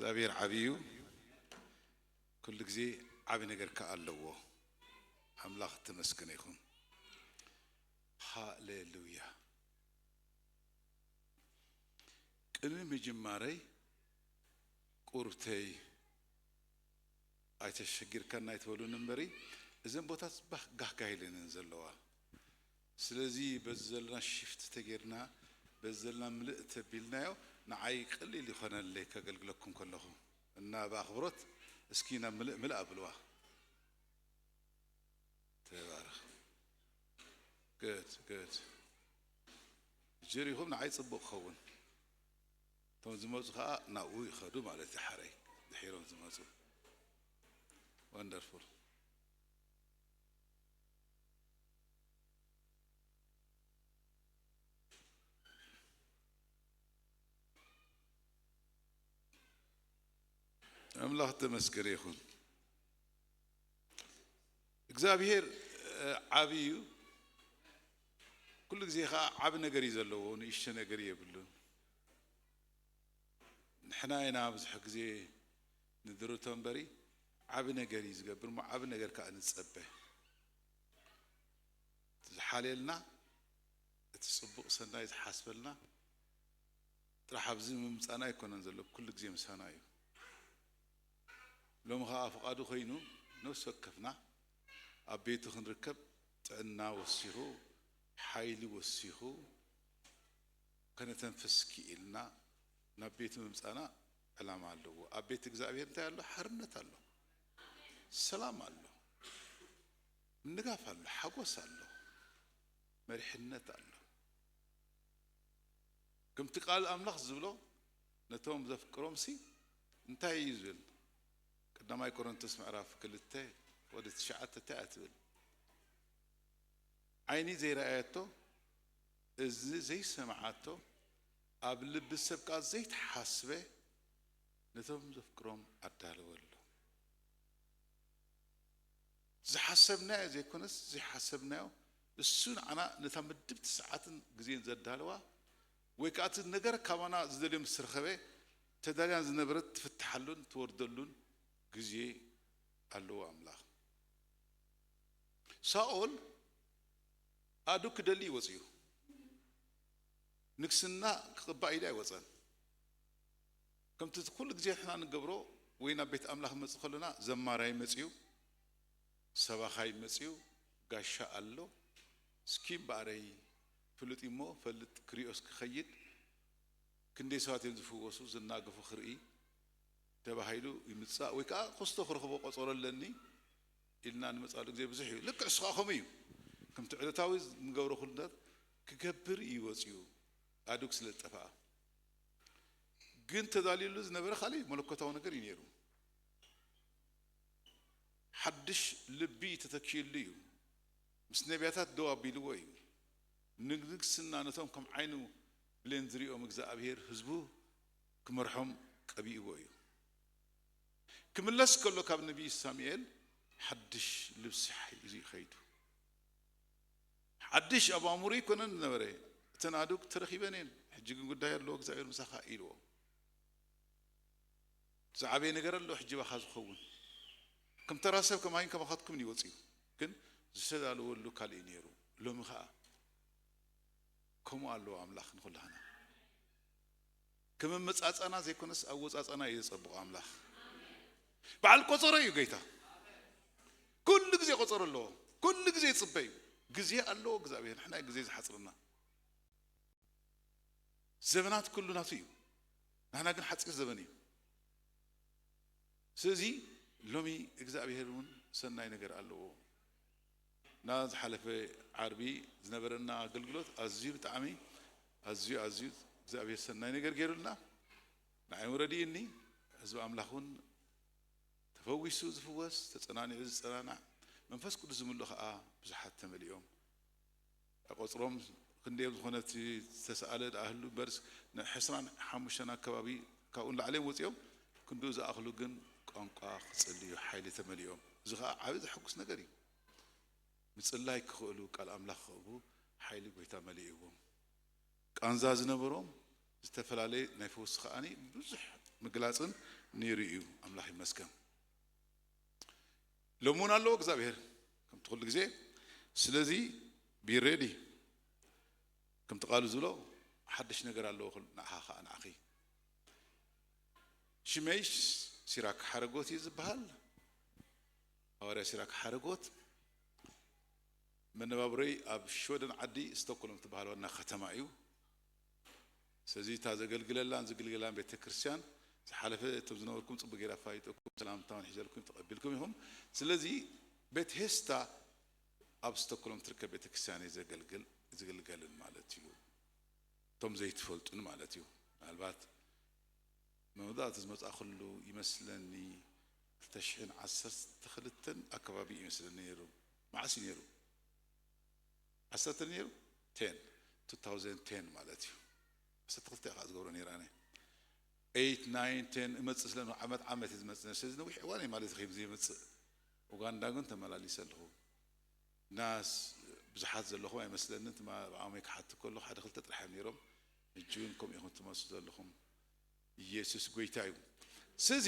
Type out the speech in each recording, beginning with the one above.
እግዚኣብሔር ዓብዩ ኩሉ ግዜ ዓቢ ነገር ከኣ ኣለዎ። ኣምላኽ ተመስገነ ይኹን። ሃሌሉያ። ቅድሚ ምጅማረይ ቁርብተይ ኣይተሸጊርካን ኣይትበሉን እምበሪ እዘን ቦታት ባህ ጋህጋህ ኢለን ዘለዋ። ስለዚ በዚ ዘለና ሽፍት ተጌርና በዚ ዘለና ምልእ ተቢልናዮ ንዓይ ቀሊል ይኾነለይ ከገልግለኩም ከለኹ እና ብኣኽብሮት እስኪ ናብ ምልእ ምልእ ኣብልዋ። ተባረኽ። Good, good። ጅሪኹም ንዓይ ጽቡቕ ክኸውን እቶም ዝመፁ ከዓ ናብኡ ይኸዱ ማለት እዩ። ሓረይ ድሒሮም ዝመፁ። Wonderful። ኣምላኽ ተመስገነ ይኹን። እግዚኣብሔር ዓብይ እዩ። ኩሉ ግዜ ከዓ ዓቢ ነገር እዩ ዘለዎ፣ ንእሽተ ነገር የብሉን። ንሕና ኢና ብዙሕ ግዜ ንድርቶ እምበሪ ዓቢ ነገር እዩ ዝገብር እሞ ዓቢ ነገር ከዓ ንጸበ። ዝሓልየልና እቲ ጽቡቕ ሰናይ ዝሓስበልና ጥራሕ ኣብዚ ምምጻና ኣይኮነን ዘሎ፣ ኩሉ ግዜ ምሳና እዩ። ሎሚ ከዓ ፍቓዱ ኮይኑ ነፍሲ ወከፍና ኣብ ቤቱ ክንርከብ ጥዕና ወሲኹ ሓይሊ ወሲኹ ከነተንፍስ ክኢልና ናብ ቤቱ ምምጻና ዕላማ ኣለዎ። ኣብ ቤት እግዚኣብሔር እንታይ ኣሎ? ሓርነት ኣሎ፣ ሰላም ኣሎ፣ ምንጋፍ ኣሎ፣ ሓጎስ ኣሎ፣ መሪሕነት ኣሎ። ከምቲ ቃል ኣምላኽ ዝብሎ ነቶም ዘፍቅሮምሲ እንታይ እዩ ዝብል? ቀዳማይ ቆሮንቶስ ምዕራፍ ክልተ ወደ ትሽዓተ እንታይ እያ ትብል? ዓይኒ ዘይረኣየቶ እዝኒ ዘይሰምዓቶ ኣብ ልቢ ሰብ ከኣ ዘይተሓስበ ነቶም ዘፍቅሮም ኣዳለወሎም። ዝሓሰብናዮ ዘይኮነስ ዘይሓሰብናዮ እሱ ንዓና ነታ ምድብቲ ሰዓትን ግዜን ዘዳለዋ ወይ ከዓ እቲ ነገር ካባና ዝደልዮ ምስ ረኸበ ተዳልያን ዝነበረት ትፍትሓሉን ትወርደሉን ግዜ ኣለዎ ኣምላኽ። ሳኦል ኣዱ ክደሊ ይወፅዩ ንግስና ክቕባእ ኢሉ ኣይወፀን። ከምቲ ኩሉ ግዜ ንሕና ንገብሮ ወይ ናብ ቤት ኣምላኽ መፅእ ከሎና ዘማራይ መፅዩ፣ ሰባኻይ መፅዩ፣ ጋሻ ኣሎ። እስኪ እምበኣረይ ፍሉጥ እሞ ፈልጥ ክሪኦስ ክኸይድ ክንደይ ሰባት እዮም ዝፍወሱ ዝናገፉ ክርኢ ተባሂሉ ይምጻእ ወይ ከዓ ክስቶ ክረኽቦ ቆጸሮ ኣለኒ ኢልና ንመጻሉ ግዜ ብዙሕ እዩ። ልክዕ እሱ ከዓ ከምኡ እዩ። ከምቲ ዕለታዊ ንገብሮ ኩልነት ክገብር እዩ ወጺኡ ኣዱግ ስለ ዝጠፍኣ። ግን ተዳልዩሉ ዝነበረ ካልእ መለኮታዊ ነገር እዩ ነይሩ። ሓድሽ ልቢ ተተኪዩሉ እዩ። ምስ ነቢያታት ደው ኣቢልዎ እዩ። ንንግስና ነቶም ከም ዓይኑ ብሌን ዝሪኦም እግዚኣብሔር ህዝቡ ክመርሖም ቀቢእዎ እዩ። ክምለስ ከሎ ካብ ነቢይ ሳሙኤል ሓድሽ ልብሲ ሒዙ እዩ ከይዱ። ሓድሽ ኣብ ኣእምሮ ይኮነን ዝነበረ። እተን ኣእዱግ ተረኺበን እየን፣ ሕጂ ግን ጉዳይ ኣለዎ እግዚኣብሔር ምሳኻ ኢልዎ። ዝዓበየ ነገር ኣሎ ሕጂ ባኻ ዝኸውን። ከም ተራ ሰብ ከማይን ከማኻትኩምን እዩ ወፂኡ፣ ግን ዝተዳለወሉ ካልእ እዩ ነይሩ። ሎሚ ኸዓ ከምኡ ኣለዎ ኣምላኽ ንኹላህና። ከም ኣመጻጸና ዘይኮነስ ኣወጻጸና እዩ ዘጸብቖ ኣምላኽ። በዓል ቆጸሮ እዩ ጌታ። ኩሉ ግዜ ቆጸሮ ኣለዎ። ኩሉ ግዜ ይጽበ እዩ። ግዜ ኣለዎ እግዚኣብሔር። ንሕና እዩ ግዜ ዝሓጽረና። ዘበናት ኩሉ ናቱ እዩ። ንሕና ግን ሓጺር ዘበን እዩ። ስለዚ ሎሚ እግዚኣብሔር እውን ሰናይ ነገር ኣለዎ። እና ዝሓለፈ ዓርቢ ዝነበረና ኣገልግሎት ኣዝዩ ብጣዕሚ ኣዝዩ ኣዝዩ እግዚኣብሔር ሰናይ ነገር ገይሩልና ንዓይ እውን ረድእኒ። ህዝቢ ኣምላኽ እውን ተፈዊሱ ዝፍወስ፣ ተጸናኒዑ ዝጸናናዕ፣ መንፈስ ቅዱስ ዝምልኡ ኸዓ ብዙሓት ተመሊኦም። ቆጽሮም ክንደይ ዝኾነ እቲ ዝተሰኣለ ደኣ ህሉ እምበርስ ንዕስራን ሓሙሽተን ኣከባቢ ካብኡ ንላዕሊ እዮም ወጺኦም። ክንድኡ ዝኣኽሉ ግን ቋንቋ ክጽልዩ ሓይሊ ተመሊኦም። እዚ ኸዓ ዓቢ ዘሐጉስ ነገር እዩ። ምጽላይ ክኽእሉ፣ ቃል ኣምላኽ ክኽእቡ ሓይሊ ጐይታ መሊእዎም። ቃንዛ ዝነበሮም ዝተፈላለየ ናይ ፈውሲ ከኣኒ ብዙሕ ምግላጽን ነይሩ እዩ። ኣምላኽ ይመስገን። ሎሚ እውን ኣለዎ እግዚኣብሔር ከምቲ ኩሉ ግዜ። ስለዚ be ready፣ ከምቲ ቃሉ ዝብሎ ሓድሽ ነገር ኣለዎ ኩሉ ንዓኻ ኸኣ ንዓኺ። ሽመይ ሲራክ ሓረጎት እዩ ዝበሃል። ሃዋርያ ሲራክ ሓረጎት መነባብሮይ ኣብ ሽወደን ዓዲ ስቶክሆልም ትበሃል ዋና ከተማ እዩ። ስለዚ እታ ዘገልግለላን ዝግልገላን ቤተ ክርስቲያን ዝሓለፈ እቶም ዝነበርኩም ጽቡቅ ገይራ ኣፋሊጠኩም ሰላምታውን ሒዘልኩም ተቐቢልኩም ኢኹም። ስለዚ ቤት ሄስታ ኣብ ስቶክሆልም ትርከብ ቤተ ክርስቲያን እየ ዘገልግል ዝግልገልን ማለት እዩ። እቶም ዘይትፈልጡን ማለት እዩ። ምናልባት መወዳእታ ዝመጻእኩሉ ይመስለኒ ክልተ ሽሕን ዓሰርተ ክልተን ኣከባቢ ይመስለኒ ነይሩ። መዓስ እዩ ነይሩ? ዓሰርተ ነይሩ? ቴን፣ two thousand ten ማለት እዩ። ዓሰርተ ክልተ እየ ከዓ ዝገብሮ ነይረ ኣነ። ኤይት፣ ናይን፣ ቴን እመጽእ ስለ ዓመት ዓመት እየ ዝመጽእ ነይረ። ስለዚ ነዊሕ እዋን እየ ማለት እዩ ከይም ዘይመጽእ። ኡጋንዳ ግን ተመላሊሰ ኣለኹ። ናስ ብዙሓት ዘለኹም ኣይመስለንን። ትማ ብዓመይ ክሓትት ከለኹ ሓደ ክልተ ጥራሕ እዮም ነይሮም። ሕጂ እውን ከምኡ ኢኹም ትመስሉ ዘለኹም። ኢየሱስ ጎይታ እዩ። ስለዚ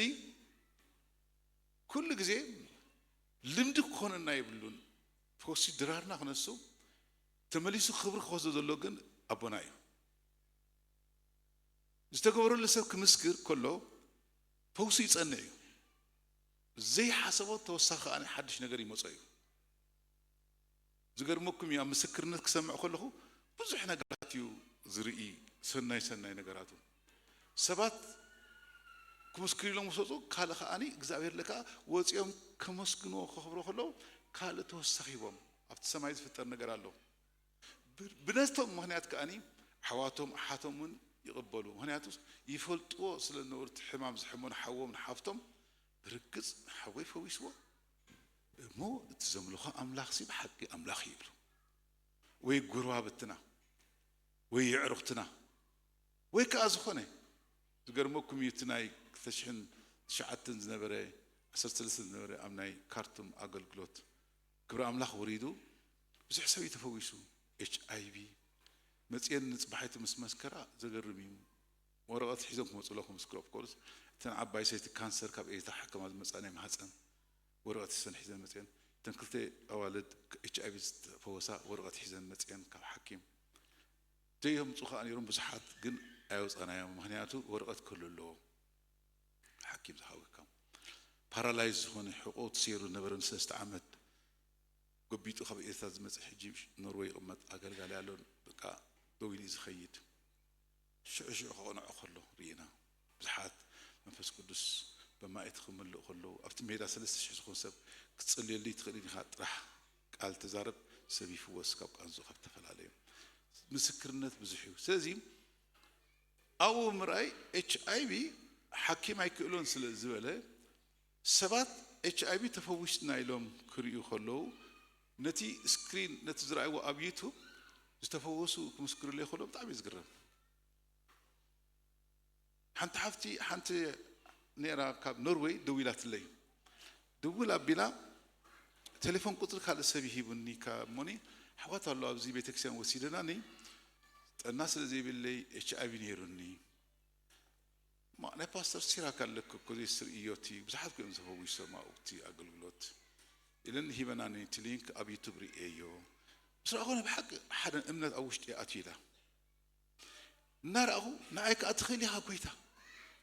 ኩሉ ግዜ ልምዲ ክኾነና የብሉን። ፈውሲ ድራርና ክነሱ ተመሊሱ ክብሪ ክወስዶ ዘሎ ግን ኣቦና እዩ። ዝተገበረሉ ሰብ ክምስክር ከሎ ፈውሱ ይጸንዕ እዩ። ዘይሓሰቦ ተወሳኺ ከኣ ሓድሽ ነገር ይመጾ እዩ። ዝገርመኩም እዩ፣ ኣብ ምስክርነት ክሰምዕ ከለኹ ብዙሕ ነገራት እዩ ዝርኢ፣ ሰናይ ሰናይ ነገራቱ። ሰባት ክምስክሩ ኢሎም ምስ ወጹ፣ ካልእ ከኣኒ እግዚኣብሔር ለካ ወጺኦም ከመስግንዎ ከኽብሮ ከለዉ ካልእ ተወሳኺ ሂቦም። ኣብቲ ሰማይ ዝፍጠር ነገር ኣሎ። ብ-፣ ብነቶም ምኽንያት ከኣኒ ኣሕዋቶም ኣሓቶም እውን ይቕበሉ። ምኽንያቱ ይፈልጥዎ ስለ ዝነበሩ፣ እቲ ሕማም ዝሕመኑ ሓዎም ንሓፍቶም ብርግጽ ሓወይ ፈዊስዎ እሞ እቲ ዘምልኾ ኣምላኽ ሲ ብሓቂ ኣምላኽ እዩ ይብሉ። ወይ ጎረባብትና ወይ የዕሩኽትና ወይ ከዓ ዝኾነ። ዝገርመኩም እዩ፣ እቲ ናይ ክልተ ሽሕን ትሽዓተን ዝነበረ፣ ዓሰርተ ሰለስተ ዝነበረ ኣብ ናይ ካርቱም ኣገልግሎት ክብሪ ኣምላኽ ወሪዱ ብዙሕ ሰብ እዩ ተፈዊሱ። ኤች ኣይ ቪ መፅየን ንፅባሒቱ ምስ መስከራ ዘገርም እዩ። ወረቐት ሒዞም ክመፁ ኣለኹ ምስክር። ኦፍ ኮርስ እተን ዓባይ ሰይቲ ካንሰር ካብ ኤርትራ ሕከማ ዝመፃ ናይ ማህፀን ወረቐት ሒዘን ሒዘን መፅየን። እተን ክልተ ኣዋልድ ኤች ኣይ ቪ ዝተፈወሳ ወረቐት ሒዘን መፅየን ካብ ሓኪም። ዘየምፁ ከዓ ነይሮም ብዙሓት፣ ግን ኣየውፃናዮም። ምኽንያቱ ወረቐት ክህሉ ኣለዎ። ሓኪም ዝሃወካ ፓራላይዝ ዝኾነ ሕቆ ተሰይሩ ዝነበረ ንሰለስተ ዓመት ጎቢጡ ካብ ኤርትራ ዝመፅእ ሕጂ ኖርወይ ይቕመጥ ኣገልጋሊ ኣሎ። በቃ ደው ኢሉ እዩ ዝኸይድ። ሽዑ ሽዑ ከቕንዖ ከሎ ርኢና። ብዙሓት መንፈስ ቅዱስ በማእቲ ክምልእ ከለዉ ኣብቲ ሜዳ ሰለስተ ሽሕ ዝኾን ሰብ ክትጽልየሉ ትኽእል ኢኻ። ጥራሕ ቃል ተዛረብ፣ ሰብ ይፍወስ ካብ ቃንዙ ካብ ተፈላለዩ። ምስክርነት ብዙሕ እዩ። ስለዚ ኣብኡ ምርኣይ ኤች ኣይ ቪ ሓኪም ኣይክእሎን ስለ ዝበለ ሰባት ኤች ኣይ ቪ ተፈዊስና ኢሎም ክርእዩ ከለዉ ነቲ ስክሪን ነቲ ዝረኣይዎ ኣብ ዩቱብ ዝተፈወሱ ክምስክርለይ ከሎ ብጣዕሚ እዩ ዝግረም። ሓንቲ ሓፍቲ ሓንቲ ነራ ካብ ኖርወይ ደዊላትለይ። ድውል ኣቢላ ቴሌፎን ቁፅሪ ካልእ ሰብ ይሂቡኒ ካብ እሞኒ ኣሕዋት ኣሎ ኣብዚ ቤተክርስትያን ወሲደናኒ ጥዕና ስለ ዘይብለይ ኤች ኣይ ቪ ነይሩኒ። ማ ናይ ፓስተር ሲራክ ኣለክ እኮ ዘይስር እዮቲ ብዙሓት እዮም ተፈዊሶም ኣብቲ ኣገልግሎት ኢለን ሂበናኒ። እቲ ሊንክ ኣብ ዩቱብ ርእየዮ ምስ ረኣኹ ናይ ብሓቂ ሓደ እምነት ኣብ ውሽጢ ኣትዩ ኢላ። እናረኣኹ ንኣይ ከዓ ትኽእል ኢኻ ጎይታ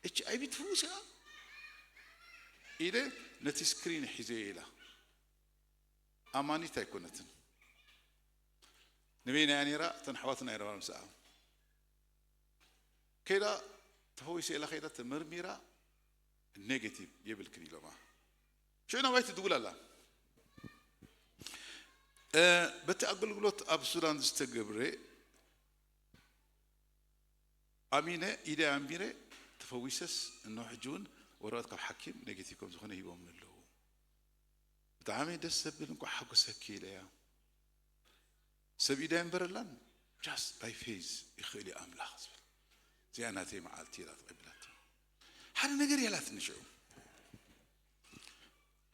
ኤች ኣይ ቪ ትፍውስ ኢኻ ኢለ ነቲ ስክሪን ሒዘዮ ኢላ። ኣማኒት ኣይኮነትን። ንበይና እያ ነይራ፣ እተን ኣሕዋትና ይረባ ምስኣ ከይዳ ተፈዊሰ ኢላ ከይዳ ተመርሚራ ኔጌቲቭ የብልክን ኢሎማ። ሽዑ ናባይ ትድውል ኣላ። እ፣ በቲ ኣገልግሎት ኣብ ሱዳን ዝተገብረ ኣሚነ ኢደይ ኣንቢረ ተፈዊሰስ እንሆ ሕጂ እውን ወረቐት ካብ ሓኪም ኔጌቲቭ ከም ዝኾነ ሂቦምኒ ኣለዉ። ብጣዕሚ ደስ ዘብል እንኳዕ ሓጎሰኪ ኢለያ። ሰብ ኢደይ ኣንበረላን just by faith ይኽእል እዩ ኣምላኽ ዝብል እዚኣ ናተይ መዓልቲ ኢላ ተቐቢላቶ። ሓደ ነገር እያ ኢላትኒ ሽዑ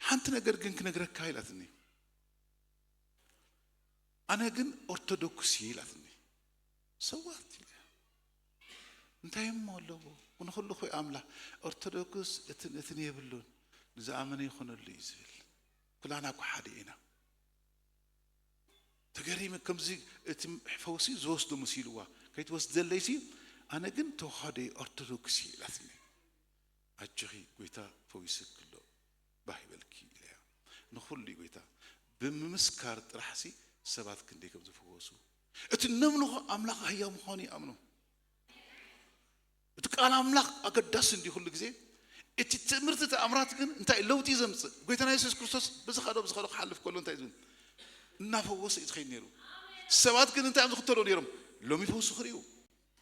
ሓንቲ ነገር ግን ክነግረካ ኢላትኒ። ኣነ ግን ኦርቶዶክስ እየ ኢላትኒ። ሰዋት ኢለ እንታይ እሞ ኣለዎ ንኹሉ ኮይ ኣምላኽ ኦርቶዶክስ እትን እትን የብሉን፣ ንዝኣመነ ይኾነሉ እዩ ዝብል። ኩላና እኮ ሓደ ኢና። ተገሪመ። ከምዚ እቲ ፈውሲ ዝወስዶ መሲልዋ፣ ከይትወስደለይሲ ኣነ ግን ተዋህዶ ኦርቶዶክስ እየ ኢላትኒ። ኣጆኺ ጎይታ ፈዊስኪ ኣሎ፣ ባህ ይበልኪ ኢለያ። ንኹሉ እዩ ጎይታ ብምምስካር ጥራሕሲ ሰባት ክንደይ ከም ዝፈወሱ፣ እቲ ነምልኾ ኣምላኽ ህያው ምዃኑ ይኣምኑ። እቲ ቃል ኣምላኽ ኣገዳሲ እንዲ ኩሉ ግዜ። እቲ ትምህርቲ ተኣምራት ግን እንታይ ለውጢ ዘምጽእ? ጎይታና የሱስ ክርስቶስ ብዝኸዶ ብዝኸዶ ክሓልፍ ከሎ እንታይ ዝብል? እናፈወሰ እዩ ዝኸይድ ነይሩ። ሰባት ግን እንታይ እዮም ዝኽተሉ ነይሮም? ሎም ይፈውሱ ክርእዩ።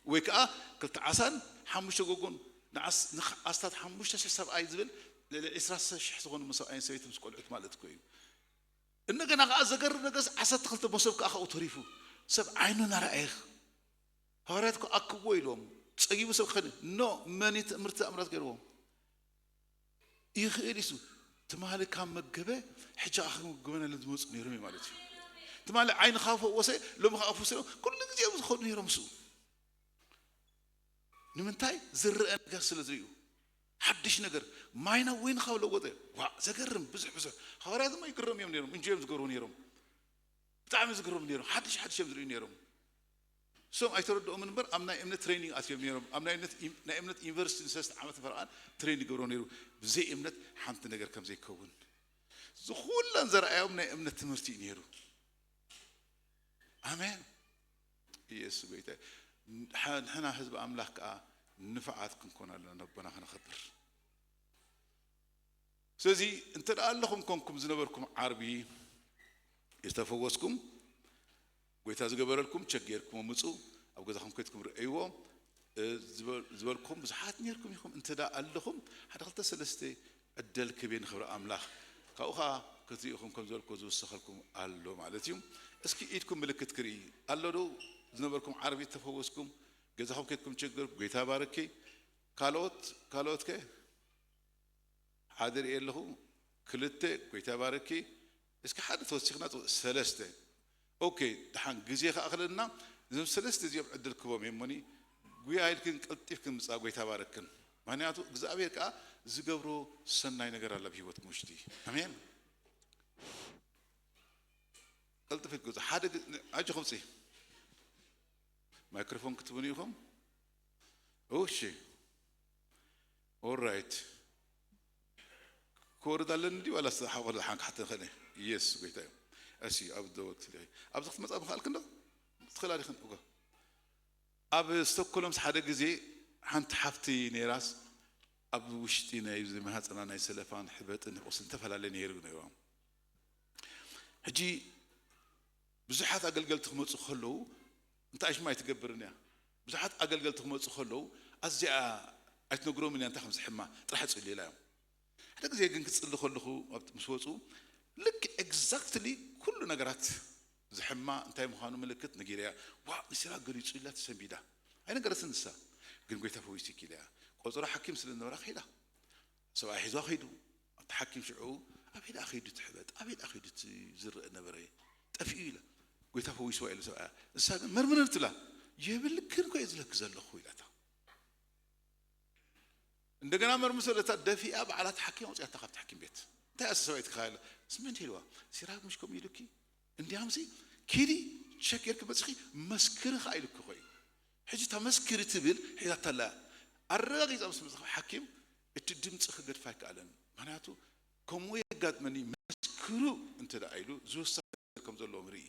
ወይ ከዓ ክልተ ዓሳን ሓሙሽተ ጎጎን ንዓስ- ንዓስታት ሓሙሽተ ሽሕ ሰብኣይ ዝብል፣ ልዕሊ ዕስራ ሽሕ ዝኾኑ ምስ ሰብኣይን ሰበይትን ምስ ቆልዑት ማለት እኮ እዩ። እንደገና ከዓ ዘገርም ነገር፣ ዓሰርተ ክልተ መሶብ ከዓ ካብኡ ተሪፉ፣ ሰብ ዓይኑ እናረኣየ፣ ሃዋርያት እኮ ኣክብዎ ኢሎም፣ ጸጊቡ ሰብ ክኸድ ኖ መኒ ትምህርቲ ኣምራት ገይርዎም። ይኽእል ኢሱ ትማሊ ካብ መገበ፣ ሕጂ ከዓ ክምግበና ኢሎም ዝመፁ ነይሮም እዩ ማለት እዩ። ትማሊ ዓይኒ ካብ ፈወሰ፣ ሎሚ ከዓ ፈወሰ ኢሎም ኩሉ ግዜ እዮም ዝኸዱ ነይሮም። እሱ ንምንታይ? ዝረአ ነገር ስለ ዝርእዩ። ሓድሽ ነገር፣ ማይ ናብ ወይኒ ካብ ለወጠ፣ ዋ፣ ዘገርም፣ ብዙሕ ብዙሕ። ሃዋርያት ድማ ይግረሙ እዮም ነይሮም፣ እንጆ እዮም ዝገብሩ ነይሮም። ብጣዕሚ ዝግረሙ ነይሮም። ሓድሽ ሓድሽ እዮም ዝርእዩ ነይሮም። እሶም ኣይተረድኦምን እምበር፣ ኣብ ናይ እምነት ትሬኒንግ ኣትዮም ነይሮም። ኣብ ናይ እምነት ዩኒ- ናይ እምነት ዩኒቨርሲቲ ንሰለስተ ዓመት ፈረቓን ትሬኒንግ ይገብሮ ነይሩ። ብዘይ እምነት ሓንቲ ነገር ከም ዘይከውን። ዝኹለን ዘርኣዮም ናይ እምነት ትምህርቲ እዩ ነይሩ። ኣሜን። ኢየሱስ ጎይታ እዩ። ንሕ- ንሕና ህዝቢ ኣምላኽ ከዓ ንፉዓት ክንኮን ኣለና፣ ነቦና ከነኸብር። ስለዚ እንተ ደኣ ኣለኹም ኮንኩም ዝነበርኩም ዓርቢ ዝተፈወስኩም፣ ጎይታ ዝገበረልኩም ቸክ ጌርኩም ምጹ፣ ኣብ ገዛኹም ከይድኩም ርእይዎ። እ፣ ዝበ- ዝበልኩም ብዙሓት ኔርኩም ኢኹም። እንተ ደኣ ኣለኹም ሓደ ክልተ ሰለስተ ዕደል ክቤ ንኽብሪ ኣምላኽ። ካብኡ ኸዓ ክትሪኢኹም ከም ዝበልኩ ዝውሰኸልኩም ኣሎ ማለት እዩ። እስኪ ኢድኩም ምልክት ክርኢ ኣሎ ዶ? ዝነበርኩም ዓርቢ ተፈወስኩም፣ ገዛኹም ከይድኩም ቸክ ጌርኩም፣ ጎይታ ባረኪ። ካልኦት ካልኦት ከ? ሓደ ርእየ ኣለኹ። ክልተ፣ ጎይታ ባረኪ። እስኪ ሓደ ተወሲኽና፣ ጽቡቕ፣ ሰለስተ። ኦኬ፣ ደሓን ግዜ ከኣኽለና፣ እዞም ሰለስተ እዚኦም ዕድል ክቦም እየ እሞኒ፣ ጉያ ኢልክን ቀልጢፍክን ምጻ፣ ጎይታ ባረክን። ምኽንያቱ እግዚኣብሔር ከኣ ዝገብሮ ሰናይ ነገር ኣሎ ኣብ ህይወትኩም ውሽጢ። ኣሜን። ቀልጥፍ ኢልኩ፣ ሓደ ግ- ኣጆኹም ጽ- ማይክሮፎን ክትብኑ ኢኹም። እሺ። ኦራይት። ክወርድ ኣለኒ ድዩ ዋላ ሓቆ ሓን ክሓተ ንኽእል? የስ፣ ጎይታ እዩ። እሺ፣ ኣብ ዶ ትልዒ? ኣብዚ ክትመጻ ምኽኣልክ እንዶ? ትኽእል ኣዲኽን? እጎ። ኣብ ስቶክሆልምስ ሓደ ግዜ ሓንቲ ሓፍቲ ነይራስ፣ ኣብ ውሽጢ ናይ እዚ ማህጸና ናይ ሰለፋን ሕበጥን ቁስልን ዝተፈላለየ ነይሩ ነይሮም። ሕጂ ብዙሓት ኣገልገልቲ ክመጹ ከለዉ፣ እንታይ ሽማ ኣይትገብርን እያ። ብዙሓት ኣገልገልቲ ክመጹ ከለዉ፣ ኣዚኣ ኣይትነግሮምን እያ፣ እንታይ ከም ዝሕማ ጥራሕ ጽልዩላ እዮም። ሓደ ግዜ ግን ክጽሊ ከለኹ፣ ኣብቲ ምስ ወጹ፣ ልክ ኤግዛክትሊ ኩሉ ነገራት ዝሕማ እንታይ ምዃኑ ምልክት ነጊረያ። ዋ፣ ንሲራ ገሊጹ ኢላ ተሰንቢዳ። ኣይነገረትን ንሳ። ግን ጎይታ ፈዊሱኪ ኢለያ። ቆጸሮ ሓኪም ስለ ዝነበራ ከይዳ። ሰብኣይ ሒዛ ከይዱ። ኣብቲ ሓኪም ሽዑ፣ ኣበይ ደኣ ከይዱ እቲ ሕበጥ? ኣበይ ደኣ ከይዱ እቲ ዝረአ ነበረ? ጠፊኡ ኢላ። ጎይታ ፈዊስዋ ኢሉ ሰብኣያ። ንሳ ግን መርምረኒ ትብላ። የብልክን እኮ እየ ዝብለኪ ዘለኹ ኢላታ። እንደገና መርምር ስለ እታ ደፊኣ ባዕላ እቲ ሓኪም ኣውፅያታ ካብቲ ሓኪም ቤት። እንታይ እያ ሰብኣይትካ ኢላ። ስምንት ኢልዋ። ሲራክ ምሽ ከምኡ ኢሉኪ? እንዲያምሲ ኪዲ ቸክ ጌርኪ መፂኺ መስክሪ ኸዓ ኢሉኪ እኮ እዩ። ሕጂ እታ መስክሪ ትብል ሒዛታ ኣላ። ኣረጋጊፃ ምስ መፅኻ ሓኪም እቲ ድምፂ ክገድፋ ኣይከኣለን። ምኽንያቱ ከምኡ የጋጥመኒ መስክሩ እንተ ደኣ ኢሉ ዝውሳነ ከም ዘለዎም ርኢ።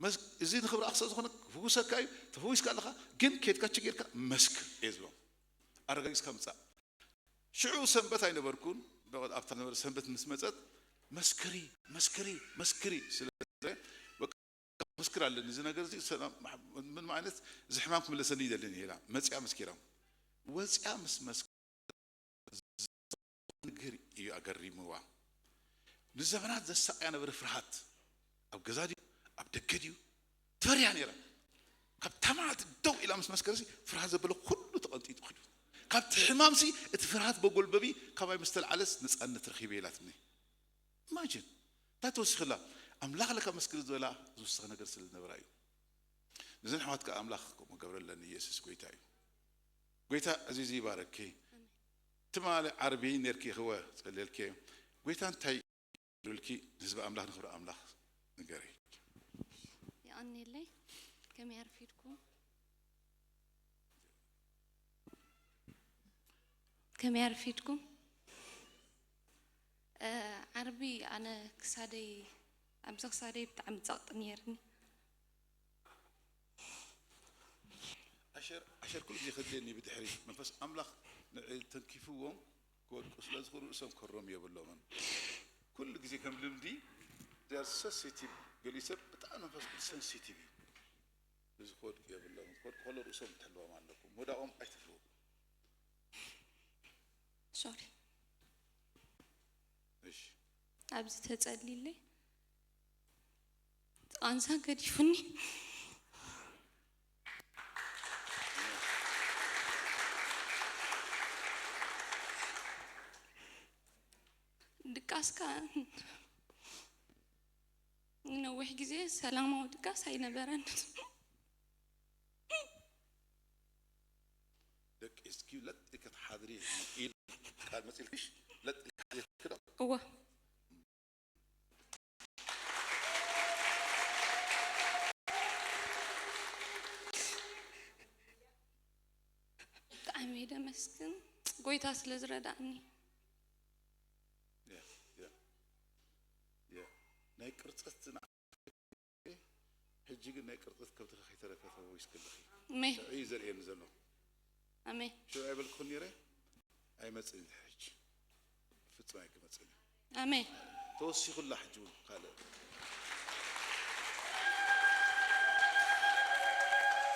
መስ- እዚ ንኽብሪ ኣኽሰ ዝኾነ ክፍውሰካ እዩ። ተፈዊስካ ኣለኻ ግን ኬድካ ችጌርካ መስክር እየ ዝብሎም። ኣረጋጊፅካ ምፃእ። ሽዑ ሰንበት ኣይነበርኩን። በቐ- ኣብታ ነበረ ሰንበት ምስ መፀት መስክሪ መስክሪ መስክሪ ስለ ዝበለ በቃ መስክር ኣለኒ። እዚ ነገር እዚ ሰላም ምን ዓይነት እዚ ሕማም ክምለሰኒ ይደልን ይላ መፅያ መስኪራ ወፅያ ምስ መስ ንግር እዩ ኣገሪምዋ። ንዘመናት ዘሳቕያ ነበረ ፍርሃት። ኣብ ገዛ ድዩ ኣብ ደገ ድዩ ትፈርያ ነይራ። ካብ ተማት ደው ኢላ ምስ መስከረሲ ፍርሃት ዘበለ ኩሉ ተቐንጢጡ ኪዱ። ካብቲ ሕማምሲ እቲ ፍርሃት መጎልበቢ ካባይ ምስ ተልዓለስ ነፃነት ረኺበ ኢላትኒ። ኢማጂን እንታይ ተወሲኽላ? ኣምላኽ ለካ መስክሪ ዝበላ ዝውስኽ ነገር ስለ ዝነበራ እዩ። ነዘን ኣሕዋት ከዓ ኣምላኽ ከምኡ ገብረለን። ኢየሱስ ጎይታ እዩ። ጎይታ ኣዚዙ ይባረኪ። ትማሊ ዓርቢ ነርኪ ክወ ጸለልኪ። ጎይታ እንታይ ኢሉልኪ ንህዝቢ ኣምላኽ ንኽብሪ ኣምላኽ ንገሪ። የቐንየለይ። ከመይ ኣርፊድኩም? ከመይ ኣርፊድኩም? እ፣ ዓርቢ ኣነ ክሳደይ፣ ኣብዚ ክሳደይ ብጣዕሚ ጸቕጢ ነይርኒ። ኣሸር ኣሸር ኩሉ ግዜ ከድልየኒ ብድሕሪ መንፈስ ኣምላኽ ንዕ ተንኪፍዎም ክወድቁ ስለ ዝኽእሉ ርእሶም ከሮም የብሎምን። ኩሉ ግዜ ከም ልምዲ they are sensitive። ገሊኡ ሰብ ብጣዕሚ መንፈስ ቅዱስ ሰንሲቲቭ እዩ። እዚ ክወድቁ የብሎምን። ክወድቁ ከሎ ርእሶም ትሕልዎም ኣለኩም። ምውዳቖም ኣይትፍርሁ። ሶሪ። እሺ። ኣብዚ ተጸሊለይ ቃንዛ ገዲፉኒ። ድቃስ ከኣ ንነዊሕ ግዜ ሰላማዊ ድቃስ ኣይነበረን። ደቂስኪ ለጥ ኢልኪ ትሓድሪ ኢሉ ቃል መጺልክሽ ለጥ ኢልኪ ሓዲርኪ ዶ? እወ። ብጣዕሚ እየ ደመስግን ጎይታ ስለ ዝረዳእኒ። ያ፣ ያ፣ ያ። ናይ ቅርጸት ዝና-፣ ሕጂ ግን ናይ ቅርጸት ከብትኺ ከይተረፈ ተፈዊስኪ ኣለኺ። ኣሜን። ሽዑ እዩ ዘርእየኒ ዘሎ። ኣሜን። ሽዑ ኣይበልኩን ነይረ፣ ኣይመጽእን እዩ ሕጂ። ፍጹም ኣይክመጽእን እዩ። ኣሜን። ተወሲኹላ ሕጂ እውን ካልእ።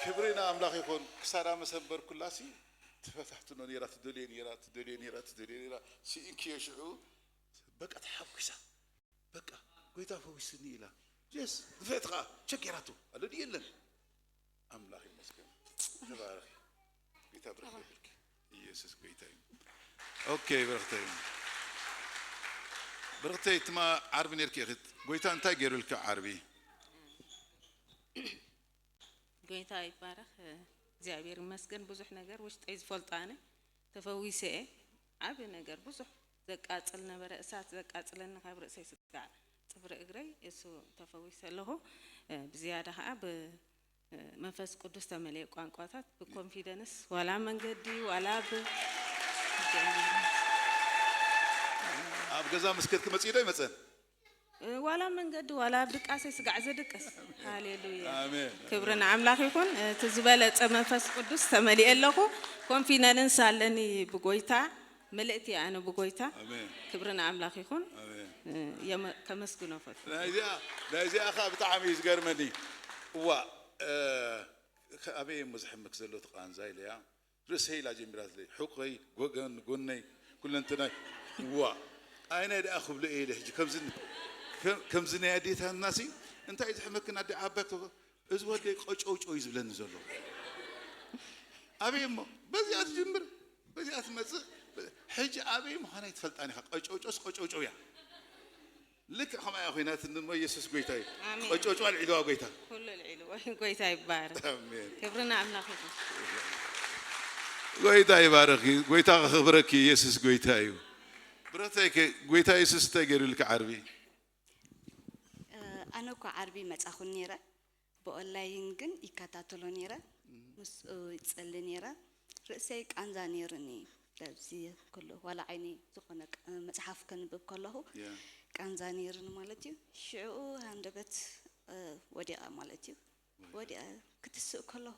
ክብሪ ንኣምላኽ ይኹን። ክሳዳ መሰንበርኩላሲ ትፈታትኖ ነይራ፣ ትደልዮ ነይራ፣ ትደልዮ ነይራ፣ ትደልዮ ነይራ። ስኢንክዮ ሽዑ በቃ ተሓጒሳ። በቃ ጎይታ ፈዊስኒ ኢላ። የስ ንፍዕቲ ከዓ ቸክ ገይራቶ ኣሎ ድዩ የለን? ኣምላኽ ይመስገን። ተባረኺ። ጌታ ብርኽ ይብልኪ። ኢየሱስ ጎይታ እዩ። ኦኬ ብርኽተይ። ብርኽተይ ትማ ዓርቢ ነርኪ ኢኺ። ጎይታ እንታይ ገይሩልኪ ዓርቢ? ጎይታ ይባረኽ። እግዚኣብሔር ይመስገን። ብዙሕ ነገር ውሽጠይ ዝፈልጦ ኣነ ተፈዊሰ እየ። ዓቢ ነገር ብዙሕ ዘቃጽል ነበረ፣ እሳት ዘቃጽለኒ ካብ ርእሰይ ስጋዕ ጽፍሪ እግረይ እሱ ተፈዊሰ ኣለኹ። እ፣ ብዝያዳ ከዓ ብ፣ እ፣ መንፈስ ቅዱስ ተመልየ ቋንቋታት ብኮንፊደንስ ዋላ መንገዲ ዋላ ብ ኣብ ገዛ ምስ ከድኪ መጺኡ ዶ ይመጸን? እ፣ ዋላ መንገዲ ዋላ ኣብ ድቃሴ ስጋዕ ዘድቅስ። ሃሌሉያ። ኣሜን። ክብሪ ንኣምላኽ ይኹን። እቲ ዝበለጸ መንፈስ ቅዱስ ተመሊኤ ኣለኹ። ኮንፊደንስ ኣለኒ ብጎይታ። ምልእቲ እየ ኣነ ብጎይታ። ኣሜን። ክብሪ ንኣምላኽ ይኹን። ኣሜን። እ፣ የመ-፣ ከመስግኖ ፈቱ። ናይዚኣ ናይዚኣ ኸዓ ብጣዕሚ እዩ ዝገርመኒ። እዋ፣ እ፣ ከ-፣ ኣበይ እሞ ዝሕመክ ዘሎ እቲ ቃንዛ ኢለያ። ርእሰይ ኢላ ጀሚራትለይ። ሕቆይ፣ ጎገን፣ ጎነይ፣ ኩለንትናይ። እዋ፣ ኣይናይ ደኣ ክብሎ እየ ኢለ ሕጂ ከምዚ ከም-፣ ከምዚ ናይ ኣዴታትናሲ እንታይ እዩ ዝሕመክን ኣደ ዓባይ ከ-፣ እዚ ወደይ ቀጨውጨው እዩ ዝብለኒ ዘሎ። ኣበይ እሞ በዚኣ ትጅምር፣ በዚኣ ትመጽእ። ሕጂ ኣበይ ምዃና ኣይትፈልጣን ኢኻ። ቀጨውጨውስ ቀጨውጨው እያ። ልክዕ ከምኣ እያ ኮይናትኒ እሞ ኢየሱስ ጎይታ እዩ። ኣሜን። ቀጨውጨው ኣልዒልዋ ጎይታ። ኩሉ ልዒሉ ወይ ጎይታ ይባረክ። ኣሜን። ክብሪ ንኣምላኽ ይኹን። ጎይታ ይባረኪ። ጎይታ ከኽብረኪ። ኢየሱስ ጎይታ እዩ። ብረተይ ከ ጎይታ ኢየሱስ እንታይ ገይሩልኪ ዓርቢ? ኣነ እኮ ዓርቢ መጻኹን ነይረ፣ ብኦንላይን ግን ይከታተሎ ነይረ፣ ምስኡ ይጸሊ ነይረ። ርእሰይ ቃንዛ ነይሩኒ፣ በዚ ኩሉ ዋላ ዓይኒ ዝኾነ ቃ-፣ መጽሓፍ ከንብብ ከለኹ ያ። ቃንዛ ነይሩኒ ማለት እዩ። ሽዕኡ ሃንደበት እ፣ ወዲቐ ማለት እዩ። ወዲቐ ክትስእ ከለኹ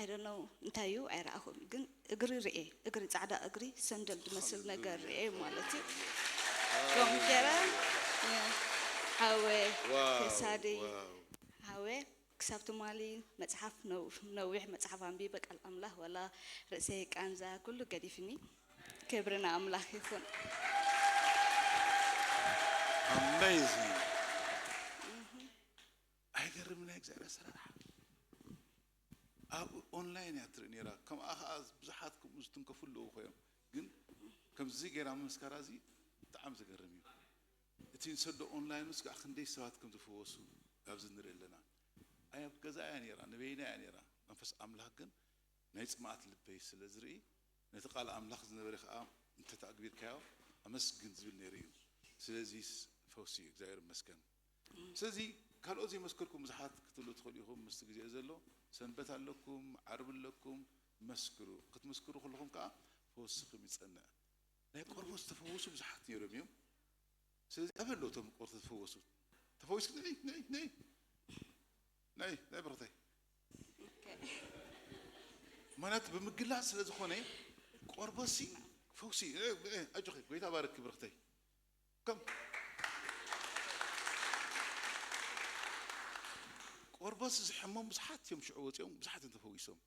I don't know እንታይ እዩ ኣይረኣኹን፣ ግን እግሪ ርኤ፣ እግሪ ጻዕዳ እግሪ ሰንደል ዝመስል ነገር ርኤ ማለት እዩ። ከምኡ ገይረ እ፣ ሓወ ዋው፣ ክሳደይ ዋው። ሓወ ክሳብ ትማሊ መጽሓፍ ነው-፣ ነዊሕ መጽሓፍ ኣንቢበ ቃል ኣምላኽ ወላ ርእሰይ ቃንዛ ኩሉ ገዲፍኒ። ክብሪ ንኣምላኽ ይኹን። Amazing። ኣይገርምን ናይ እግዚኣብሔር ኣሰራርሓ። ኣብ ኦንላይን እያ ትርኢ ነይራ። ከምኣ ኸዓ ብዙሓት ከምኡ ዝትንከፉ ኣለዉ ኮይኖም። ግን ከምዚ ገይራ ምምስካራ እዚ ብጣዕሚ ዘገርም እዩ። እቲ ንሰዶ ኦንላይን ውስጥ ከዓ ክንደይ ሰባት ከም ዝፍወሱ ኣብዚ ንርኢ ኣለና። ኣይ ኣብ ገዛ እያ ነይራ፣ ንበይና እያ ነይራ። መንፈስ ኣምላኽ ግን ናይ ጽምኣት ልበይ ስለ ዝርኢ ነቲ ቃል ኣምላኽ ዝነበረ ከኣ እንተተኣግቢርካዮ ኣመስግን ዝብል ነይሩ እዩ። ስለዚ ፈውሲ እዩ፣ እግዚኣብሔር ይመስገን። ስለዚ ካልኦት ዘይመስከርኩም ብዙሓት ክትህሉ ትኽእሉ ኢኹም። ምስቲ ግዜ ዘሎ ሰንበት ኣለኩም፣ ዓርቢ ኣለኩም፣ መስክሩ። ክትምስክሩ ከለኹም ከኣ ፈውስኹም ይጸንዕ። ናይ ቆርበት ዝተፈወሱ ብዙሓት ነይሮም እዮም። ስለዚ ኣበይ ኣለዉ እቶም ቆርበት ዝተፈወሱ? ተፈዊስኪ ነይ፣ ነይ፣ ነይ። ነይ፣ ነይ ብርኽተይ። ምኽንያቱ ብምግላጽ ስለ ዝኾነ ቆርበትሲ ፈውሲ። እ፣ እ፣ ኣጆኺ፣ ጎይታ ባርኪ ብርኽተይ። ከም ቆርበት ዝሕሞም ብዙሓት እዮም ሽዑ ወጺኦም፣ ብዙሓት እዮም ተፈዊሶም።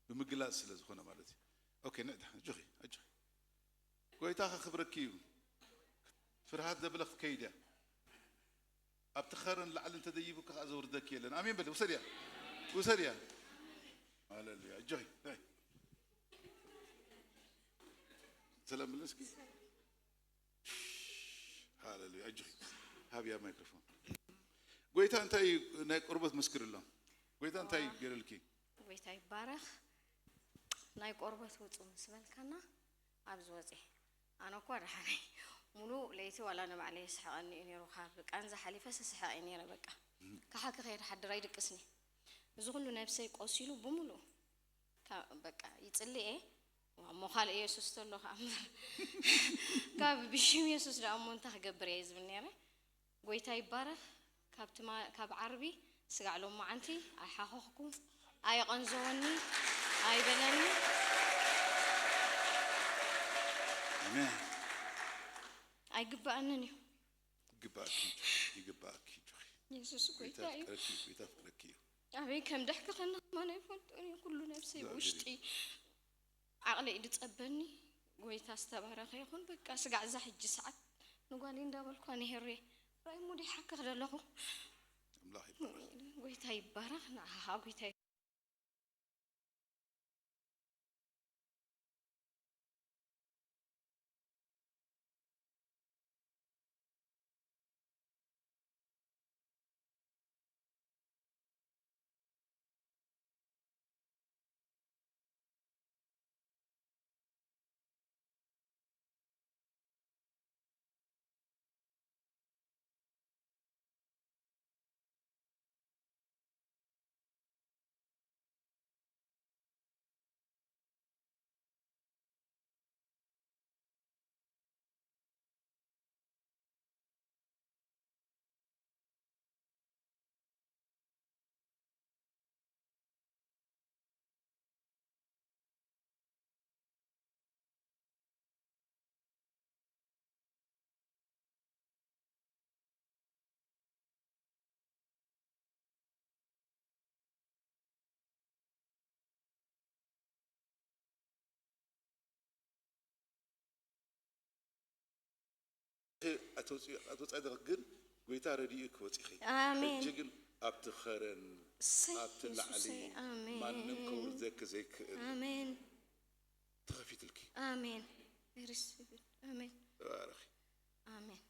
ብምግላጽ ስለ ዝኾነ ማለት እዩ። ኦኬ፣ ንዕዳ፣ ኣጆኺ፣ ኣጆኺ። ጎይታ ከኽብረኪ እዩ። ፍርሃት ዘብለኽ ከይድ እያ። ኣብቲ ኸረን ላዕሊ እንተደይቡካ ከኣ ዘውርደኪ የለን። ኣሜን በል። ውሰድያ። ውሰድያ። ሃሌሉያ። ኣጆኺ። ናይ። ሰላም በል እስኪ። ሃሌሉያ። ኣጆኺ። ሃብያ ማይክሮፎን። ጎይታ እንታይ እዩ ናይ ቆርበት መስክር ኣሎ። ጎይታ እንታይ ገይረልኪ? ጎይታ ይባረኽ። ናይ ቆርበት ውጹ ምስ በልካና ኣብዚ ወጺ። ኣነ እኳ ደሓነይ። ሙሉእ ለይቲ ዋላ ንባዕለይ የስሕቐኒ እዩ ነይሩ። ካብ ቃንዛ ሓሊፈ ስስሕቕ እየ ነይረ በቃ። እም። ካሓ ክኸይድ ሓድር ኣይድቅስን እየ። እዚ ኩሉ ነብሰይ ቆሲሉ ብምሉእ። ካ-፣ በቃ ይጽሊ እየ። እሞ ካልእ የሱስ ተሎ ከኣ እምበር። ካብ ብሽም የሱስ ደኣ እሞ እንታይ ክገብር እየ ዝብል ነይረ። ጎይታ ይባረኽ። ካብ ትማ-፣ ካብ ዓርቢ ስጋዕ ሎማዓንቲ ኣይሓኸኽኩ፣ ኣይቐንዘወኒ፣ ኣይበለኒ። ኣሜን። ኣይግባኣንን እዩ። ይግባኣኪ፣ ይግባኣኪ፣ ጆኺ። የሱስ ጎይታ ጎይታ እዩ። ፍቅረኪ፣ ጎይታ ፍቅረኪ እዩ። ኣበይ ከም ደሕክኸና ከማን ኣይፈልጦን እዩ። ኩሉ ነብሰይ እግዚኣብሔር ብውሽጢ እዩ። ዓቕለይ ድጸበኒ። ጎይታ ዝተባረኸ ይኹን። በቃ ስጋዕ እዛ ሕጂ ሰዓት ንጓለይ እንዳበልኳ ንሄሬ ራይ ሙዲ ሓክኽ ደለኹ። ኣምላኽ ይባረኽ። ጎይታ ይባረኽ። ንዓኻ ጎይታ ኣትወፃእደኽ ግን ጎይታ ረድኡ ክወፂኺ። ኣሜን። ሕጂ ግን ኣብቲ ኸረን እሰይ፣ ኣብቲ ላዕሊ የሱሰይ፣ ኣሜን። ማንም ከውርደክ ዘይክእል ኣሜን። ተኸፊትልኪ። ኣሜን። I receive it. ኣሜን። ተባረኺ። ኣሜን።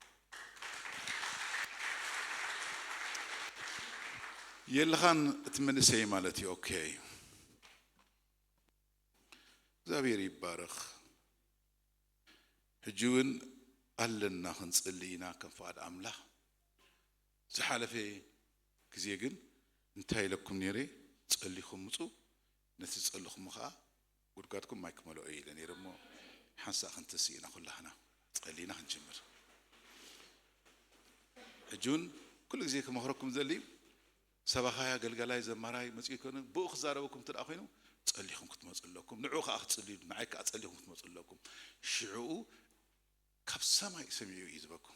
የለኻን እቲ መንእሰይ ማለት እዩ። ኦኬ። እግዚኣብሔር ይባረኽ። ሕጂ እውን ኣለና ክንጽሊ ኢና ከም ፍቓድ ኣምላኽ። ዝሓለፈ ግዜ ግን እንታይ ኢለኩም ነይረ? ጸሊኹም ምጹ፣ ነቲ ዝጸለኹም ኸኣ ጉድጓድኩም ማይ ክመልኦ ኢለ ነይረ እሞ ሓንሳእ ክንትስ ኢና ኩላህና ጸሊና ክንጅምር። ሕጂ እውን ኩሉ ግዜ ክመኽረኩም ዘሊ ሰባኻይ፣ ኣገልጋላይ፣ ዘማራይ መጺኡ ከነ ብኡ ክዛረበኩም እንተ ደኣ ኮይኑ ጸሊኹም ክትመጹ ኣለኩም። ንዕኡ ከኣ ክትጽልዩ፣ ንዓይ ከኣ ጸሊኹም ክትመጹ ኣለኩም። ሽዕኡ ካብ ሰማይ ሰሚዑ እዩ ዝበኩም።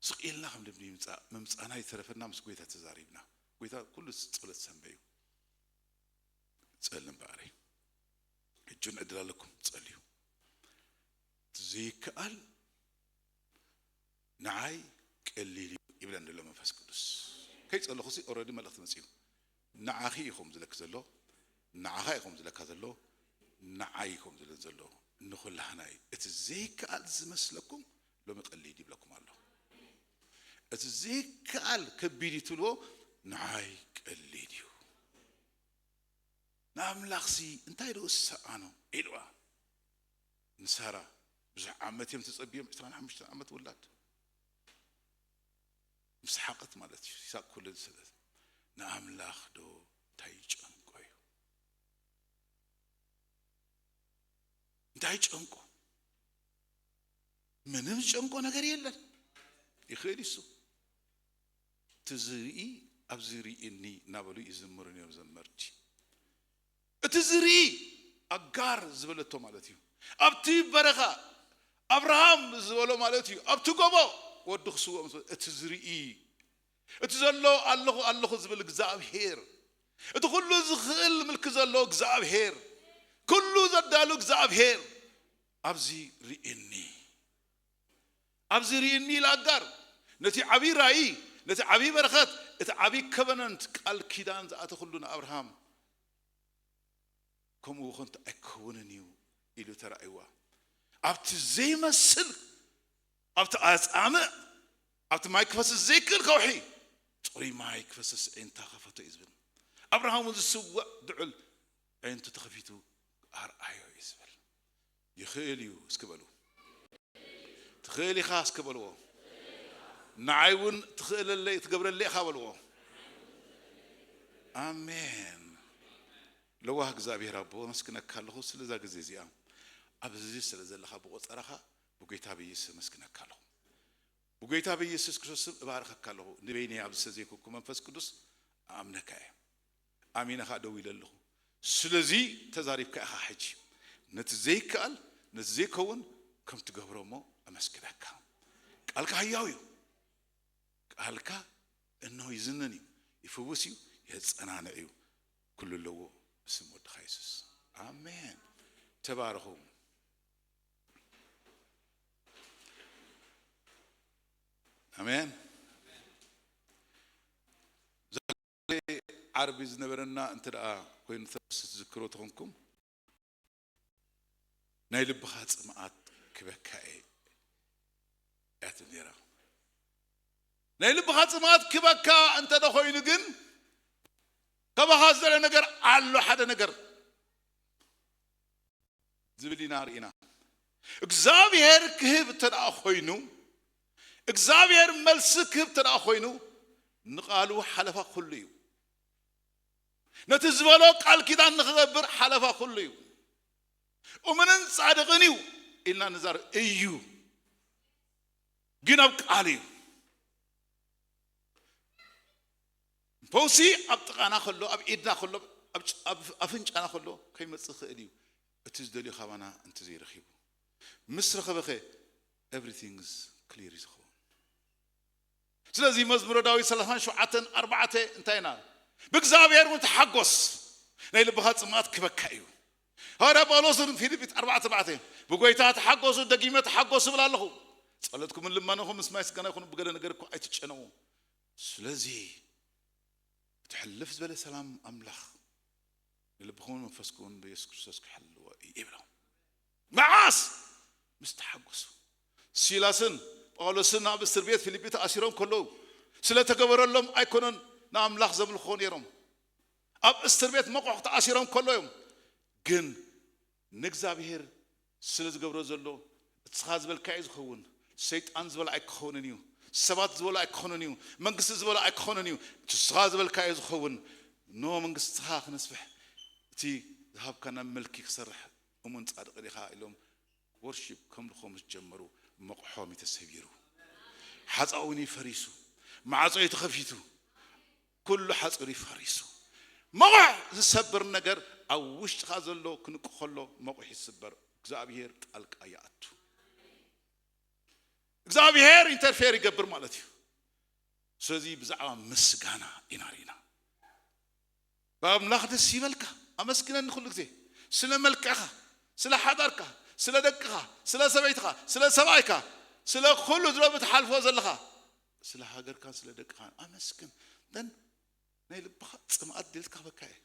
ስቕ ኢልና ከም ልቢ ምምጻእ፣ ምምጻእና ይተረፈና ምስ ጎይታ ተዛሪብና። ጎይታ ኩሉ ጸሎት ሰምዕ እዩ። ጸሊ እምበኣረይ። ሕጂ እውን ዕድል ኣለኩም፣ ጸልዩ። ዘይከኣል ንዓይ ቀሊል እዩ ይብለን ዘሎ መንፈስ ቅዱስ። ከይጸለኹሲ ኦረዲ መልእኽቲ መጺኡ። ንዓኺ ኢኹም ዝለክ ዘሎ፣ ንዓኻ ኢኹም ዝለካ ዘሎ፣ ንዓይ ኢኹም ዝለን ዘሎ፣ ንኹላህና እዩ። እቲ ዘይከኣል ዝመስለኩም ሎሚ ቀሊል ይብለኩም ኣሎ። እቲ ዘይከኣል ከቢድ እዩ ትብልዎ፣ ንዓይ ቀሊል እዩ። ንኣምላኽሲ እንታይ ዶ ዝሰኣኖ? ኢልዋ ንሳራ። ብዙሕ ዓመት እዮም ተጸብዮም፣ ዕስራን ሓሙሽተን ዓመት ውላድ። ምስ ሓቐት ማለት እዩ። ይስሐቅ ክውለድ ዝሰለት ንኣምላኽ ዶ እንታይ ይጨንቆ እዩ? እንታይ ይጨንቆ? ምንም ዝጨንቆ ነገር የለን። ይኽእል እሱ። እቲ ዝርኢ ኣብዚ ርእየኒ እናበሉ ይዝምሩ ነይሮም ዘመርቲ። እቲ ዝርኢ ኣጋር ዝበለቶ ማለት እዩ። ኣብቲ በረኻ ኣብርሃም ዝበሎ ማለት እዩ። ኣብቲ ጎቦ ወዲ ክስውኦ ምስ በለ፣ እቲ ዝርኢ፣ እቲ ዘሎ ኣለኹ ኣለኹ ዝብል እግዚኣብሔር፣ እቲ ኩሉ ዝኽእል ምልኪ ዘሎ እግዚኣብሔር፣ ኩሉ ዘዳሉ እግዚኣብሔር ኣብዚ ርእየኒ፣ ኣብዚ ርእየኒ ኢላ ኣጋር ነቲ ዓብዪ ራእይ፣ ነቲ ዓብዪ በረኸት፣ እቲ ዓብዪ ኮቨነንት ቃል ኪዳን ዝኣተኽሉ ንኣብርሃም ከምኡ ኾንት ኣይከውንን እዩ ኢሉ ተራእይዋ። ኣብቲ ዘይመስል፣ ኣብቲ ኣጻምእ፣ ኣብቲ ማይ ክፈስስ ዘይክእል ከውሒ ጽሩይ ማይ ክፈስስ ኣዒንታ ከፈቶ እዩ ዝብል። ኣብርሃም እውን ዝስዋእ ድዑል ኣዒንቱ ተኸፊቱ ኣርኣዮ እዩ ዝብል። ይኽእል እዩ እስኪ በሉ። ትኽእል ኢኻ እስኪ በልዎ። ንዓይ እውን ትኽእለለይ ትገብረለይ ኢኻ በልዎ። ኣሜን። ለዋህ እግዚኣብሔር ኣቦ፣ ኣመስግነካ ኣለኹ ስለዛ ግዜ እዚኣ። ኣብዚ ስለ ዘለኻ ብቆጸራኻ ብጎይታ ብኢየሱስ ኣመስግነካ ኣለኹ። ብጎይታ ብኢየሱስ ክርስቶስ ስም እባርኸካ ኣለኹ። ንበይነይ ኣብዚ ስለ ዘይኮንኩ መንፈስ ቅዱስ ኣኣምነካ እየ። ኣሚነ ኸኣ ደው ኢለ ኣለኹ። ስለዚ ተዛሪብካ ኢኻ ሕጂ። ነቲ ዘይከኣል፣ ነቲ ዘይከውን ከም ትገብሮ እሞ ኣመስግነካ። ቃልካ ህያው እዩ። ቃልካ እነሆ ይዝንን እዩ፣ ይፍውስ እዩ፣ የጸናንዕ እዩ። ኩሉ ኣለዎ ብስም ወድኻ የሱስ። ኣሜን። ተባረኹ። ኣሜን። ዓርቢ ዝነበረና እንተ ደኣ ኮይኑ ተስ-፣ ትዝክሮ ተኾንኩም፣ ናይ ልብኻ ጽምኣት ክበካ እየ እያ ትብል ነይራ። ናይ ልብኻ ጽምኣት ክበካ እንተ ደ ኮይኑ ግን፣ ካባኻ ዝደለ ነገር ኣሎ፣ ሓደ ነገር ዝብል ኢና ርኢና። እግዚኣብሔር ክህብ እንተ ደኣ ኮይኑ፣ እግዚኣብሔር መልሲ ክህብ እንተ ደኣ ኮይኑ፣ ንቓሉ ሓለፋ ኩሉ እዩ። ነቲ ዝበሎ ቃል ኪዳን ንኽገብር ሓለፋ ኩሉ እዩ። እሙንን ጻድቕን እዩ ኢልና ንዛረብ እዩ፣ ግን ኣብ ቃል እዩ። ፈውሲ ኣብ ጥቓና ከሎ፣ ኣብ ኢድና ከሎ፣ ኣብ ጭ-፣ ኣብ ኣፍንጫና ከሎ ከይመጽእ ይኽእል እዩ። እቲ ዝደልዮ ካባና እንተዘይረኺቡ፣ ምስ ረኸበኸ everything is clear እዩ ዝኸውን። ስለዚ መዝሙረ ዳዊት ሰላሳን ሸውዓተን ኣርባዕተ እንታይ ኢና? "ብእግዚኣብሔር እውን ተሓጎስ፣ ናይ ልብኻ ጽምኣት ክበካ እዩ።" ሃዋርያ ጳውሎስ ን ፊልጲ ኣርባዕተ ኣርባዕተ፣ "ብጎይታ ተሓጎሱ፣ ደጊመ ተሓጎሱ እብል ኣለኹ። ጸሎትኩምን ልመናኹም ምስ ማይ ስጋና ይኹን፣ ብገለ ነገር እኳ ኣይትጨነቑ። ስለዚ እቲ ሕልፍ ዝበለ ሰላም ኣምላኽ ንልብኹምን መንፈስኩምን ብየሱስ ክርስቶስ ክሕልዎ እዩ" ይብሎም። መዓስ? ምስ ተሓጎሱ። ሲላስን ጳውሎስን ኣብ እስር ቤት ፊልጲ ተኣሲሮም ከለዉ፣ ስለ ተገበረሎም ኣይኮነን ንኣምላኽ ዘምልኽዎ ነይሮም። ኣብ እስር ቤት መቑሕ ተኣሲሮም ከሎ እዮም። ግን ንእግዚኣብሔር ስለ ዝገብሮ ዘሎ፣ "ንስኻ ዝበልካዮ ዝኸውን፣ ሰይጣን ዝበሎ ኣይክኸውንን እዩ፣ ሰባት ዝበሎ ኣይክኾንን እዩ፣ መንግስቲ ዝበሎ ኣይክኾንን እዩ፣ ንስኻ ዝበልካዮ ዝኸውን፣ ኖ መንግስትኻ ክነስፍሕ፣ እቲ ዝሃብካና መልኪ ክሰርሕ እሙን ጻድቕን ኢኻ" ኢሎም ወርሺፕ ከምልኾ ምስ ጀመሩ፣ መቑሖም እዩ ተሰቢሩ። ሓጻውን እዩ ፈሪሱ። ማዕጾ እዩ ተኸፊቱ። ኩሉ ሓጹር እዩ ፈሪሱ። መቑሕ ዝሰብር ነገር ኣብ ውሽጥኻ ዘሎ ክንቁ ከሎ መቑሕ ይስበር። እግዚኣብሔር ጣልቃ ይኣቱ። እግዚኣብሔር ኢንተርፌር ይገብር ማለት እዩ። ስለዚ ብዛዕባ ምስጋና ኢና ርኢና። ብኣምላኽ ደስ ይበልካ፣ ኣመስግነኒ ኩሉ ግዜ። ስለ መልክዕኻ፣ ስለ ሓዳርካ፣ ስለ ደቅኻ፣ ስለ ሰበይትኻ፣ ስለ ሰብኣይካ፣ ስለ ኩሉ ድሮ ብትሓልፎ ዘለኻ፣ ስለ ሃገርካን ስለ ደቅኻን ኣመስግን። ደን ናይ ልብኻ ጽምኣት ደልካ በካ እየ።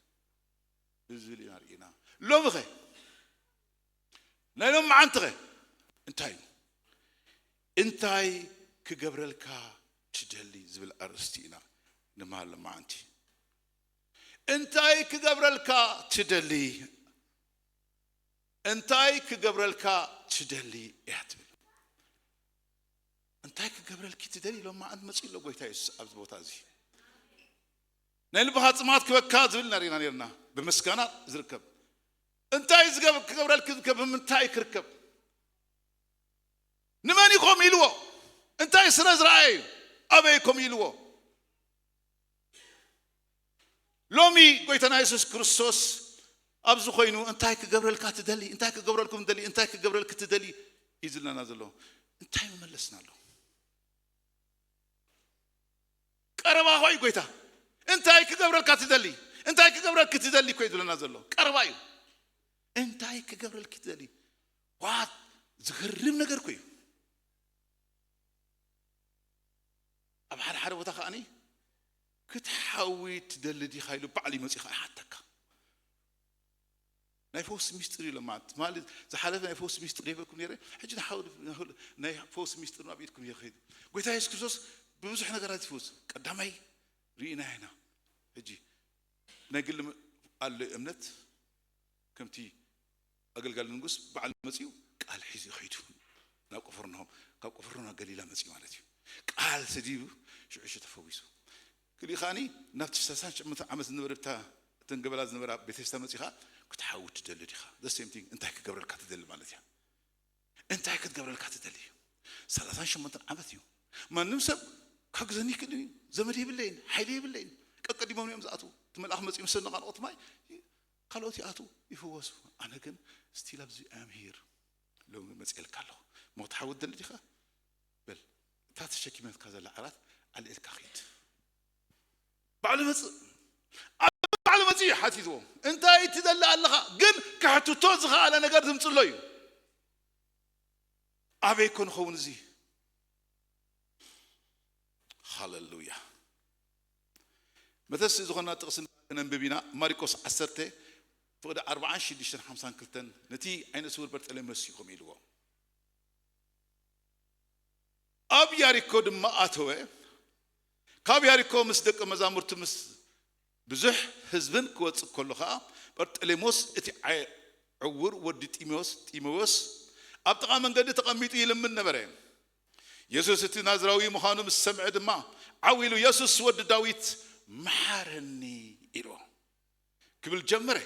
ብዝብል ኢና ርኢና። ሎምኸ? ናይ ሎምዓንትኸ? እንታይ እዩ? እንታይ ክገብረልካ ትደሊ ዝብል ኣርእስቲ ኢና ንመሃር ሎምዓንቲ። እንታይ ክገብረልካ ትደሊ? እንታይ ክገብረልካ ትደሊ እያ ትብል። እንታይ ክገብረልኪ ትደሊ? ሎማዓንቲ መፂኡ ኣሎ ጎይታ የሱስ ኣብዚ ቦታ እዚ። ናይ ልብኻ ፅማት ክበካ ዝብል ኢና ርኢና ነርና። ብምስጋና ዝርከብ እንታይ ዝገብ- ክገብረልኪ ዝርከብ ብምንታይ ክርከብ? ንመን ኢኹም ኢልዎ? እንታይ ስረ ዝረኣየ እዩ? ኣበይ ኢኹም ኢልዎ? ሎሚ ጎይታና የሱስ ክርስቶስ ኣብዚ ኮይኑ እንታይ ክገብረልካ ትደሊ? እንታይ ክገብረልኩም ትደሊ? እንታይ ክገብረልኪ ትደሊ? እዩ ዝብለና ዘሎ። እንታይ መመለስና ኣሎ? ቀረባ ኾይ ጎይታ እንታይ ክገብረልካ ትደሊ? እንታይ ክገብረልኪ ትደሊ እኮ እዩ ዝብለና ዘሎ። ቀረባ እዩ። እንታይ ክገብረልኪ ትደሊ? ዋት ዝገርም ነገር እኮ እዩ። ኣብ ሓደ ሓደ ቦታ ከዓኒ ክትሓዊ ትደሊ ዲኻ ኢሉ ባዕሉ ይመፅእ ከዓ ይሓተካ። ናይ ፈውሲ ሚስጥር እዩ ለማት ማለት ዝሓለፈ ናይ ፈውሲ ሚስጥር ይበኩም ነረ ሕጂ ንሓው ናይ ፈውሲ ሚስጥር ናብ ኢድኩም ይኸይድ። ጎይታ የሱስ ክርስቶስ ብብዙሕ ነገራት ይፈውስ። ቀዳማይ ርኢና ኢና። ሕጂ ናይ ግሊ ኣሎ እምነት ከምቲ ኣገልጋሊ ንጉስ በዓል መፅኡ ቃል ሒዙ ይኸይዱ ናብ ቅፍርናሆም፣ ካብ ቅፍርና ገሊላ መፅኡ ማለት እዩ። ቃል ሰዲቡ ሽዑ ሽዑ ተፈዊሱ። ክሊእ ከዓኒ ናብቲ ሰላሳን ሸሞንተን ዓመት ዝነበረ ብታ እተን ገበላ ዝነበራ ቤተስታ መፂኻ ክትሓዊ ትደሊ ዲኻ? The same thing እንታይ ክገብረልካ ትደሊ ማለት እያ። እንታይ ክትገብረልካ ትደሊ እዩ? ሰላሳን ሸሞንተን ዓመት እዩ። ማንም ሰብ ካግዘኒ ይክእል እዩ። ዘመድ የብለይን፣ ሓይሊ የብለይን። ቀቀዲሞም እዮም ዝኣትዉ። እቲ መልኣኽ መፂኡ ምስ ዘነቓንቑ እቲ ማይ ካልኦት ይኣትዉ ይፍወሱ። ኣነ ግን ስቲል ኣብዚ ኣም ሂር ሎሚ መፅኤልካ ኣለኹ። ሞት ሓዊ ትደሊ ዲኻ? በል እታ ተሸኪመትካ ዘላ ዓራት ኣልኤልካ ኺድ። ባዕሉ መፅእ ኣብ ባዕሉ መፅእ እዩ ሓቲትዎ። እንታይ ትደሊ ኣለኻ? ግን ከሕትቶ ዝኸኣለ ነገር ዝምፅሎ እዩ። ኣበይ ኮ ንኸውን እዚ? ሃለሉያ። መተሲ ዝኾና ጥቕሲ ከነንብብ ኢና። ማሪቆስ ዓሰርተ ፍቕዲ ኣርባዓን ሽዱሽተን ሓምሳን ክልተን ነቲ ዓይነ ስውር በርጠሌሜዎስ እዩ ከምኡ ኢልዎ። ኣብ ያሪኮ ድማ ኣተወ። ካብ ያሪኮ ምስ ደቀ መዛሙርቱ ምስ ብዙሕ ህዝብን ክወጽእ ከሎ ኸኣ በርጠሌሞስ እቲ ዓይ ዕውር ወዲ ጢሜዎስ ጢሜዎስ ኣብ ጥቓ መንገዲ ተቐሚጡ ይልምን ነበረ። የሱስ እቲ ናዝራዊ ምዃኑ ምስ ሰምዐ ድማ ዓው ኢሉ የሱስ ወዲ ዳዊት መሓረኒ ኢሉ ክብል ጀመረ።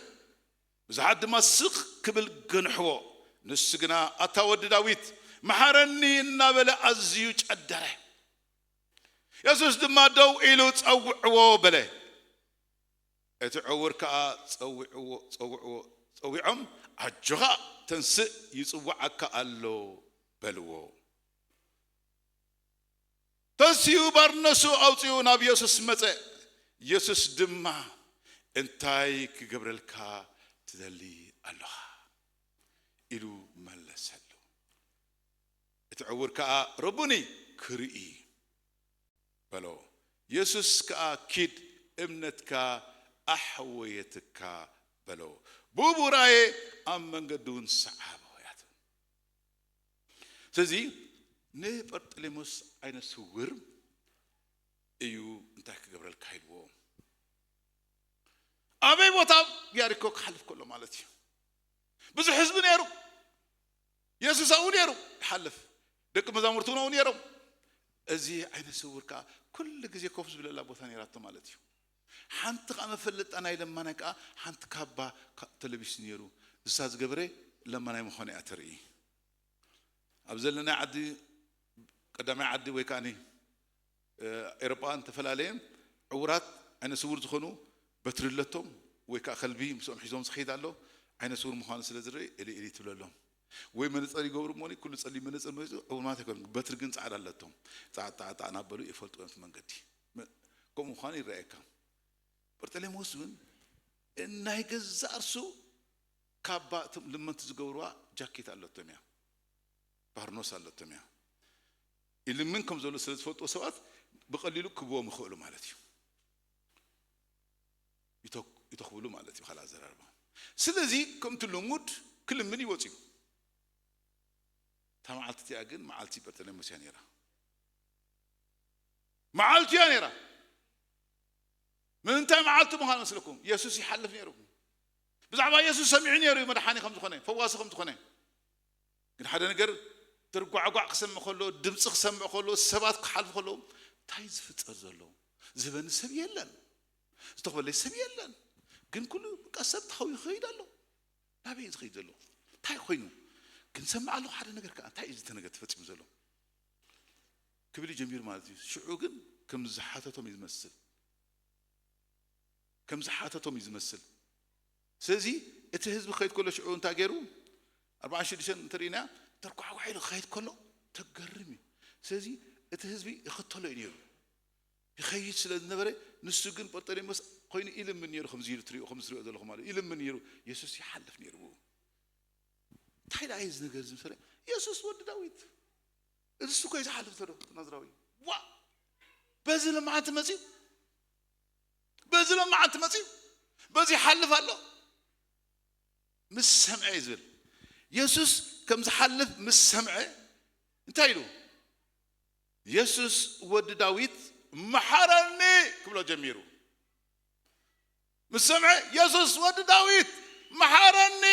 ብዙሓት ድማ ስቕ ክብል ገንሕዎ። ንሱ ግና ኣታ ወዲ ዳዊት መሓረኒ እናበለ ኣዝዩ ጨደረ። የሱስ ድማ ደው ኢሉ ጸውዕዎ በለ። እቲ ዕውር ከኣ ጸውዕዎ ጸውዕዎ ጸዊዖም ኣጆኻ ተንስእ ይጽውዓካ ኣሎ በልዎ። ተንሲኡ ባርነሱ ኣውጺኡ ናብ የሱስ መጸ። የሱስ ድማ እንታይ ክገብረልካ ትደሊ ኣለኻ ኢሉ መለሰሉ። እቲ ዕውር ከኣ ረቡኒ ክርኢ በሎ። የሱስ ከኣ ኪድ እምነትካ ኣሕወየትካ በሎ። ብኡብኡ ረኣየ ኣብ መንገዲ እውን ሰዓቦ እያ ትብል። ስለዚ ንበርጠሌሞስ ዓይነ ስውር እዩ እንታይ ክገብረልካ ኢልዎ ኣበይ ቦታ ያሪኮ ክሓልፍ ከሎ ማለት እዩ። ብዙሕ ህዝቢ ነይሩ። የሱስ ኣብኡ ነይሩ ይሓልፍ። ደቂ መዛሙርቱ እውን ኣብኡ ነይሮም። እዚ ዓይነ ስውር ከዓ ኩሉ ግዜ ኮፍ ዝብለላ ቦታ ነይራቶ ማለት እዩ። ሓንቲ ከዓ መፈለጣ ናይ ለማናይ ከዓ ሓንቲ ካባ ተለቢሱ ነይሩ። እሳ ዝገበረ ለማናይ ምዃኑ እያ ተርኢ። ኣብ ዘለናይ ዓዲ ቀዳማይ ዓዲ ወይ ከዓ ኤሮጳ እንተፈላለየ ዕውራት ዓይነ ስውር ዝኾኑ በትሪ ኣለቶም ወይ ከዓ ከልቢ ምስኦም ሒዞም ዝኸይድ ኣሎ። ዓይነ ስውር ምዃኑ ስለ ዝርኢ እሊ እሊ ትብለሎም ወይ መነፀር ይገብሩ እሞ ኩሉ ፀሊም መነፀር መ ዕውር ማለት ኣይኮን በትሪ ግን ፃዕዳ ኣለቶም። ፃዕጣዕጣዕ ናበሉ ይፈልጡ እቲ መንገዲ ከምኡ ምዃኑ ይረኣየካ። በርጠሌሞስ እውን ናይ ገዛእ እርሱ ካባ እቶም ልመንቲ ዝገብርዋ ጃኬት ኣለቶም እያ ባርኖስ ኣለቶም እያ። ይልምን ከም ዘሎ ስለ ዝፈልጥዎ ሰባት ብቐሊሉ ክብዎም ይኽእሉ ማለት እዩ። ይተኽብሉ ማለት እዩ ካልእ ኣዘራርባ። ስለዚ ከምቲ ልሙድ ክልምን ይወፅዩ። እታ መዓልቲ እቲኣ ግን መዓልቲ በርጠሌሞስ እያ ነይራ። መዓልቱ እያ ነይራ። ምንታይ መዓልቱ ምዃኑ መስለኩም? የሱስ ይሓልፍ ነይሩ። ብዛዕባ የሱስ ሰሚዑ ነይሩ እዩ፣ መድሓኒ ከም ዝኾነ፣ ፈዋሲ ከም ዝኾነ። ግን ሓደ ነገር፣ ተርጓዕጓዕ ክሰምዕ ከሎ፣ ድምፂ ክሰምዕ ከሎ፣ ሰባት ክሓልፉ ከለዉ፣ እንታይ ዝፍጠር ዘሎ? ዝህበኒ ሰብ የለን፣ ዝተኽበለይ ሰብ የለን። ግን ኩሉ በቃ ሰብ ተኸዊሉ ይኸይድ ኣሎ። ናበይ እዩ ዝኸይድ ዘሎ? እንታይ ኮይኑ? ግን ሰምዕ ኣለኹ ሓደ ነገር ከኣ፣ እንታይ እዩ እዚ ነገር ተፈጺሙ ዘሎ? ክብል እዩ ጀሚሩ ማለት እዩ። ሽዑ ግን ከም ዝሓተቶም እዩ ዝመስል። ከም ዝሓተቶም እዩ ዝመስል። ስለዚ እቲ ህዝቢ ክኸይድ ከሎ ሽዑ እንታይ ገይሩ? ኣርባዓን ሽዱሽተን እንተሪእና፣ ተርኳዕኳዕ ኢሉ ክኸይድ ከሎ ተገርም እዩ። ስለዚ እቲ ህዝቢ ይኸተሎ እዩ ነይሩ። ይኸይድ ስለ ዝነበረ፣ ንሱ ግን በርጠሌሜዎስ ኮይኑ ይልምን ነይሩ፣ ከምዚ ኢሉ ትሪኦ፣ ከምዚ ትሪኦ ዘለኹም ማለት እዩ። ይልምን ነይሩ፣ የሱስ ይሓልፍ ነይሩ። እንታይ ደኣ እዩ እዚ ነገር እዚ ምስ በለ፣ የሱስ ወዲ ዳዊት፣ እዚ እኮ እዩ ዝሓልፍ ዘሎ ናዝራዊ። ዋ! በዚ ልምዓት መጺኡ፣ በዚ ልምዓት መጺኡ፣ በዚ ይሓልፍ ኣሎ። ምስ ሰምዐ እዩ ዝብል። የሱስ ከም ዝሓልፍ ምስ ሰምዐ እንታይ ኢሉ? የሱስ ወዲ ዳዊት መሓረኒ ክብሎ ጀሚሩ። ምስ ሰምዐ፣ የሱስ ወዲ ዳዊት መሓረኒ፣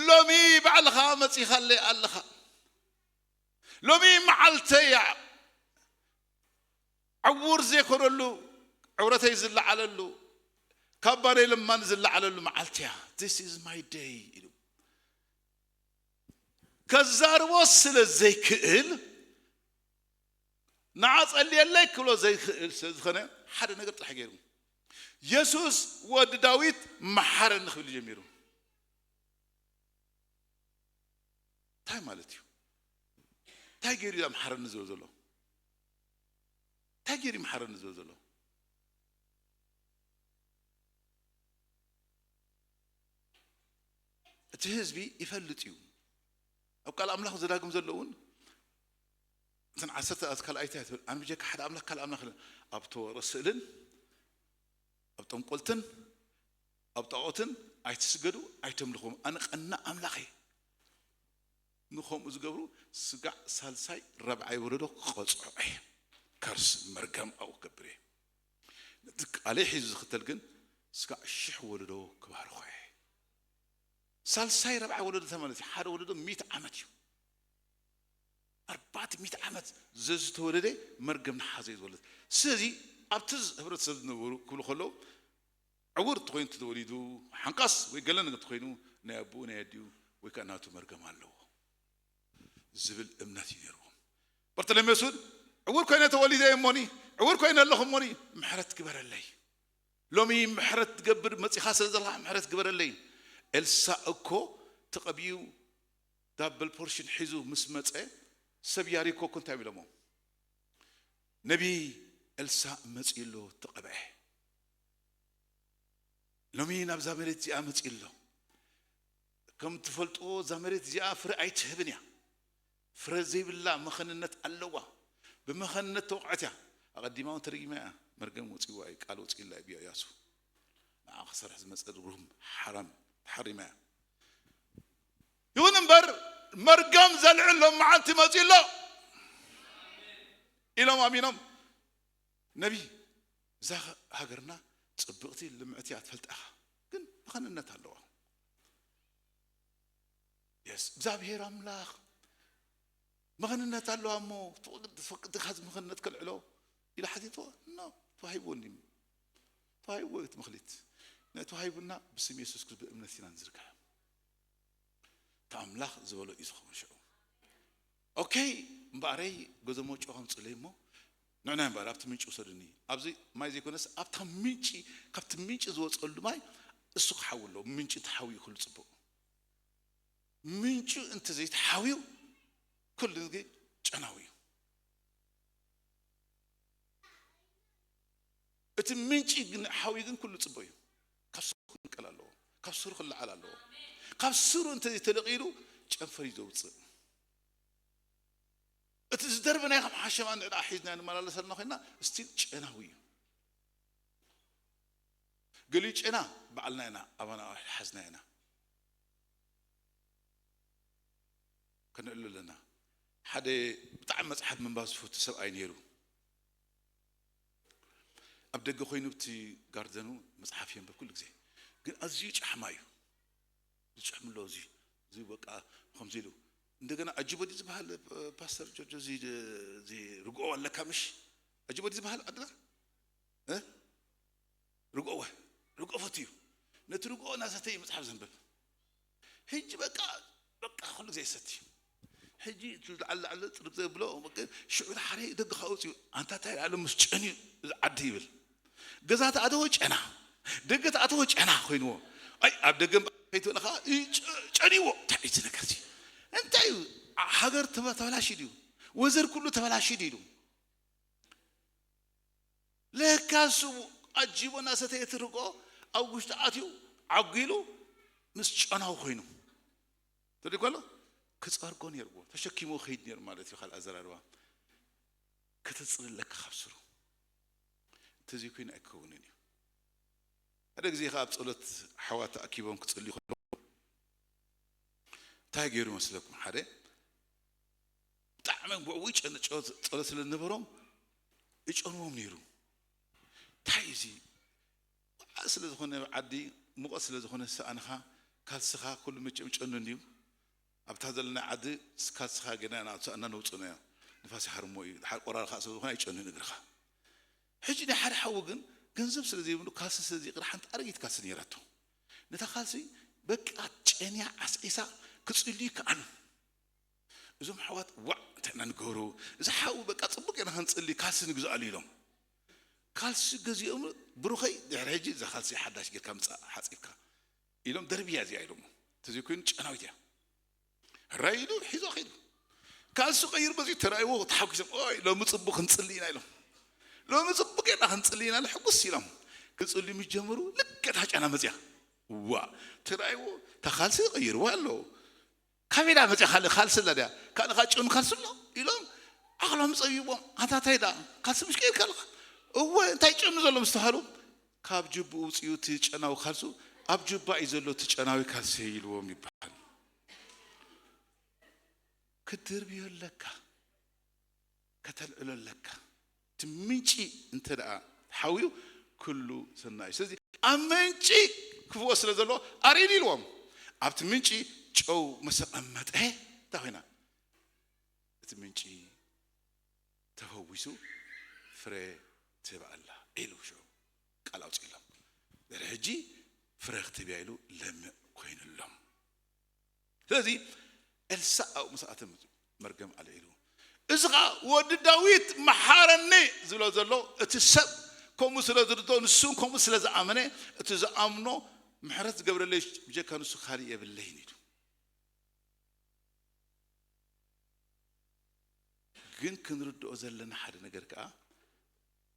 ሎሚ ባዕልኻ መጺኻለይ ኣለኻ። ሎሚ መዓልተይ እያ። ዕዉር ዘይኮነሉ፣ ዕውረተይ ዝለዓለሉ፣ ካብ ባደይ ለማን ዝለዓለሉ መዓልቲ እያ። This is my day ኢሉ ከዛርቦ ስለ ዘይክእል፣ ንዓ ጸልየለይ ክብሎ ዘይክእል ስለ ዝኾነ፣ ሓደ ነገር ጥራሕ ገይሩ፣ የሱስ ወዲ ዳዊት መሓረኒ ክብል ጀሚሩ። እንታይ ማለት እዩ? እንታይ ገይሩ እዩ መሓረኒ ዝብል ዘሎ? እንታይ ገይሩ እዩ መሓረኒ ዝብል ዘሎ? እቲ ህዝቢ ይፈልጥ እዩ። ኣብ ቃል ኣምላኽ ዘዳግም ዘሎ እውን፣ እተን ዓሰርተ ኣት ካልኣይቲ እያ ትብል፣ ኣነ ብጀካ ሓደ ኣምላኽ ካልእ ኣምላኽ የለን። ኣብ ተወረ ስእልን ኣብ ጠንቆልትን ኣብ ጣዖትን ኣይትስገዱ፣ ኣይተምልኹም። ኣነ ቀና ኣምላኽ እየ። ንኸምኡ ዝገብሩ ስጋዕ ሳልሳይ ራብዓይ ወለዶ ክቐጽዖ እየ። ከርስ፣ መርገም ኣብኡ ክገብር እየ። ነቲ ቃለይ ሒዙ ዝኽተል ግን ስጋዕ ሽሕ ወለዶ ክባርኾ እየ። ሳልሳይ ራብዓይ ወለዶ ማለት እዩ። ሓደ ወለዶ ሚእቲ ዓመት እዩ። ኣርባዕተ ሚእቲ ዓመት ዘዝተወለደ መርገም ንሓዘ እዩ ዝወለድ። ስለዚ ኣብቲ ህብረተሰብ ዝነበሩ ክብሉ ከለዉ፣ ዕውር እንተኾይኑ እንተተወሊዱ፣ ሓንካስ ወይ ገለ ነገር እንተኾይኑ፣ ናይ ኣቦኡ ናይ ኣዲኡ ወይ ከኣ ናቱ መርገም ኣለዎ ዝብል እምነት እዩ ነይርዎም። በርተለሜዎስ እውን፣ ዕውር ኮይነ ተወሊደ እየ እሞኒ፣ ዕውር ኮይነ ኣለኹ እሞኒ፣ ምሕረት ግበረለይ። ሎሚ ምሕረት ትገብር መጺኻ ስለ ዘለኻ ምሕረት ግበረለይ። ኤልሳእ እኮ ተቐቢኡ ዳብል ፖርሽን ሒዙ ምስ መጸ፣ ሰብ ያሪኮ እኮ እንታይ ኢሎሞ? ነቢ ኤልሳእ መጺኡ ኣሎ፣ ተቐብአ። ሎሚ ናብዛ መሬት እዚኣ መጺኡ ኣሎ። ከም ትፈልጥዎ እዛ መሬት እዚኣ ፍረ ኣይትህብን እያ። ፍረ ዘይብላ መኸንነት ኣለዋ። ብመኸንነት ተወቕዐት እያ። ኣቐዲማ እውን ተደጊማ እያ። መርገም ወጺዋ እዩ፣ ቃል ወጺኡላ እዩ ብኢያሱ። ንዓ ክሰርሕ ዝመጸ ርጉም ሓራም ተሓሪማ እያ። ይኹን እምበር መርገም ዘልዕል ሎም መዓልቲ መጺኡ ኣሎ ኢሎም ኣሚኖም። ነቢ፣ እዛ ሃገርና ጽብቕቲ ልምዕቲ እያ ትፈልጣኻ፣ ግን መኸንነት ኣለዋ። የስ፣ እግዚኣብሔር ኣምላኽ መኸንነት ኣለዋ እሞ ትፈቅድ፣ ትፈቅድ ዲኻ እዚ መኸንነት ከልዕሎ ኢሉ ሓቲትዎ? ኖ፣ ተዋሂብዎ እንዲ፣ ተዋሂብዎ እዩ እቲ መኽሊት። ናይ ተዋሂቡና ብስም የሱስ ክርስቶስ ብእምነት ኢና ንዝርግሐ። እቲ ኣምላኽ ዝበሎ እዩ ዝኸውን ሽዑ። ኦኬ፣ እምበኣረይ ገዘሞ ጨው ከምጽለይ እሞ ንዕናይ እምበኣር ኣብቲ ምንጪ ውሰዱኒ። ኣብዚ ማይ ዘይኮነስ ኣብታ ምንጪ፣ ካብቲ ምንጪ ዝወጸሉ ማይ እሱ ክሓዊ ኣለዎ። ምንጪ ተሓዊ እዩ ኩሉ ጽቡቕ። ምንጩ እንተ ዘይተሓውዩ ኩሉ ግዜ ጨናዊ እዩ። እቲ ምንጪ ግን ሓውዩ ግን ኩሉ ጽቡቕ እዩ። ካብ ስሩ ክንቀል ኣለዎ። ካብ ስሩ ክለዓል ኣለዎ። ካብ ስሩ እንተ ዘይተለቒሉ ጨንፈር እዩ ዘውጽእ። እቲ ዝደርበናዮ ከም ሓሸማ እንድሕር ደኣ ሒዝና ንመላለስ ኣለና ኮይንና፣ ስቲል ጨናዊ እዩ። ገሊኡ ጨና ባዕልና ኢና ኣባና ሓዝና ኢና። ከነዕሉ ኣለና። ሓደ ብጣዕሚ መጽሓፍ ምንባብ ዝፈቱ ሰብኣይ ነይሩ። ኣብ ደገ ኮይኑ ኣብቲ ጋርደኑ መጽሓፍ የንብብ ኩሉ ግዜ። ግን ኣዝዩ ጫሕማ እዩ። ዝጭሕም ኣሎ እዚ፣ እዚ በቃ ከምዚ ኢሉ። እንደገና ኣጅቦ ድዩ ዝበሃል፣ ፓስተር ጆርጆ፣ እዚ፣ እዚ ርግኦ ኣለካ ምሽ? ኣጅቦ ድዩ ዝበሃል ዓድና? እ? ርግኦ፣ ርግኦ ፈትዩ። ነቲ ርግኦ እናሰተየ መጽሓፍ ዘንብብ። ሕጂ በቃ፣ በቃ ኩሉ ግዜ ይሰቲ። ሕጂ እቲ ላዕሊ ላዕሊ ጥርብ ዘብሎ፣ በቃ ሽዑ ሓደ ደገ ከውጽኡ፣ ኣንታ እንታይ ኣሎ ምስ ጨንዩ እዚ ዓዲ ይብል። ገዛ ተኣተወ ጨና፣ ደገ ተኣተወ ጨና ኮይንዎ። ኣይ ኣብ ደገ እምበር ከይትበለ ኸዓ ጨ-፣ ጨንይዎ። እንታይ እዩ እዚ ነገር እዚ? እንታይ እዩ? ሃገር ተበ-፣ ተበላሽዩ ድዩ? ወዘር ኩሉ ተበላሽዩ ድዩ ኢሉ። ለካ እሱ ኣጂቦ እናሰተየ እቲ ርግኦ ኣብ ውሽጢ ኣትዩ ዓጒሉ ምስ ጨናዊ ኮይኑ። ትርኢ ከሎ ክጸርጎ ነይርዎ። ተሸኪሞ ከይድ ነይሩ ማለት እዩ። ካልእ ኣዘራርባ ከተጽሪ ኣለካ ካብ ስሩ። እንተዘይኮይኑ ኣይክኸውንን እዩ። ሓደ ግዜ ኸዓ ኣብ ጸሎት ኣሕዋት ተኣኪቦም ክጽልዩ ከለዉ እንታይ ገይሩ መስለኩም? ሓደ ብጣዕሚ ብዕዉይ ጨን-፣ ጨ-፣ ጸሎት ስለ ዝነበሮም ይጨንዎም ነይሩ። እንታይ እዚ? ወዓ ስለ ዝኾነ ዓዲ ሙቐት ስለ ዝኾነ ዝሰኣንኻ ካልስኻ ኩሉ መቸም ጨኑ እንድዩ። ኣብታ ዘለና ዓዲ ካልስኻ ገና እናውፅእና ነውፅእናዮ። ንፋስ ይሃርሞ እዩ። ድሓር ቆራርኻ ስለ ዝኾነ ኣይጨኑን እግርኻ። ሕጂ ናይ ሓደ ሓዊ ግን ገንዘብ ስለ ዘይብሉ ካልሲ ስለ ዘይቕረ ሓንቲ ኣረጊት ካልሲ ነይራቶ። ነታ ካልሲ በቃ ጨንያ ዓስዒሳ ክፅልዩ ይከኣሉ። እዞም ኣሕዋት ዋዕ እንታይ ኢና ንገብሮ? እዚ ሓዊ በቃ ፅቡቅ ኢና ክንፅሊ ካልሲ ንግዝኣሉ ኢሎም። ካልሲ ገዚኦም ብሩኸይ ድሕሪ ሕጂ እዛ ካልሲ ሓዳሽ ጌርካ ምፃእ ሓፂብካ ኢሎም ደርብያ እዚኣ ኢሎሞ። ተዘይኮይኑ ጨናዊት እያ። ራይ ኢሉ ሒዞ ኸይዱ። ካልሲ ቀይር በዚ ተራእይዎ ተሓጒሶም ኦይ ሎሚ ፅቡቅ ክንፅሊ ኢና ኢሎም። ሎሚ ፅቡቅ ጌርና ክንፅሊ ኢና ኢሎም ሕጉስ ኢሎም። ክፅሊ ምስ ጀመሩ ልክዕ እታ ጨና መፅያ። ዋ ተራእይዎ እታ ካልሲ ቀይርዋ ኣሎ። ካበይ ደኣ መፅያ ካልእ ካልሲ ኣላ ድያ? ካልእ ከዓ ጭኑ ካልሲ ኣሎ ኢሎም ዓቕሎም ፀቢቦም ኣንታ እንታይ ደኣ ካልሲ ምሽ ቀይርካ ኣለኻ? እወ እንታይ ጭኑ ዘሎ ምስ ተባሃሉ ካብ ጅብኡ ውፅኡ እቲ ጨናዊ ካልሱ ኣብ ጅባ እዩ ዘሎ እቲ ጨናዊ ካልሲ ኢልዎም ይበሃል። ክትድርብዮ ኣለካ። ከተልዕሎ ኣለካ። እቲ ምንጪ እንተ ደኣ ሓውዩ ኩሉ ሰናይ እዩ። ስለዚ ኣብ ምንጪ ክፍወስ ስለ ዘለዎ ኣርእዩኒ ኢልዎም። ኣብቲ ምንጪ ጨው መሰቐመጠ እንታይ ኮይና? እቲ ምንጪ ተፈዊሱ ፍረ ትህብ ኣላ ኢሉ ሽዑ ቃል ኣውፅእሎም። ድሕሪ ሕጂ ፍረ ክትህብ እያ ኢሉ ለምዕ ኮይኑሎም። ስለዚ ኤልሳእ ኣብኡ ምስ ኣተ መርገም ኣልዒሉ፣ እዚ ኸዓ ወዲ ዳዊት መሓረኒ ዝብሎ ዘሎ እቲ ሰብ ከምኡ ስለ ዝርድኦ ንሱ እውን ከምኡ ስለ ዝኣመነ እቲ ዝኣምኖ ምሕረት ዝገብረለይ ብጀካ ንሱ ካሊእ የብለይን ኢሉ። ግን ክንርድኦ ዘለና ሓደ ነገር ከዓ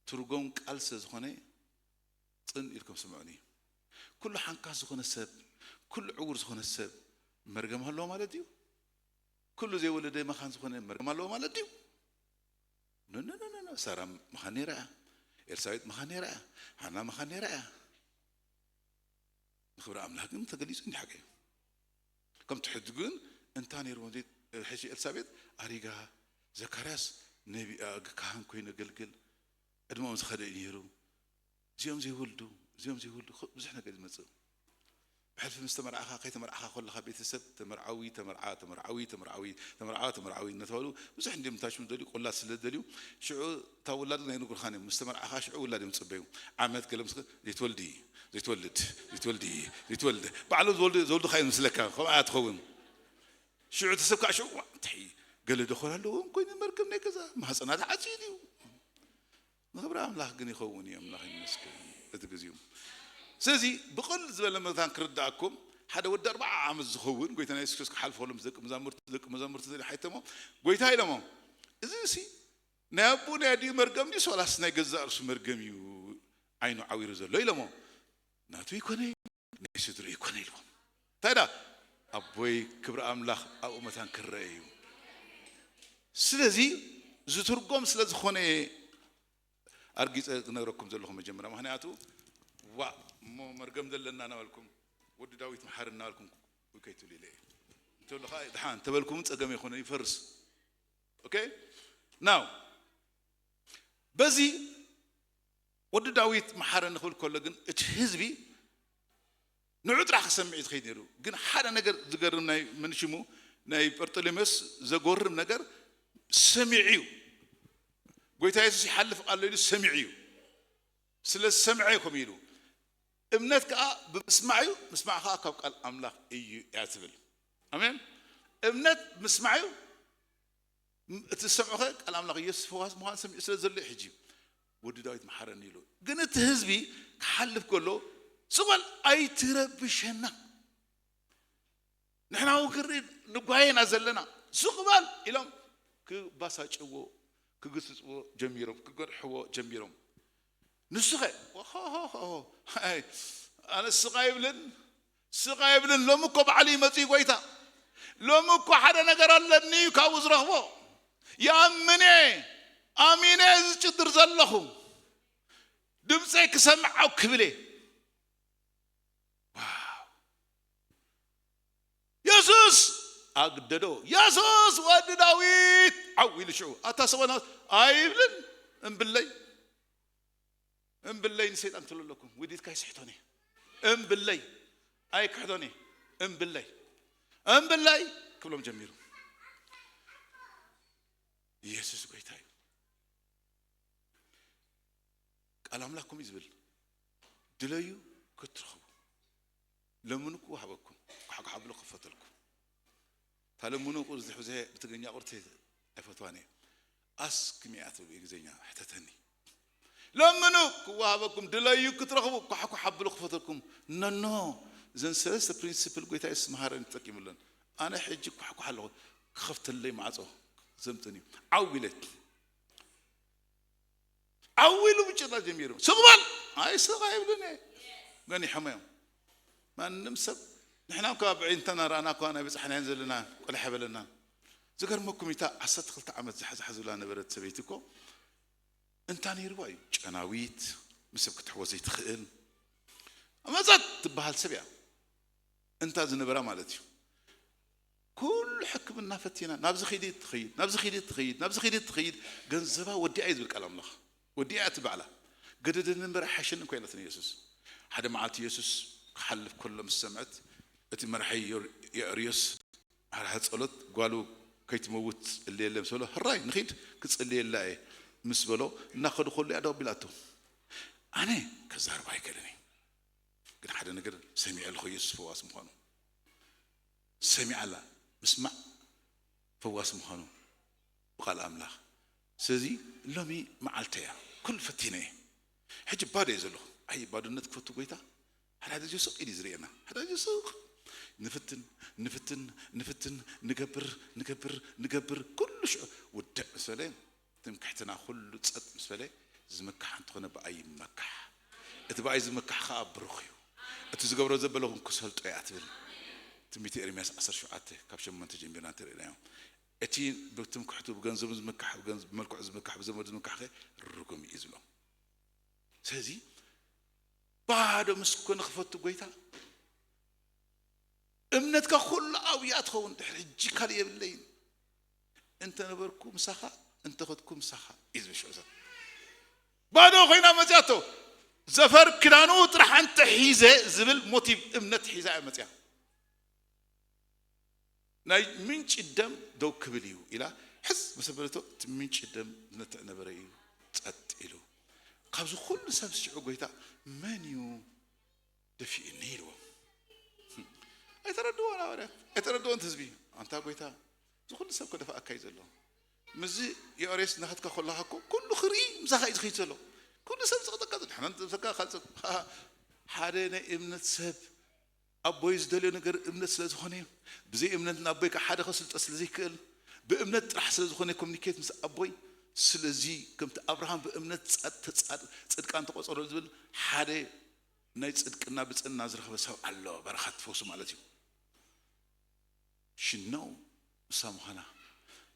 ትርጎም ቃል ስለ ዝኾነ ፅን ኢልኩም ስምዑኒ። ኩሉ ሓንካስ ዝኾነ ሰብ፣ ኩሉ ዕውር ዝኾነ ሰብ መርገም ኣለዎ ማለት ድዩ? ኩሉ ዘይወለደ መኻን ዝኾነ መርገም ኣለዎ ማለት ድዩ? ኖ ኖ ኖ ኖ ኖ። ሳራ መኻን ነይራ እያ። ኤልሳቤጥ መኻን ነይራ እያ። ሃና መኻን ነይራ እያ። ንክብሪ ኣምላኽ ግን ተገሊጹ እንዲ ሓቂ እዩ። ከም ትሕቲ ግን እንታ ነይርዎም ዘይ-፣ ሕጂ ኤልሳቤጥ ኣሪጋ፣ ዘካርያስ ነቢ-፣ አ፣ ካህን ኮይኑ የገልግል፣ ዕድመኦም ዝኸደ እዩ ነይሩ። እዚኦም ዘይወልዱ፣ እዚኦም ዘይወልዱ፣ ኽ-፣ ብዙሕ ነገር ዝመጽእ። ብሕልፊ ምስ ተመርዓኻ፣ ከይተመርዓኻ ከለኻ ቤተሰብ ተመርዓዊ፣ ተመርዓ፣ ተመርዓዊ፣ ተመርዓዊ፣ ተመርዓ፣ ተመርዓዊ እናተባሉ ብዙሕ እንዲም ታሽም ዝደልዩ፣ ቆላት ስለ ዝደልዩ፣ ሽዑ እታ ውላድ ናይ ንጉርኻን እዮም። ምስ ተመርዓኻ ሽዑ ውላድ እዮም ዝጽበዩ። ዓመት ገለ ምስ ዘይትወልዲ፣ ዘይትወልድ፣ ዘይትወልዲ፣ ዘይትወልድ። ባዕሎም ዝወልዱ፣ ዝወልዱኻ እዮም ዝመስለካ። ከምኣ እያ ትኸውን። ሽዑ ተሰብካ ሽዑ፣ ዋ፣ እንታይ ገለ ደኾን ኣለዎም ኮይኑ መርገም ናይ ገዛ ማህፀና ተዓፅዩ ድዩ? ንኽብሪ ኣምላኽ ግን ይኸውን እዩ። ኣምላኽ ይመስገን እቲ ግዜኡ። ስለዚ ብቕል ዝበለ መታን ክርድኣኩም፣ ሓደ ወዲ ኣርባዓ ዓመት ዝኸውን ጎይታና የሱስ ክርስቶስ ክሓልፈሉ ምስ ደቂ መዛሙርቲ፣ ደቂ መዛሙርቲ ዘለ ሓይተሞ፣ ጎይታ ኢሎሞ፣ እዚ ሲ ናይ ኣቦኡ ናይ ኣዲኡ መርገም ድዩ ዋላስ ናይ ገዛእ ርእሱ መርገም እዩ? ዓይኑ ዓዊሩ ዘሎ ኢሎሞ። ናቱ ይኮነ ናይ ስድርኡ ይኮነ ኢልዎም። እንታይ ዳ ኣቦይ ክብሪ ኣምላኽ ኣብኡ መታን ክረአ እዩ። ስለዚ ዝትርጎም ስለ ዝኾነ ኣርጊጸ ክነግረኩም ዘለኹ መጀመርያ። ምኽንያቱ ዋ እሞ መርገም ዘለና እናበልኩም ወዲ ዳዊት መሓሪ እናበልኩም ከይትብሉ ኢለ እየ። እንተሉ ከዓ ድሓን ተበልኩም ጸገም ይኾነ ይፈርስ። ኦኬ ናው በዚ ወዲ ዳዊት መሓረኒ ክብል ከሎ ግን እቲ ህዝቢ ንዑ ጥራሕ ክሰምዕ እዩ ዝኸይድ ነይሩ። ግን ሓደ ነገር ዝገርም ናይ መን ሽሙ ናይ በርጠሎሜዎስ ዘጎርም ነገር ሰሚዑ እዩ። ጎይታ የሱስ ይሓልፍ ኣሎ ኢሉ ሰሚዑ እዩ። ስለ ዝሰምዐ እዩ ከምኡ ኢሉ። እምነት ከዓ ብምስማዕ እዩ፣ ምስማዕ ከዓ ካብ ቃል ኣምላኽ እዩ እያ ትብል። ኣሜን። እምነት ምስማዕ እዩ። እቲ ዝሰምዑኸ ቃል ኣምላኽ ኢየሱስ ፈዋስ ምዃን ሰሚዑ ስለ ዘሎ እዩ። ሕጂ ወዲ ዳዊት መሓረኒ ኢሉ። ግን እቲ ህዝቢ ክሓልፍ ከሎ ስቕ በል ኣይትረብሸና፣ ንሕና እውን ክንርኢ ንጓየና ዘለና፣ ስቕ በል ኢሎም ክባሳጭዎ ክግስጽዎ ጀሚሮም፣ ክገድሕዎ ጀሚሮም። ንሱኸ ኣነ ስቕ ኣይብልን፣ ስቕ ኣይብልን። ሎሚ እኮ ባዕሉ ይመጽእ ጎይታ። ሎሚ እኮ ሓደ ነገር ኣለኒ እዩ ካብኡ ዝረኽቦ። ይኣምን እየ፣ ኣሚነ እየ ዝጭድር ዘለኹ። ድምፀይ ክሰምዕ ዓው ክብል እየ። ዋው! የሱስ ኣግደዶ። የሱስ ወዲ ዳዊት ዓው ኢሉ ሽዑ ኣታ ሰበና ኣይብልን። እምብለይ እምብለይ ንሰይጣን ትብሉ ኣለኩም። ውዲትካ ይስሕቶኒ። እምብለይ ኣይክሕቶኒ። እምብለይ እምብለይ ክብሎም ጀሚሩ። ኢየሱስ ጎይታ እዩ። ቃል ኣምላኽ ከምኡ እዩ ዝብል፣ ድለዩ ክትረኽቡ፣ ለምኑ ክወሃበኩም፣ ኳሕኳሕ ኣብሉ ክኸፈተልኩም። ታለምኑ ቁርዚ ሕዜ ብትግርኛ ቁርቲ ኣይፈትዋን እየ። ኣስክ ሚ ኣትብል ብእንግሊዝኛ ሕተተኒ። ለምኑ ክወሃበኩም፣ ድለዩ ክትረኽቡ፣ ኳሕኳሕ ኣብሉ ክፈተልኩም። ነኖ እዘን ሰለስተ ፕሪንሲፕል ጎይታ የሱስ መሃረን ተጠቂሙለን። ኣነ ሕጂ ኳሕኳሕ ኣለኹ፣ ክኸፍተለይ ማዕጾ ዘምጥን እዩ። ዓው ኢለ ዓው ኢሉ ብጭላ ጀሚሩ። ስቕ በል! ኣይ ስቕ ኣይብልን እየ። ገኒሖም እዮም። ማንም ሰብ ንሕና እኳ ብዒንተና ረኣና እኳ ናይ በጻሕናዮን ዘለና ቆልሕ ኣይበለናን። ዝገርመኩም እታ ዓሰርተ ክልተ ዓመት ዛሕዛሕ ዝብላ ነበረት ሰበይቲ እኮ እንታ ነይርዋ እዩ። ጨናዊት፣ ምስ ሰብ ክትሕወስ ዘይትኽእል፣ መጻት ትበሃል ሰብ እያ። እንታ ዝነበራ ማለት እዩ። ኩሉ ሕክምና ፈቲና፣ ናብዚ ኺዲ ትኸይድ፣ ናብዚ ኺዲ ትኸይድ፣ ናብዚ ኺዲ ትኸይድ፣ ገንዘባ ወዲኣ እዩ ዝብል ቃል ኣምላኽ። ወዲኣ እያ እቲ ባዕላ። ገደደኒ እምበር ኣይሓሸኒ እኮ ኢላትኒ የሱስ። ሓደ መዓልቲ የሱስ ክሓልፍ ከሎ ምስ ሰምዐት፣ እቲ መራሒ ዮር-፣ የእርዮስ መራሒ ጸሎት ጓሉ ከይትመውት ጽልየለ ምስ በሎ፣ "ሕራይ ንኺድ ክጽልየላ እየ" ምስ በሎ፣ እናኸዱ ከሎ እያ ደው ኣቢላቶ። ኣነ ከዛርባ ኣይክእልን እየ። ግን ሓደ ነገር ሰሚዐ ኣለኹ፣ የሱስ ፈዋስ ምዃኑ ሰሚዐ ኣላ። ምስማዕ ፈዋስ ምዃኑ ብቓል ኣምላኽ። ስለዚ ሎሚ መዓልተይ እያ፣ ኩሉ ፈቲነ እየ። ሕጂ ባዶ እየ ዘለኹ። ኣይ ባዶነት ክፈቱ ጎይታ ሓደ ሓደ ግዜ ስቕ ኢሉ እዩ ዝርእየና። ሓደ ሓደ ግዜ ስቕ ንፍትን ንፍትን ንፍትን ንገብር ንገብር ንገብር ኩሉ ሽዑ ውድዕ ምስ በለ ትምክሕትና ኩሉ ጸጥ ምስ በለ፣ ዝምካሕ እንተኾነ ብኣይ ይመካሕ። እቲ ብኣይ ዝምካሕ ኸኣ ብሩኽ እዩ። እቲ ዝገብሮ ዘበለ እውን ክሰልጦ እያ ትብል። ትንቢት ኤርምያስ ዓሰርተ ሸውዓተ ካብ ሸሞንተ ጀሚርና እንተርኢናዮ። እቲ ብትምክሕቱ ብገንዘቡ ዝምካሕ፣ ብገንዘ-፣ ብመልክዑ ዝምካሕ፣ ብዘመዱ ዝምካሕ ኸ ርጉም እዩ ዝብሎ። ስለዚ ባዶ ምስ ኮነ ክፈቱ ጎይታ እምነትካ ኩሉ ኣብያ ትኸውን። ድሕሪ ሕጂ ካልእ የብለይን። እንተ ነበርኩ ምሳኻ፣ እንተ ኸድኩ ምሳኻ እዩ ዝብል ሽዑ ሰብ። ባዶ ኮይና መጽያቶ። ዘፈር ክዳኑ ጥራሕ እንተ ሒዘ ዝብል ሞቲቭ እምነት ሒዛ እያ መጽያ። ናይ ምንጪ ደም ደው ክብል እዩ ኢላ ሕዝ ምስ ኣበለቶ፣ እቲ ምንጪ ደም ዝነትዕ ነበረ እዩ ጸጥ ኢሉ። ካብዚ ኩሉ ሰብ ሽዑ ጎይታ መን እዩ ደፊእኒ ኢልዎም። ኣይተረድዎን ሃዋርያት፣ ኣይተረድዎን እቲ ህዝቢ። ኣንታ ጎይታ፣ እዚ ኩሉ ሰብ ከደፍኣካ እዩ ዘሎ። ምስዚ የኦሬስ እናኸድካ ከለኻ እኮ ኩሉ ክርኢ ምሳኻ እዩ ዝኸይድ ዘሎ። ኩሉ ሰብ ዝቕጠቀጥ፣ ንሕና ንጥብሰካ ካልጽ። ሓደ ናይ እምነት ሰብ ኣቦይ ዝደልዮ ነገር እምነት ስለ ዝኾነ እዩ። ብዘይ እምነት ንኣቦይ ካብ ሓደ ከስልጦ ስለ ዘይክእል፣ ብእምነት ጥራሕ ስለ ዝኾነ ኮሚኒኬት ምስ ኣቦይ። ስለዚ ከምቲ ኣብርሃም ብእምነት ጻድ-፣ ተጻድ-፣ ጽድቃን ተቆጸሮ ዝብል ሓደ ናይ ጽድቅና ብጽዕና ዝረኸበ ሰብ ኣሎ፣ በረኸት ፈውሲ ማለት እዩ። ሽነው እሳ ምዃና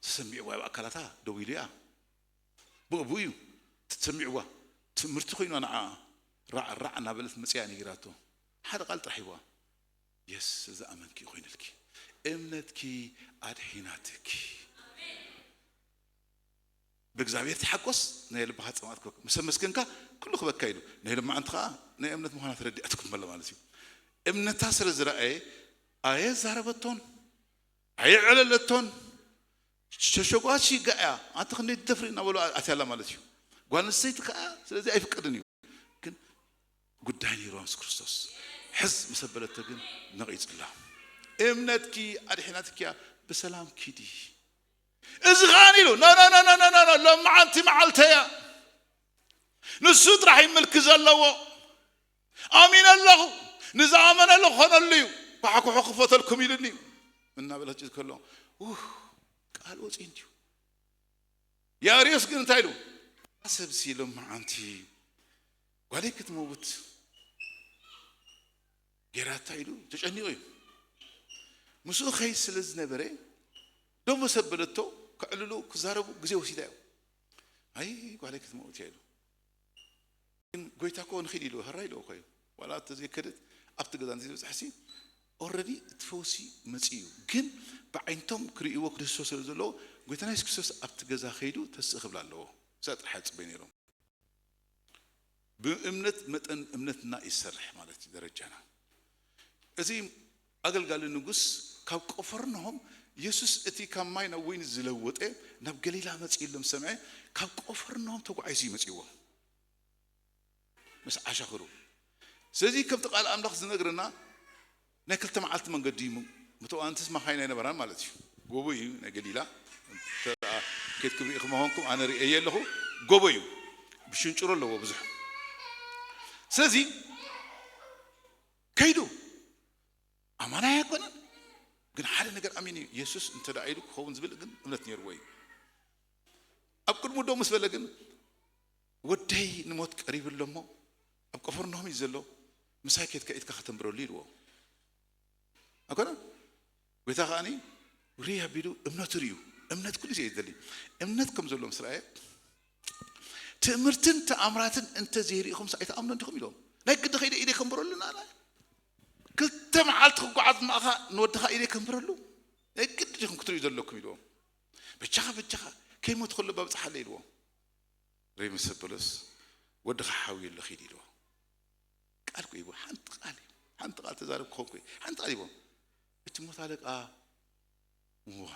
ተሰሚዕዋ፣ ኣብ ኣካላታ ደው ኢሉ እያ። ብኡ እዩ ተሰሚዕዋ። ትምህርቲ ኮይና ንዓ ራዕ ራዕ እናበለት መጽያ ነጊራቶ። ሓደ ቃል ጥራሕ ሂብዋ። የስ፣ ዝኣመንኪ ኮይንልኪ፣ እምነትኪ ኣድሒናትኪ። ብእግዚኣብሔር ተሓቆስ፣ ናይ ልብኻ ጸማት ክበክ ምስ ኣመስገንካ ኩሉ ክበካ ኢሉ። ናይ ሎማዓንቲ ከኣ ናይ እምነት ምዃና ተረዲኣትኩም መለ ማለት እዩ። እምነታ ስለ ዝረኣየ ኣየዛረበቶን ኣየዕለለቶን። ሸሸጓት ሽጋ እያ፣ ኣንቲ ክንደይ ትደፍሪ እናበሉ ኣትያላ ማለት እዩ። ጓል ኣንስተይቲ ከኣ ስለዚ ኣይፍቀድን እዩ። ግን ጉዳይ ነይርዋ ምስ ክርስቶስ። ሕዝ ምስ ኣበለቶ ግን ነቒጽላ። እምነትኪ ኣድሒናትኪያ፣ ብሰላም ኪዲ። እዚ ኸኣ ኢሉ ኖ ኖ ኖ ኖ ኖ ኖ ኖ ሎመዓንቲ መዓልተያ። ንሱ ጥራሕ ይምልኪ ዘለዎ። ኣሚነ ኣለኹ፣ ንዝኣመነ ዝኾነሉ እዩ። ኳሕኩሑ ክፈተልኩም ኢሉኒ እዩ እናበለ ክጭዝ ከሎ፣ ውህ፣ ቃል ወፂኡ እንድዩ። የኣርዮስ ግን እንታይ ኢሉ? ሰብሲ ሎመዓንቲ ጓለይ ክትመውት ጌራታ ኢሉ ተጨኒቑ እዩ። ምስኡ ኸይ ስለ ዝነበረ ደሞ ሰብ በለቶ፣ ክዕልሉ ክዛረቡ ግዜ ወሲዳ እዮም። ኣይ ጓለይ ክትመውት እያ ኢሉ። ግን ጎይታ እኮ ንኺድ ኢሉ፣ ህራይ ኢሉ እኮ እዩ። ዋላ እንተዘይከደት ኣብቲ ገዛ እንተዘይበፅሐሲ፣ ኦረዲ እቲ ፈውሲ መፂኡ እዩ። ግን ብዓይነቶም ክርእይዎ ክድህስሶ ስለ ዘለዎ፣ ጎይታና የሱስ ክርስቶስ ኣብቲ ገዛ ከይዱ ተስእ ክብላ ኣለዎ። እዛ ጥራሕ ይፅበዩ ነይሮም። ብእምነት መጠን እምነትና ይሰርሕ ማለት እዩ ደረጃና። እዚ ኣገልጋሊ ንጉስ ካብ ቆፈርናሆም የሱስ እቲ ካብ ማይ ናብ ወይኒ ዝለወጠ ናብ ገሊላ መጺኡ ኢሎም ሰምዐ፣ ካብ ቆፈርናሆም ተጓዒዙ እዩ መጺእዎ ምስ ዓሻኽሩ። ስለዚ ከምቲ ቃል ኣምላኽ ዝነግረና ናይ ክልተ መዓልቲ መንገዲ እዩ። መተዋእንትስ መኻይን ኣይነበራን ማለት እዩ። ጎቦ እዩ ናይ ገሊላ። እንተ ደኣ ኬድኩም ርኢኹም ምዃንኩም ኣነ ርእየ ኣለኹ። ጎቦ እዩ። ብሽንጭሮ ኣለዎ ብዙሕ። ስለዚ ከይዱ ኣማናይ ኣይኮነን፣ ግን ሓደ ነገር ኣሚኑ እዩ። የሱስ እንተ ደኣ ኢሉ ክኸውን ዝብል ግን እምነት ነይርዎ እዩ። ኣብ ቅድሙ ደው ምስ በለ ግን፣ "ወደይ ንሞት ቀሪቡ ኣሎ እሞ ኣብ ቀፈርናሆም እዩ ዘሎ፣ ምሳይ ኬድካ ኢድካ ከተንብረሉ" ኢልዎ። ኣይኮነን? ጎይታ ከኣኒ ርይ ኣቢሉ እምነቱ ርእዩ። እምነት ኩሉ ግዜ እዩ ዝደሊ። እምነት ከም ዘሎ ምስ ረኣየ፣ "ትእምርትን ተኣምራትን እንተ ዘይርኢኹምስ ኣይትኣምኑን ዲኹም?" ኢሎም። "ናይ ግዲ ከይደ ኢደይ ከንብረሉ?" ኣነ ክልተ መዓልቲ ክጓዓዝ ማእኻ ንወድኻ ኢደይ ከንብረሉ? ናይ ግዲ ዲኹም ክትርእዩ ዘለኩም? ኢልዎም። "በጃኻ፣ በጃኻ፣ ከይሞት ከሎ ባብጽሓለይ" ኢልዎም። ርይ ምስ ኣበሎስ፣ "ወድኻ ሓውዩ ኣሎ፣ ኪድ" ኢልዎ። ቃል እኮ ይቦ፣ ሓንቲ ቃል እዩ። ሓንቲ ቃል ተዛረብ ክኾንኩ እዩ። ሓንቲ ቃል ይቦ። እቲ ሞት ኣለቃ፣ "ዋ፣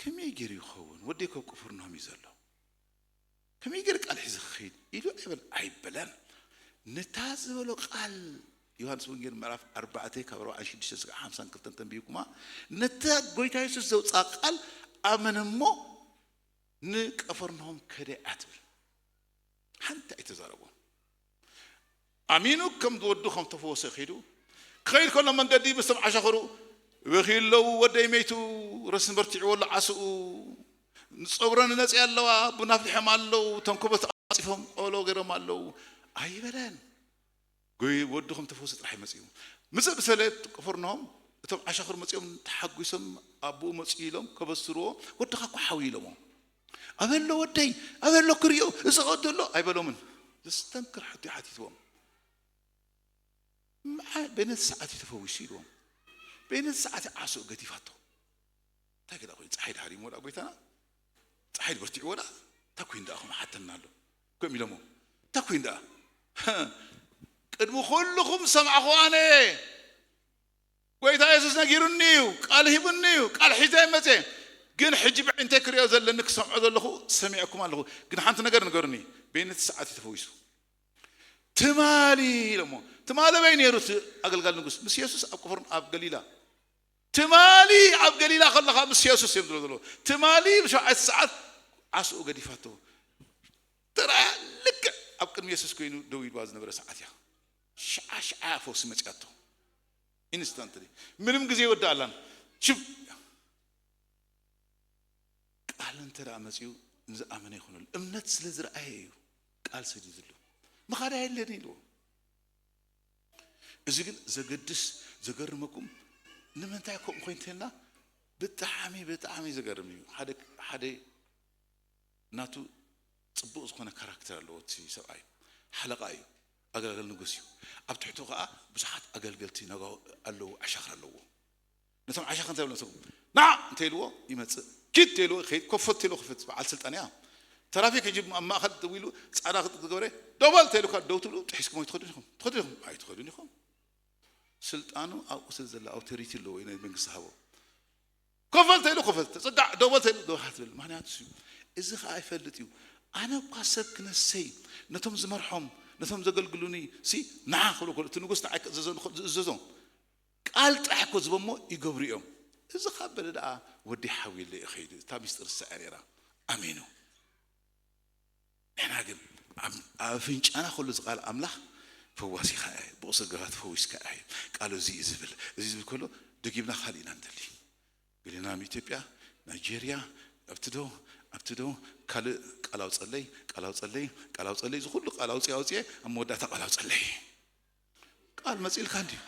ከመይ ገይሩ ይኸውን? ወደይ እኮ ኣብ ቅፍርናሆም እዩ ዘሎ። ከመይ ገይሩ ቃል ሒዙ ክኸይድ?" ኢሉ ኣይበል-፣ ኣይበለን። ነታ ዝበሎ ቃል፣ ዮሃንስ ወንጌል ምዕራፍ ኣርባዕተ ካብ ኣርብዓን ሽዱሽተን ስጋዕ ሓምሳን ክልተን ተንቢብኩማ፣ ነታ ጎይታ የሱስ ዘውፅኣ ቃል ኣመነ እሞ ንቀፈርናሆም ከደ እያ ትብል። ሓንቲ ኣይተዛረቦ። ኣሚኑ ከም ዝወዱ ከም ተፈወሰ ኸይዱ ክኸይድ ከሎ መንገዲ ምስቶም ዓሻኽሩ በኺ ኣለዉ፣ "ወደይ መይቱ፣ ረስን በርቲዕዎ ኣሎ ዓስኡ፣ ንፀጉረን ነፂ ኣለዋ፣ ቡን ኣፍሊሖም ኣለዉ፣ ተንኮበት ኣፂፎም ቆሎ ገይሮም ኣለዉ" ኣይበለን። ጎይ ወዱ ከም ተፈወሰ ጥራሕ መፂኡ። ምፅእ ብሰለ ቅፍርናሆም እቶም ዓሻኽር መፂኦም ተሓጒሶም ኣቦኡ መፂኡ ኢሎም ከበስርዎ፣ "ወድኻ እኮ ሓዊ" ኢሎሞ። "ኣበሎ ወደይ፣ ኣበሎ ክሪኦ፣ እዚ ቐዶ ኣሎ" ኣይበሎምን። ዘስተንክር ሕቶ ሓቲትዎም። "መዓ-፣ በይነቲ ሰዓት እዩ ተፈዊሱ" ኢልዎም። በይነቲ ሰዓት ዓስኡ ገዲፋቶ። እንታይ ክዳ ኮይኑ? ፀሓይ ድሓር ይሞ ደኣ ጎይታና? ፀሓይ በርቲዕዎ ደኣ? እንታይ ኮይኑ ደኣ ከምኡ ሓተና ኣሎ? ከምኡ ኢሎሞ። እንታይ ኮይኑ ደኣ? "ቅድሚ ኩልኹም ሰማዕኹ ኣነ። ጎይታ የሱስ ነጊሩኒ እዩ፣ ቃል ሂቡኒ እዩ፣ ቃል ሒዘ መፀ። ግን ሕጂ ብዕንተይ ክሪኦ ዘለኒ ክሰምዖ ዘለኹ ሰሚዕኩም ኣለኹ። ግን ሓንቲ ነገር ንገሩኒ፣ በይነቲ ሰዓት እዩ ተፈዊሱ?" ትማሊ ኢሎሞ። ትማሊ በይ ነይሩ እቲ ኣገልጋሊ ንጉስ? ምስ የሱስ ኣብ ቅፍርና-፣ ኣብ ገሊላ። ትማሊ ኣብ ገሊላ ከለኻ ምስ የሱስ እዮም ዝብሎ ዘለዉ። ትማሊ ብሸውዓተ ሰዓት ዓስኡ ገዲፋቶ። ተራእያ ልክዕ ኣብ ቅድሚ የሱስ ኮይኑ ደው ኢልዋ ዝነበረ ሰዓት እያ። ሽዓ ሽዓ ፈውሲ መፅያቶ። ኢንስታንትሊ። ምንም ግዜ ይወዳእላን። ሽብ። ቃል እንተ ደኣ መፂኡ ንዝኣመነ ይኹነሉ። እምነት ስለ ዝረኣየ እዩ ቃል ሰዲድሉ። ምኻድ ኣየድልየን ኢልዎ። እዚ ግን ዘገድስ፣ ዘገርመኩም፣ ንምንታይ ከምኡ ኮይኑ እንተልና፣ ብጣዕሚ፣ ብጣዕሚ ዘገርም እዩ። ሓደ፣ ሓደ ናቱ ጽቡቕ ዝኾነ ካራክተር ኣለዎ እቲ ሰብኣይ። ሓለቓ እዩ፣ ኣገልጋሊ ንጉስ እዩ። ኣብ ትሕቱ ኸኣ ብዙሓት ኣገልገልቲ ነጋው ኣለዉ፣ ዓሻኽር ኣለዎ። ነቶም ዓሻኽር እንታይ ይብሎም? "ንዓ!" እንተ ኢልዎ ይመጽእ። "ኪድ!" እንተ ኢልዎ ይኸይድ። "ኮፎ!" እንተ ኢልዎ ክፍት። በዓል ስልጣን እያ። "እንተ ትራፊክ ሕጂ ኣብ ማእኸል ደው ኢሉ ፃዕዳ ዝገበረ ደው በል ተይሉካ ደው ትብሉ ጥሒስኩም ኣይትኸዱን ኢኹም። ትኸዱ ኢኹም? ኣይትኸዱን ኢኹም። ስልጣኑ ኣብኡ ስለ ዘላ ኣውቶሪቲ ኣለዎ ናይ መንግስቲ ሃቦ። ኮፈል ተይሉ ኮፈል፣ ተፅጋዕ ደው በል ተይሉ ደው ትብል። ምክንያቱ ሲ እዚ ከዓ ይፈልጥ እዩ። ኣነ እኳ ሰብ ክነሰይ ነቶም ዝመርሖም ነቶም ዘገልግሉኒ ሲ ንዓ ክብሎ ከሎ እቲ ንጉስ ንዓይ ክእዘዞ ንኽእል ዝእዘዞ ቃል ጥራሕ እኮ ዝበሞ ይገብሩ እዮም። እዚ ካብ በለ ደኣ ወዲ ሓውየለ እዩ ከይዱ። እታ ሚስጥር እሳ እያ ነይራ። ኣሜኑ። ንሕና ግን ኣብ ኣብ ኣፍንጫና ከሎ እዚ ቃል ኣምላኽ ፈዋሲኻ እየ፣ ብቑስል ገባ ተፈዊስካ እየ፣ ቃሉ እዚ እዩ ዝብል፣ እዚ ዝብል ከሎ ደጊምና ካልእ ኢና ንደሊ። ገሊና ኣብ ኢትዮጵያ፣ ናይጄርያ፣ ኣብቲ ዶ ኣብቲ ዶ ካልእ ቃል ኣውፀለይ፣ ቃል ኣውፀለይ፣ ቃል ኣውፀለይ፣ እዚ ኩሉ ቃል ኣውፅየ ኣውፅየ ኣብ መወዳእታ ቃል ኣውፀለይ። ቃል መፂልካ እንድዩ።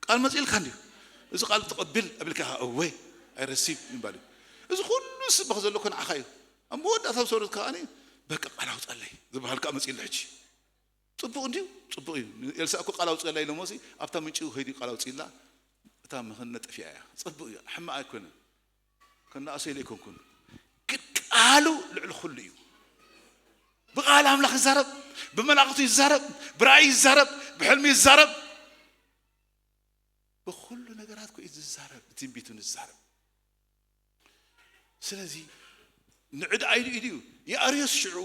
ቃል መፂልካ እንድዩ። እዚ ቃል ተቐብል ኣቢልካ ኢኻ፣ እወ፣ I receive ምባል እዩ። እዚ ኩሉ ስበኽ ዘሎ እኮ ንዓኻ እዩ። ኣብ መወዳእታ ኣብ ሰሩት ከኣ በቃ ቃል ኣውፀለይ ዝበሃል ከኣ መፂሉ ሕጂ። ፅቡቕ እንድዩ፣ ፅቡቕ እዩ። ኤልሳዕ እኮ ቃል ኣውፀላ ኢሎሞ ሲ ኣብታ ምንጪ ከይዱ ቃል ኣውፂላ እታ መኸነ ጠፊኣ እያ። ፅቡቕ እዩ፣ ሕማቕ ኣይኮነን። ከነኣእሶ ኢለ ኣይኮንኩን። ግን ቃሉ ልዕሊ ኩሉ እዩ። ብቃል ኣምላኽ ይዛረብ፣ ብመላእኽቱ ይዛረብ፣ ብራእይ ይዛረብ፣ ብሕልሚ ይዛረብ። ብኩሉ ነገራት እኮ እዩ ዝዛረብ፣ ብትንቢቱ ንዛረብ። ስለዚ ንዕዳ ኢሉ ኢሉ እዩ። የኣርዮስ ሽዑ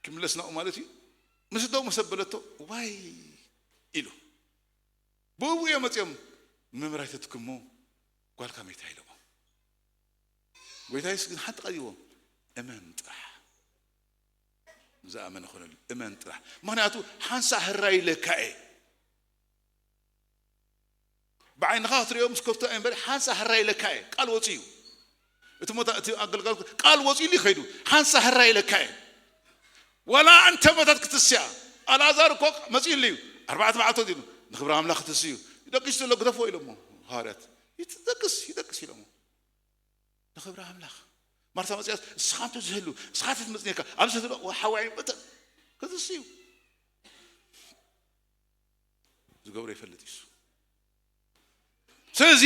ክምለስ ናብኡ ማለት እዩ። ምስ ደው ምስ ኣበለቶ ዋይ ኢሉ። ብእኡ እዮም መፂኦም መምራይተትኩሞ ጓልካ መይታ ኢሎሞ። ጎይታ የሱስ ግን ሓንቲ ቃል ይዎም እመን ጥራሕ። ዝኣመነ ኾነሉ እመን ጥራሕ። ምኽንያቱ ሓንሳ ህራይ ኢለካ እየ። ብዓይንኻ ክትሪኦ ምስ ከፍቶ እምበር ሓንሳ ህራይ ኢለካ እየ። ቃል ወፂኡ። እቲ ሞታ እቲ ኣገልጋል ቃል ወፂኡ ኢሉ ይኸይዱ። ሓንሳ ህራይ ኢለካ እየ። ዋላ እንተ ሞታት ክትስያ ኣልኣዛር እኮ መፂኡ ኢሉ እዩ። ኣርባዕተ መዓልቲ ወፂኡ ንክብሪ ኣምላኽ ክትስዩ ይደቅሽ ዘሎ ግደፎ ኢሎሞ ሃዋርያት። ይትደቅስ ይደቅስ ኢሎሞ። ንኽብሪ ኣምላኽ። ማርታ መፅያስ እስኻ እንተ ዝህሉ እስኻ ትመፅኔካ ኣብዚ ዝህሉ ሓዋይ በተ ክትስዩ ዝገብሮ ይፈልጥ እዩ። ስለዚ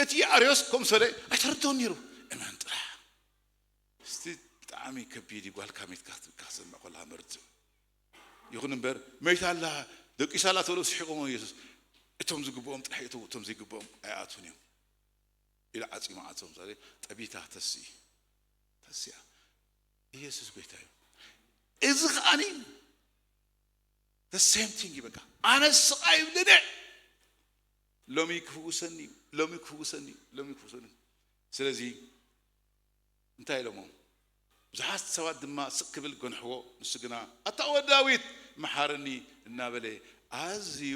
እቲ ኣርዮስ ከም ሰለ ኣይተረድኦን ነይሩ። እመን ጥራሕ። እስቲ ብጣዕሚ ከቢድ እዩ። ጓልካ ሜትካ ክትብካ ክትሰምዕ ከለካ መርድእ። ይኹን እምበር መይታ ኣላ ደቂሳ ኣላ ተብሎ ስሒቆሞ ኢየሱስ። እቶም ዝግብኦም ጥራሕ ይእተዉ፣ እቶም ዘይግብኦም ኣይኣትዉን እዮም። ኢሉ ዓፂሙ ዓፅሙ። ምሳሌ ጠቢታ ተስኢ ተስያ ኢየሱስ ጎይታ እዩ። እዚ ከዓኒ the same thing እዩ። በቃ ኣነ ስቓይ ይብልኒ ሎሚ ክፍውሰኒ እዩ፣ ሎሚ ክፍውሰኒ እዩ፣ ሎሚ ክፍውሰኒ እዩ። ስለዚ እንታይ ኢሎሞ? ብዙሓት ሰባት ድማ ስቕ ክብል ገንሕዎ። ንሱ ግና ኣታ ወዲ ዳዊት መሓረኒ እናበለ ኣዝዩ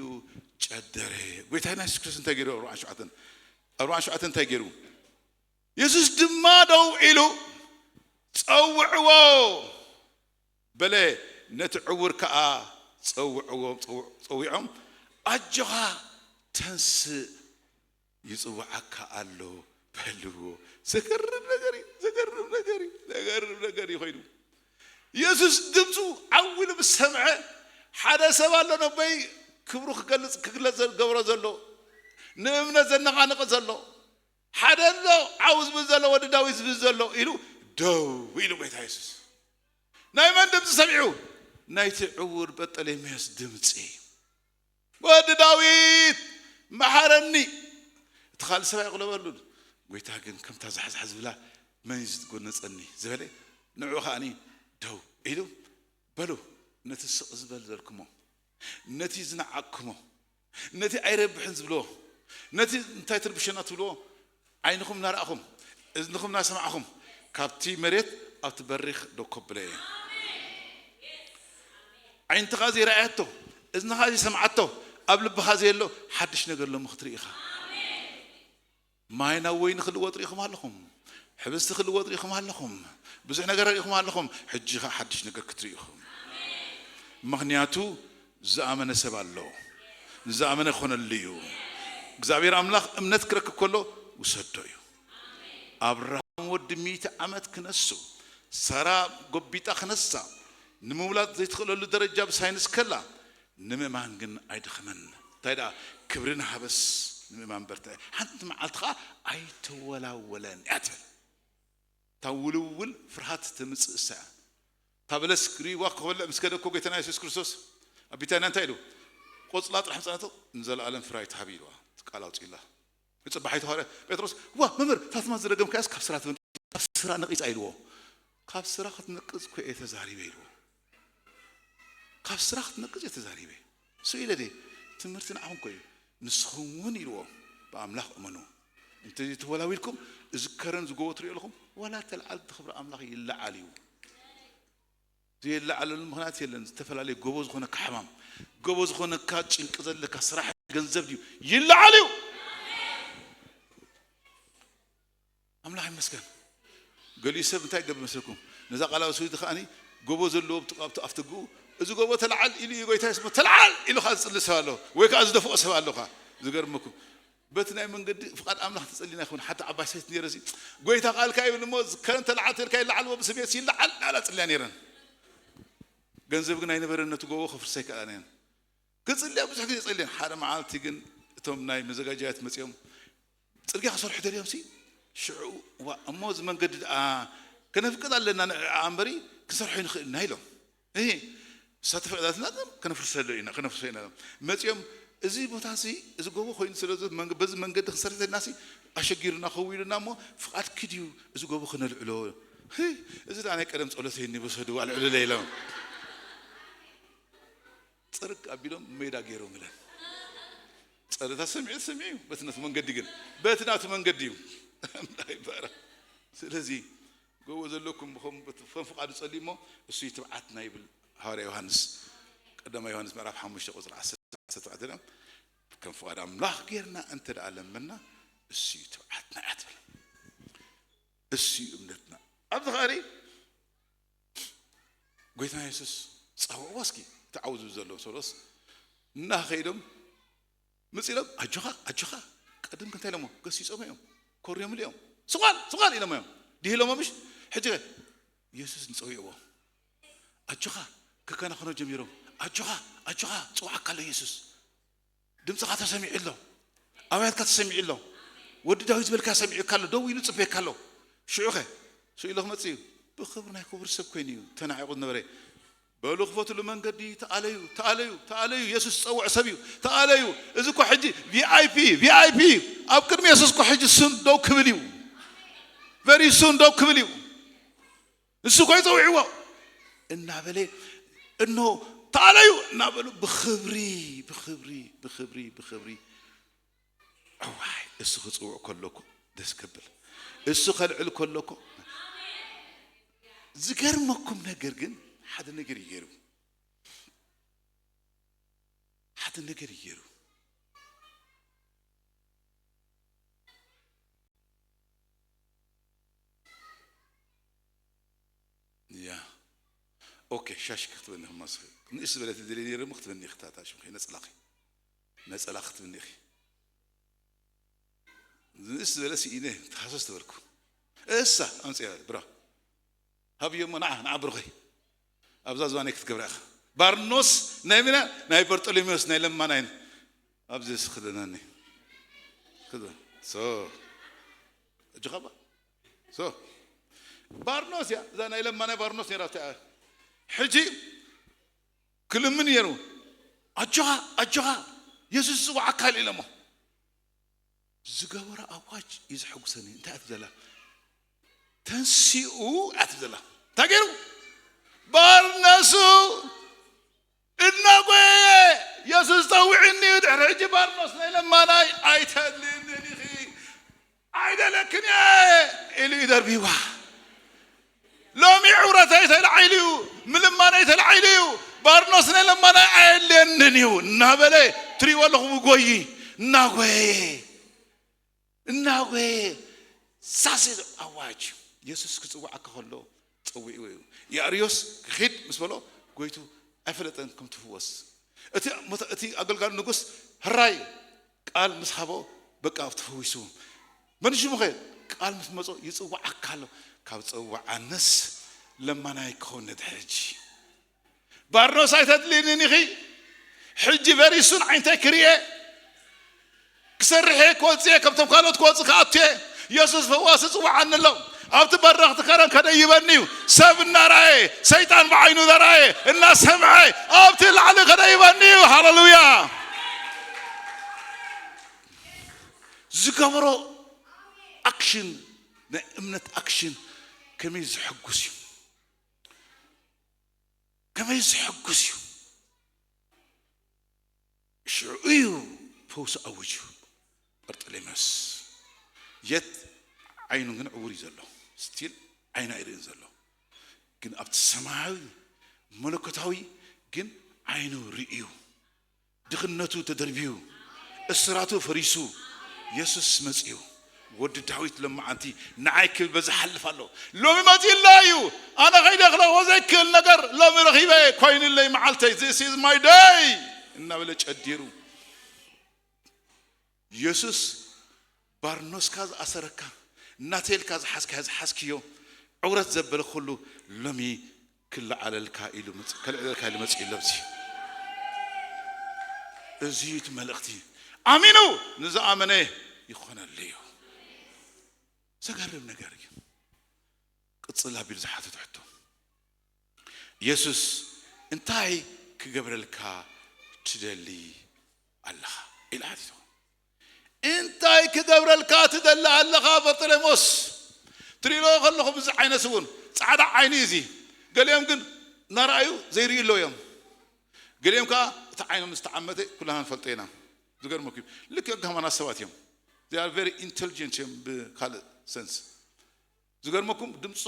ጨደረ። ጎይታና የሱስ ክርስቶስ እንታይ ገይሩ? ኣርባዓን ሸውዓተን ኣርባዓን ሸውዓተን እንታይ ገይሩ? የሱስ ድማ ደው ኢሉ ጸውዕዎ በለ። ነቲ ዕውር ከኣ ጸውዕዎ፣ ጸው- ጸዊዖም ኣጆኻ ተንስእ ይጽውዓካ ኣሎ በልዎ። ዘገርም ነገር እዩ፣ ዘገርም ነገር እዩ፣ ዘገርም ነገር እዩ ኮይኑ የሱስ ድምፁ ዓው ኢሉ ምስ ሰምዐ ሓደ ሰብ ኣሎ ነበይ ክብሩ ክገልፅ ክግለፅ ዝገብሮ ዘሎ ንእምነት ዘነቓንቕ ዘሎ ሓደ ኣሎ ዓው ዝብል ዘሎ ወዲ ዳዊት ዝብል ዘሎ ኢሉ ደው ኢሉ ጎይታ የሱስ ናይ መን ድምፂ ሰሚዑ? ናይቲ ዕውር በጠሌሜዎስ ድምፂ። ወዲ ዳዊት መሓረኒ። እቲ ካልእ ሰብኣይ ይቕለበሉ። ጎይታ ግን ከምታ ዛሕዛሕ ዝብላ መን እዩ ዝጎነፀኒ ዝበለ ንዑ ከዓኒ ደው ኢሉ በሉ ነቲ ስቕ ዝበል ዘልኩሞ ነቲ ዝነዓቅኩሞ ነቲ ኣይረብሕን ዝብልዎ ነቲ እንታይ ትርብሸና ትብልዎ ዓይንኹም እናረኣኹም እዝንኹም እናሰማዕኹም ካብቲ መሬት ኣብቲ በሪኽ ደው ከብለ እየ። ዓይንትኻ ዘይረኣየቶ እዝንኻ ዘይሰምዓቶ ኣብ ልብኻ ዘየሎ ሓድሽ ነገር ሎሚ ክትርኢ ኢኻ። ማይ ናብ ወይኒ ክልወጥ ርኢኹም ኣለኹም። ሕብስቲ ክልወጥ ርኢኹም ኣለኹም። ብዙሕ ነገር ርኢኹም ኣለኹም። ሕጂ ኸዓ ሓድሽ ነገር ክትርኢ ኢኹም። ምኽንያቱ ዝኣመነ ሰብ ኣሎ። ዝኣመነ ክኾነሉ እዩ። እግዚኣብሔር ኣምላኽ እምነት ክረክብ ከሎ ውሰዶ እዩ። ኣብርሃም ወዲ ሚእቲ ዓመት ክነሱ፣ ሳራ ጎቢጣ ክነሳ፣ ንምውላድ ዘይትኽእለሉ ደረጃ ብሳይንስ ከላ፣ ንምእማን ግን ኣይደኸመን። እንታይ ደኣ ክብሪ ንሃበስ ንምእማን በርትዐ። ሓንቲ መዓልቲ ኸዓ ኣይተወላወለን እያ ትብል። እታ ውልውል ፍርሃት ተምጽእ እሳ እያ። እታ በለስ ሪእዋ ክበልዕ ምስ ከደ እኮ ጌታና የሱስ ክርስቶስ ኣብ ቢታንያ እንታይ ኢሉ? ቆጽላ ጥራሕ ምጻነቶ ንዘለኣለም ፍረ ኣይትሃቢ ኢልዋ። ቃል ኣውጺእላ። ንጽባሒቱ ሃዋርያ ጴጥሮስ፣ "ዋ መምህር፣ እታ ትማል ዝረገምካያስ ካብ ስራ ትበን-፣ ካብ ስራ ነቒጻ" ኢልዎ። "ካብ ስራ ክትነቅጽ እኮ እየ ተዛሪበ" ኢልዎ። "ካብ ስራ ክትነቅጽ እየ ተዛሪበ። ስቕ ኢለ ድየ? ትምህርቲ ንዓኹም እኮ እዩ። ንስኹም እውን" ኢልዎ፣ "ብኣምላኽ እመኑ። እንተዘይተወላዊልኩም እዚ ከረን ዝጎቦ ትሪኦ ኣለኹም፣ ዋላ ተልዓል እቲ ክብሪ ኣምላኽ ይለዓል እዩ። ዘይለዓለሉ ምኽንያት የለን። ዝተፈላለየ ጎቦ ዝኾነካ ሕማም፣ ጎቦ ዝኾነካ ጭንቂ ዘለካ ስራሕ፣ ገንዘብ ድዩ? ይለዓል እዩ። ኣምላኽ ይመስገን። ገሊኡ ሰብ እንታይ ይገብር መስለኩም? ነዛ ቃላዊ ስዊት ከኣኒ ጎቦ ዘለዎ ኣብቲ ኣብቲ ኣፍትግኡ፣ "እዚ ጎቦ ተልዓል" ኢሉ እዩ ጎይታ የስሞ፣ "ተልዓል" ኢሉ ከኣ ዝጽሊ ሰብ ኣሎ፣ ወይ ከኣ ዝደፍኦ ሰብ ኣሎ ከኣ። ዝገርመኩም፣ በቲ ናይ መንገዲ ፍቓድ ኣምላኽ ተጸሊና ይኸውን። ሓንቲ ዓባይ ሰይቲ ነይረ፣ እዚ ጎይታ ቃልካ ይብል እሞ፣ ከረን ተልዓል ተልካ ይለዓል፣ ብስሜት ይለዓል፣ ናላ ጽልያ ነይረን። ገንዘብ ግን ኣይነበረን፣ ነቲ ጎቦ ከፍርሰ ኣይከኣለን። ክጽልያ ብዙሕ ግዜ ጸልየን። ሓደ መዓልቲ ግን እቶም ናይ መዘጋጃየት መጺኦም፣ "ጽርግያ ክሰርሑ ደልዮም ሲ?" ሽዑ፣ "ዋ፣ እሞ እዚ መንገዲ ደኣ ከነፍቅድ ኣለና ንዕኣ እምበሪ፣ ክንሰርሖ ይንኽእል ኢና" ኢሎም። "እሂ፣ እሳ ተፈቅዳትና ግን ከነፍርሰሉ ኢና፣ ከነፍርሶ ኢና" ኢሎም። መጺኦም፣ "እዚ ቦታ ሲ፣ እዚ ጎቦ ኮይኑ ስለ ዘሎ፣ መንገ-፣ በዚ መንገዲ ክንሰርሕ ዘለና ሲ፣ ኣሸጊሩና፣ ከዊሉና እሞ፣ ፍቓድኪ ድዩ እዚ ጎቦ ከነልዕሎ?" "ህይ፣ እዚ ደኣ ናይ ቀደም ጸሎተይ እኒ፣ ውሰድዎ፣ ኣልዕሉለይ" ኢሎም። ጽርግ ኣቢሎም ሜዳ ገይሮም ኢለን። ጸሎታ ሰሚዑ ሰሚዑ፣ በቲ ናቱ መንገዲ ግን፣ በቲ ናቱ መንገዲ እዩ። ኣምላኽ ይባረኽ። ስለዚ፣ "ጎቦ ዘለኩም ብኸም-፣ ከም ፍቓዱ ጸልዩ እሞ፣ እሱ እዩ ትብዓትና" ይብል ሃዋርያ ዮሃንስ። ቀዳማይ ዮሃንስ ምዕራፍ ሓሙሽተ ቁጽሪ ዓሰርተ፣ ዓሰርተ ኣርባዕተ፣ "ከም ፍቓድ ኣምላኽ ጌርና እንተ ደኣ ለመና፣ እሱ እዩ ትብዓትና" እያ ትብል። "እሱ እዩ እምነትና።" ኣብዚ ኸኣኒ ጎይታ የሱስ ጸውዕዎ እስኪ፣ እቲ ዓው ዝብል ዘሎ ሰብሎስ እናኸይዶም ምጽ ኢሎም፣ "ኣጆኻ፣ ኣጆኻ"፣ ቀድም ክንታይ ኢሎሞ? ገሲጾም እዮም፣ ኮርዮምሉ እዮም። "ስቕ በል፣ ስቕ በል" ኢሎሞ እዮም። ድሂሎሞ ምሽ? ሕጂ ከ የሱስ ንጸዊዕዎ። ኣጆኻ፣ ከከናኸኖ ጀሚሮም። "ኣጆኻ፣ ኣጆኻ፣ ጽዋዓካ ኣሎ የሱስ። ድምጽኻ ተሰሚዑ ኣሎ። ኣውያትካ ተሰሚዑ ኣሎ። ወዲ ዳዊት ዝበልካ ሰሚዑካ ኣሎ። ደው ኢሉ ጽበየካ ኣሎ። ሽዑ ከ?" ስቕ ኢሉ ክመጽእ እዩ። ብኽብሪ ናይ ክቡር ሰብ ኮይኑ እዩ ተናዒቑ ዝነበረ። "በሉ ክፈትሉ መንገዲ፣ ተኣለዩ፣ ተኣለዩ፣ ተኣለዩ። የሱስ ዝጸውዕ ሰብ እዩ። ተኣለዩ። እዚ እኮ ሕጂ ቪኣይፒ፣ ቪኣይፒ እዩ። ኣብ ቅድሚ የሱስ እኮ ሕጂ ሱን ደው ክብል እዩ። ቨሪ ሱን ደው ክብል እዩ። ንሱ እኮ እዩ ጸዊዕዎ" እናበለ፣ "እኖ ተኣለዩ" እናበሉ ብኽብሪ፣ ብኽብሪ፣ ብኽብሪ፣ ብኽብሪ። እዋይ፣ እሱ ክጽውዕ ከሎ እኮ ደስ ከብል፣ እሱ ከልዕል ከሎ እኮ። ዝገርመኩም ነገር ግን፣ ሓደ ነገር እዩ ገይሩ። ሓደ ነገር እዩ ገይሩ። ያ። ኦኬ፣ ሻሽ ክትበኒ፣ ማስ ንእስ ዝበለ ትደልየ ነይረ እሞ ክትበኒ ኢኺ፣ ታታ ሽምኺ ነጸላኺ። ነጸላ ክትብኒ ኢኺ። ንእስ ዝበለ ስኢነ ተሃሰስ ተበልኩ። እሳ ኣምጽያ በል፣ ብራ። ሃብዮ እሞ ንዓ፣ ንዓ ብሩኸይ። ኣብዛ ዝባነይ ክትገብራ ኢኻ። ባርኖስ ናይ ምና፣ ናይ በርጠሎሜዎስ ናይ ለማናይን። ኣብዚ ስኽደነኒ። ክደ-፣ ሶ። እጅኻ ባ-፣ ሶ። ባርኖስ እያ፣ እዛ ናይ ለማናይ ባርኖስ ነይራ እታ። ሕጂ ክልምን ነይሩ። ኣጆኻ፣ ኣጆኻ፣ የሱስ ዝጽውዓካ ኣሎ ኢሎሞ። ዝገበሮ ኣዋጅ እዩ ዘሐጉሰኒ። እንታይ እያ ትብዘላ? ተንሲኡ እያ ትብዘላ። እንታይ ገይሩ? ባርነሱ እናጎየ፣ የሱስ ጸዊዕኒ እዩ። ድሕሪ ሕጂ ባርኖስ ናይ ለማናይ ኣይተድልየንን ኢኺ፣ ኣይደለክን እየ ኢሉ እዩ ደርቢዋ። ሎሚ ዕውረተይ ተላዒሉ እዩ፣ ምልማነይ ተላዒሉ እዩ። ባርኖስ ናይ ለማናይ ኣየድልየንን እዩ እናበለ ትሪእዎ ኣለኹም፣ ጎዪ እናጎየ፣ እናጎየ ሳሲ ኣዋጅ። የሱስ ክጽውዓካ ከሎ ጸዊዕዎ እዩ። የኣርዮስ ክኺድ ምስ በሎ፣ ጎይቱ ኣይፈለጠን ከም ትፍወስ። እቲ፣ እቲ ኣገልጋሊ ንጉስ፣ ሕራይ ቃል ምስ ሃቦ፣ በቃ ተፈዊሱ። መን ሽሙ ኸ? ቃል ምስ መጾ ይጽውዓካ ኣሎ። ካብ ጸውዓንስ ለማናይ ክኸውን ነቲ ሕጂ። ባርኖስ ኣይተድልይንን ኢኺ። ሕጂ ቨሪሱን ዓይንተይ ክርኤ፣ ክሰርሕ እየ፣ ክወጽእ እየ፣ ከምቶም ካልኦት ክወጽእ ክኣቱ እየ። የሱስ ፈዋሲ ጽውዓኒ ኣሎ። ኣብቲ በረኽቲ ከረን ከደይበኒ እዩ። ሰብ እናረኣየ፣ ሰይጣን ብዓይኑ ዘረኣየ፣ እናሰምዐ፣ ኣብቲ ላዕሊ ከደይበኒ እዩ። ሃለሉያ! ዝገበሮ ኣክሽን፣ ናይ እምነት ኣክሽን ከመይ ዝሕጉስ እዩ። ከመይ ዝሕጉስ እዩ። ሽዑ እዩ ፈውሲ ኣውጁ። በርጠሌሜዎስ የት ዓይኑ ግን ዕውር እዩ ዘሎ። ስቲል ዓይኑ ኣይርእን ዘሎ። ግን ኣብቲ ሰማያዊ መለኮታዊ ግን ዓይኑ ርእዩ። ድኽነቱ ተደርብዩ፣ እስራቱ ፈሪሱ፣ የሱስ መጺኡ። ወዲ ዳዊት ለመዓንቲ ንዓይ ክብል በዚ ሓልፍ ኣሎ። ሎሚ መጺእላ እዩ። ኣነ ከይደ ክለዎ ዘይክእል ነገር ሎሚ ረኺበ ኮይኑለይ መዓልተይ። This is my day እናበለ ጨዲሩ። የሱስ ባርኖስካ ዝኣሰረካ፣ እናተልካ ዝሓዝካዮ ዝሓዝክዮ፣ ዕውረት ዘበለ ኩሉ ሎሚ ክለዓለልካ ኢሉ መጽ-፣ ከልዕለልካ ኢሉ መጽኡ ኣሎ። እዚ እዚ እዩ እቲ መልእኽቲ። ኣሚኑ ንዝኣመነ ይኾነሉ እዩ። ዘገርም ነገር እዩ። ቅጽል ኣቢሉ ዝሓተቶ ሕቶ፣ የሱስ እንታይ ክገብረልካ ትደሊ ኣለኻ? ኢሉ ሓቲቶ። እንታይ ክገብረልካ ትደሊ ኣለኻ በርጠሌሞስ? ትርእይዎ ከለኹም እዚ ዓይነ ስውር ጻዕዳ ዓይኒ እዚ፣ ገሊኦም ግን እናረኣዩ ዘይርእዩ ኣለዉ እዮም። ገሊኦም ከኣ እቲ ዓይኖም ዝተዓመተ ኩላና ንፈልጦ ኢና። ዝገርመኩም እዩ። ልክዕ ከማና ሰባት እዮም። They are very intelligent እዮም ብካልእ ሰንስ። ዝገርመኩም ድምፂ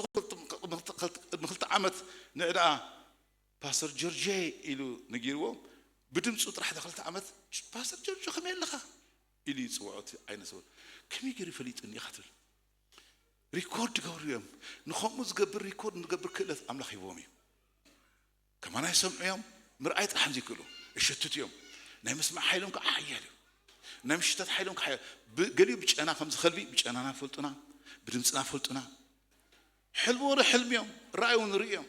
ቅድሚ ክልተ ዓመት ንዕዳ ፓስተር ጆርጆ ኢሉ ነጊርዎ። ብድምፁ ጥራሕ ክልተ ዓመት ፓስተር ጆርጆ ከመይ ኣለኻ ኢሉ ይፅውዖ እቲ ዓይነ ስውር። ከመይ ገይሩ ፈሊጡኒ ኢኻ ትብል። ሪኮርድ ገብሩ እዮም። ንኸምኡ ዝገብር ሪኮርድ ንገብር ክእለት ኣምላኽ ሂብዎም እዩ። ከማና ይሰምዑ እዮም። ምርኣይ ጥራሕ ዘይክእሉ እሸትት እዮም። ናይ ምስማዕ ሓይሎም ከዓ ሓያል እዩ። ናይ ምሽታት ሓይሎም ከዓ ሓያል። ብ-፣ ገሊኡ ብጨና ከምዚ ከልቢ ብጨናና ፈልጡና፣ ብድምፅና ፈልጡና። ሕልሚ ወረ ሕልሚ እዮም፣ ራእይ እውን ርእዮም።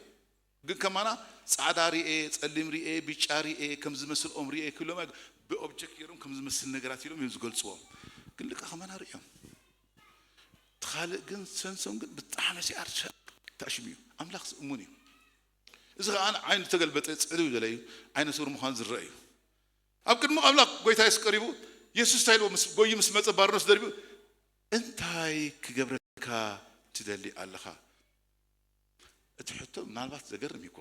ግን ከማና ጻዕዳ ርኤ፣ ጸሊም ርኤ፣ ብጫ ርኤ፣ ከም ዝመስል ኦም ርኤ ክብሎም ኣይ-፣ ብኦብጀክት ገይሮም ከም ዝመስል ነገራት ኢሎም እዮም ዝገልጽዎም። ግን ልካ ከማና ርእዮም። እቲ ካልእ ግን ሰንሶም ግን ብጣዕሚ ሲኣር ተኣሽሙ እዩ። ኣምላኽ እሙን እዩ። እዚ ኸኣ ዓይኑ ተገልበጠ ጽዕድው ዝበለ እዩ። ዓይነ ስውር ምዃኑ ዝረአ እዩ። ኣብ ቅድሚ ኣምላኽ ጎይታ የሱስ ቀሪቡ፣ የሱስ እንታይ ኢልዎ ምስ ጎዩ ምስ መጸ ባርኖስ ደርቢዩ፣ "እንታይ ክገብረልካ ትደሊ ኣለኻ?" እቲ ሕቶ ምናልባት ዘገርም እዩ እኮ።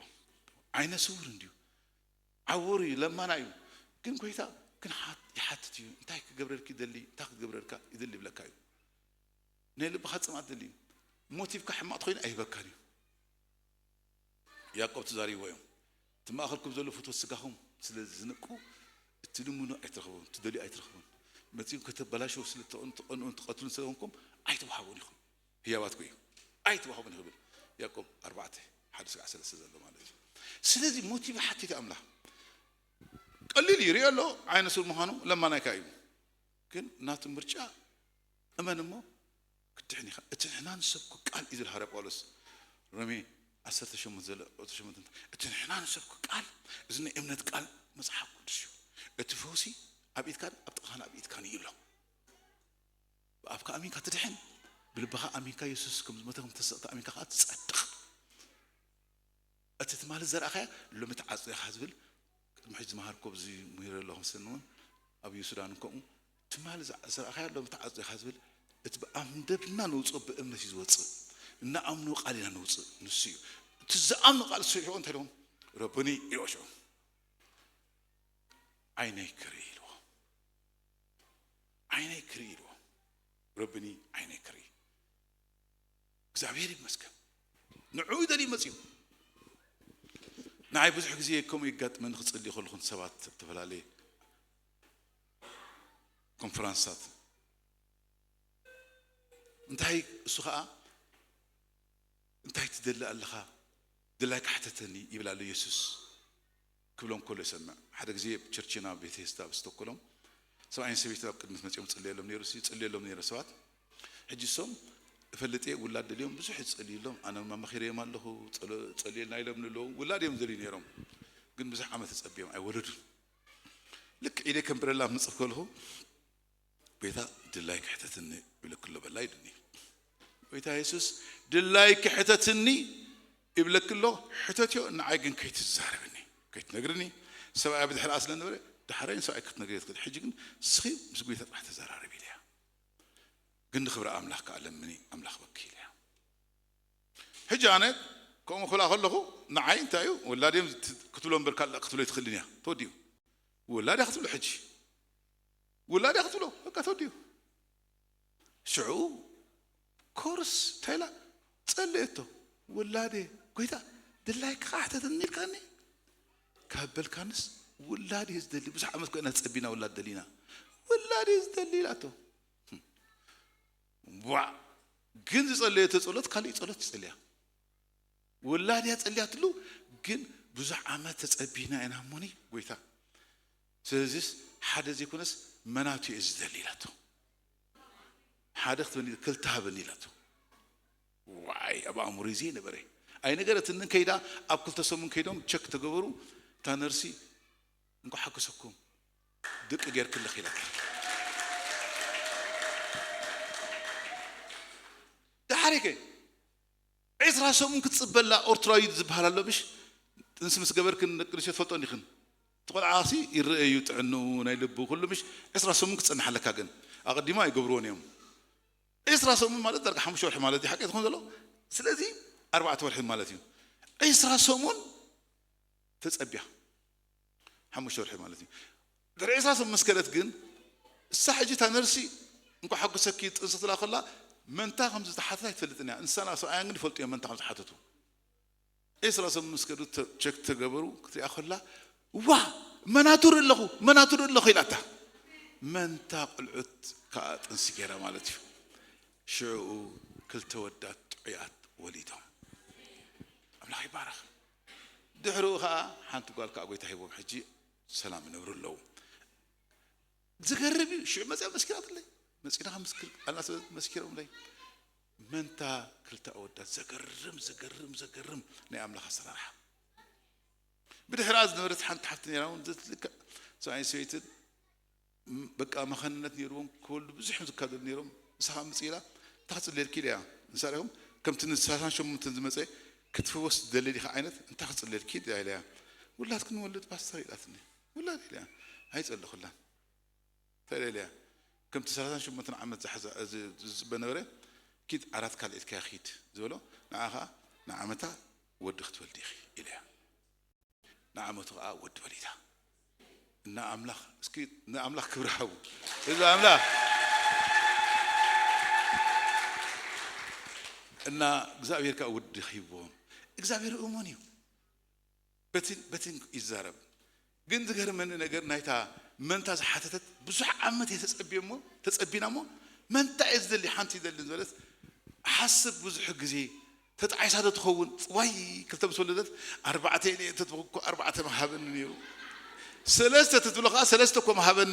ዓይነ ስውር እንድዩ። ዓወር እዩ፣ ለማና እዩ። ግን ጎይታ ግን ሓት-፣ ይሓትት እዩ። "እንታይ ክገብረልኪ ይደሊ፣ እንታይ ክገብረልካ ይደሊ?" ይብለካ እዩ። ናይ ልብኻ ጽምኣት ደሊ እዩ። ሞቲቭካ ሕማቕ ተኾይኑ ኣይህበካን እዩ። ያዕቆብ ተዛሪብዎ እዮም። "እቲ ማእከልኩም ዘሎ ፍትወት ስጋኹም ስለ ዝንቁ፣ እትልምኑ ኣይትረኽቡን፣ እትደልዩ ኣይትረኽቡን። መጺኡ ከተበላሽዎ ስለ እትቐን-፣ ትቐንኡን ትቐትሉን ስለ ዝኾንኩም ኣይትወሃቡን ኢኹም። ህያባት ኮዩ ኣይትወሃቡን ኢኹም" ይብል። ያዕቆብ ኣርባዕተ፣ ሓደ እስካዕ ሰለስተ ዘሎ ማለት እዩ። ስለዚ ሞቲቭ ሓቲት ኣምላኽ። ቀሊል እዩ፣ ይሪኦ ኣሎ፣ ዓይነ ስውር ምዃኑ ለማናይካ እዩ። ግን ናቱ ምርጫ እመን እሞ ክትድሕን ኢኻ። እቲ ንሕና ንሰብኮ ቃል እዩ ዝብል ሃዋርያ ጳውሎስ። ሮሜ ዓሰርተ ሸሞንተ ዘሎ ቁጽሪ ሸሞንተ፣ እቲ ንሕና ንሰብኮ ቃል፣ እዚ ናይ እምነት ቃል መጽሓፍ ቅዱስ እዩ። እቲ ፈውሲ ኣብ ኢድካን ኣብ ጥቕኻን ኣብ ኢድካን እዩ ኣሎ። ብኣፍካ ኣሚንካ ትድሕን፣ ብልብኻ ኣሚንካ የሱስ ከም ዝሞተ ከም ተሰቕተ ኣሚንካ ከኣ ትጸድቕ። እቲ ትማሊ ዘርኣኻያ ሎሚ ትዓጾ ኢኻ ዝብል፣ ቅድሚ ሕጂ ዝመሃርኩ ኣብዚ ምሂረ ኣለኹ፣ ምስኒ እውን ኣብ ሱዳን ከምኡ፣ ትማሊ ዝኣ-፣ ዘርኣኻያ ሎሚ ትዓጾ ኢኻ ዝብል፣ እቲ ብኣንደብና ነውጽኦ ብእምነት እዩ ዝወጽእ። እናኣምኑ ቃል ኢና ነውጽእ፣ ንሱ እዩ። እቲ ዝኣምኑ ቃል ዝሰምዕዎ እንታይ ኢልዎም? ረቡኒ ኢልዎ ሽዑ። ዓይነይ ክርኢ ኢልዎ። ዓይነይ ክርኢ ኢልዎ። ረቡኒ ዓይነይ ክርኢ። እግዚኣብሔር ይመስገን። ንዕኡ ይደልዩ መጽኡ። ንዓይ ብዙሕ ግዜ ከምኡ ይጋጥመኒ፣ ክጽሊ ከለኹ ንሰባት ኣብ ዝተፈላለየ ኮንፈረንሳት። እንታይ እሱ ኸኣ፣ "እንታይ ትደሊ ኣለኻ? ድላይካ ሕተተኒ" ይብል ኣሎ የሱስ ክብሎም ከሎ ይሰምዕ። ሓደ ግዜ ኣብ ቸርችና ቤተስዳ ኣብ ስቶኮሎም ሰብኣይን ሰበይትን ኣብ ቅድሚት መጺኦም ጽልየሎም ነይሩ፣ እሱ ይጽልየሎም ነይሩ ሰባት። ሕጂ እሶም እፈልጥ እየ፣ ውላድ ደልዮም ብዙሕ ይጸልዩሎም፣ ኣነ ድማ መኺረዮም ኣለኹ፣ ጸሎ-፣ ጸልየልና ኢሎም ንለዉ፣ ውላድ እዮም ዝደልዩ ነይሮም። ግን ብዙሕ ዓመት ተጸብዮም ኣይወለዱን። ልክ ኢደይ ከም ብረላ ምጽፍ ከለኹ፣ "ጎይታ ድላይ ክሕተትኒ" ኢለ ክሎ በላ ኢሉኒ። ጎይታ የሱስ ድላይኪ ሕተትኒ ይብለኪ ኣሎ፣ ሕተትዮ፣ ንዓይ ግን ከይትዛረብኒ፣ ከይትነግርኒ። ሰብኣያ ብድሕሪኣ ስለ ነበረ፣ ዳሕራይ ንሰብኣይ ክትነግርዮ ትኽእል። ሕጂ ግን ንስኺ ምስ ጎይታ ጥራሕ ተዘራረቢ ኢለያ። ግን ንኽብሪ ኣምላኽ ከኣ ለምኒ፣ ኣምላኽ በኪ ኢለያ። ሕጂ ኣነ ከምኡ ክብላ ከለኹ፣ ንዓይ እንታይ እዩ፣ ወላድ እዮም ክትብሎ እምበር ካልእ ክትብሎ ኣይትኽእልን እያ። ተወዲኡ። ወላድ እያ ክትብሎ ሕጂ። ወላድ እያ ክትብሎ፣ በቃ ተወዲኡ። ሽዑ ኮርስ እንታይ ኢላ ጸለየቶ። ወላድ እየ፣ ጎይታ፣ ድላይካ ሕተትኒ ኢልካኒ። ካብ በልካንስ፣ ወላድ እየ ዝደሊ። ብዙሕ ዓመት ኮይና ጸቢና ወላድ ደሊና። ወላድ እየ ዝደሊ ኢላቶ። ዋዕ! ግን ዝጸለየቶ ጸሎት፣ ካልእ ጸሎት ይጸልያ። ወላድ እያ ጸልያትሉ፣ ግን ብዙሕ ዓመት ተጸቢና ኢና እሞኒ፣ ጎይታ። ስለዚስ ሓደ ዘይኮነስ መናቱ እየ ዝደሊ ኢላቶ። ሓደ ክትበኒ፣ ክልተ ሃበኒ ኢላቶ። ዋይ፣ ኣብ ኣእምሮይ ዘይነበረ። ኣይነገረትንን ከይዳ፣ ኣብ ክልተ ሰሙን ከይዶም ቸክ ተገበሩ። እታ ነርሲ፣ "እንኳዕ ሓጎሰኩም፣ ድቂ ጌርክለኺ" ኢላታ። ደሓሪከ ዒስራ ሰሙን ክትጽበላ ኦርትራዊ ዝበሃል ኣሎ፣ ምሽ? ጥንሲ ምስ ገበርክን ደቂ ኣንስትዮ ትፈልጦ እንዲኽን? እቲ ቆልዓሲ ይረአ እዩ፣ ጥዕንኡ፣ ናይ ልቡ፣ ኩሉ፣ ምሽ? ዒስራ ሰሙን ክትጸንሓለካ ግን ኣቐዲሞ ኣይገብርዎን እዮም። ዒስራ ሰሙን ማለት ዳርጋ ሓሙሽተ ወርሒ ማለት እዩ፣ ሓቂ ትኾን ዘሎ። ስለዚ ኣርባዕተ ወርሒ ማለት እዩ። ዒስራ ሰሙን ተጸቢያ። ሓሙሽተ ወርሒ ማለት እዩ። ድሕሪ ዒስራ ሰሙን ምስ ከደት ግን፣ እሳ ሕጂ እታ ነርሲ፣ "እንኳዕ ሓጎሰኪ" ጥንሲ ክትብላ ከላ፣ መንታ ከም ዝተሓተታ ኣይትፈልጥን እያ። ንሳን ሰብኣያን ግን ይፈልጡ እዮም መንታ ከም ዝሓተቱ። ዒስራ ሰሙን ምስ ከዱ ተ-፣ ቸክ ተገበሩ፣ ክትሪኣ ከላ፣ "ዋ፣ መናቱ ርኢ ኣለኹ፣ መናቱ ርኢ ኣለኹ" ኢላታ። መንታ ቆልዑት ከኣ ጥንሲ ገይራ ማለት እዩ። ሽዑ ክልተ ወዳት ጥዑያት ወሊዶም። ኣምላኽ ይባረኽ። ድሕሪኡ ኸዓ ሓንቲ ጓል ከኣ ጎይታ ሂቦም፣ ሕጂ ሰላም ይነብሩ ኣለዉ። ዝገርም እዩ። ሽዑ መጺኣ መስኪራትለይ። መጺና ምስክር ኣልና ስለ መስኪሮምለይ። መንታ ክልተ ኣወዳት። ዘገርም፣ ዘገርም፣ ዘገርም ናይ ኣምላኽ ኣሰራርሓ። ብድሕሪኣ ዝነበረት ሓንቲ ሓፍቲ ነይራ እውን፣ ልክዕ ሰብኣይን ሰበይትን፣ ም-፣ በቃ መኸንነት ነይርዎም፣ ክወልዱ ብዙሕ እዮም ዝካደሉ ነይሮም። ንሳ ኸዓ ምጽእ ኢላ፣ "እንታይ ክጽልየልኪ?" ኢለያ። ንሳ ዲኹም ከምቲ ንሰላሳን ሸሞንተን ዝመጸ ክትፍወስ ትደሊ ዲኻ ዓይነት፣ "እንታይ ክጽልየልኪ?" ኢለያ። "ውላድ ክንወልድ ፓስተር" ኢላትኒ። "ውላድ?" ኢለያ። ኣይጸለኹላን። እንታይ ኢለያ? ከምቲ ሰላሳን ሸሞንተን ዓመት ዝሓዛ፣ ዝ-፣ ዝጽበ ነበረ፣ "ኪድ ዓራት ካልኤትካ ኪድ" ዝበሎ፣ ንዓ ኸዓ ንዓመታ ወዲ ክትወልዲ ኢኺ ኢለያ። ንዓመቱ ኸዓ ወዲ ወሊዳ። እና ኣምላኽ፣ እስኪ ንኣምላኽ ክብሪ ሃቡ። እዚ ኣምላኽ። እና እግዚኣብሔር ከኣ ወዲ ሂብዎም። እግዚኣብሔር እሙን እዩ። በቲ፣ በቲ ይዛረብ። ግን ዝገርመኒ ነገር ናይታ መንታ ዝሓተተት ብዙሕ ዓመት እየ ተጸብየ እሞ፣ ተጸቢና እሞ መንታ እየ ዝደሊ፣ ሓንቲ ይደሊ ዝበለት ሓስብ ብዙሕ ግዜ ተጣዒሳ ዶ ትኸውን? ዋይ ክልተ ምስ ወለደት ኣርባዕተ እየ ተትብኽ እኮ ኣርባዕተ ምሃበኒ ነይሩ። ሰለስተ ተትብሎ ከኣ ሰለስተ እኮ ምሃበኒ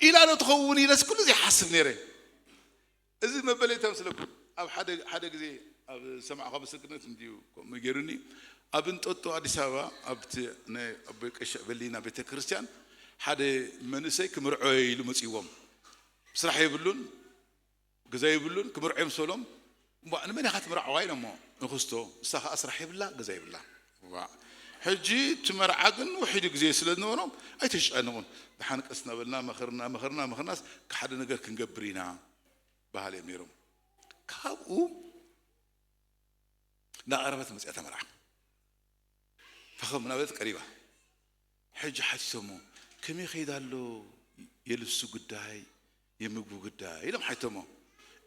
ኢላ ዶ ትኸውን ኢለስ ኩሉ ግዜ ሓስብ ነይረ። እዚ መበለይ ተምስለኩም። ኣብ ሓደ፣ ሓደ ግዜ ኣብ ሰማዕኻ ምስክርነት እንድዩ ከምኡ ገይሩኒ። ኣብ እንጦጦ ኣዲስ ኣበባ ኣብቲ ናይ ኣቦይ ቀሺ በሊና ቤተ ክርስቲያን ሓደ መንእሰይ ክምርዖ ኢሉ መጺዎም። ስራሕ የብሉን፣ ገዛ የብሉን፣ ክምርዖ ምስ በሎም፣ "እምቧ፣ ንመን ኢኻ ትምርዓዋ?" ኢሎሞ። "ንክስቶ፣ እሳ ኸዓ ስራሕ የብላ፣ ገዛ የብላ። እዋ፣ ሕጂ እቲ መርዓ ግን ውሒዱ ግዜ ስለ ዝነበሮም ኣይተጨነቑን። ደሓን ቀስ እናበልና መኸርና፣ መኸርና፣ መኸርናስ ሓደ ነገር ክንገብር ኢና" በሃሊ እዮም ነይሮም። ካብኡ እናቐረበት መፅኣ እታ መርዓ። ፈኸም እናበለት ቀሪባ። ሕጂ ሓቲቶሞ፣ "ከመይ ይኸይድ ኣሎ የልብሱ ጉዳይ፣ የምግቡ ጉዳይ?" ኢሎም ሓቲቶሞ።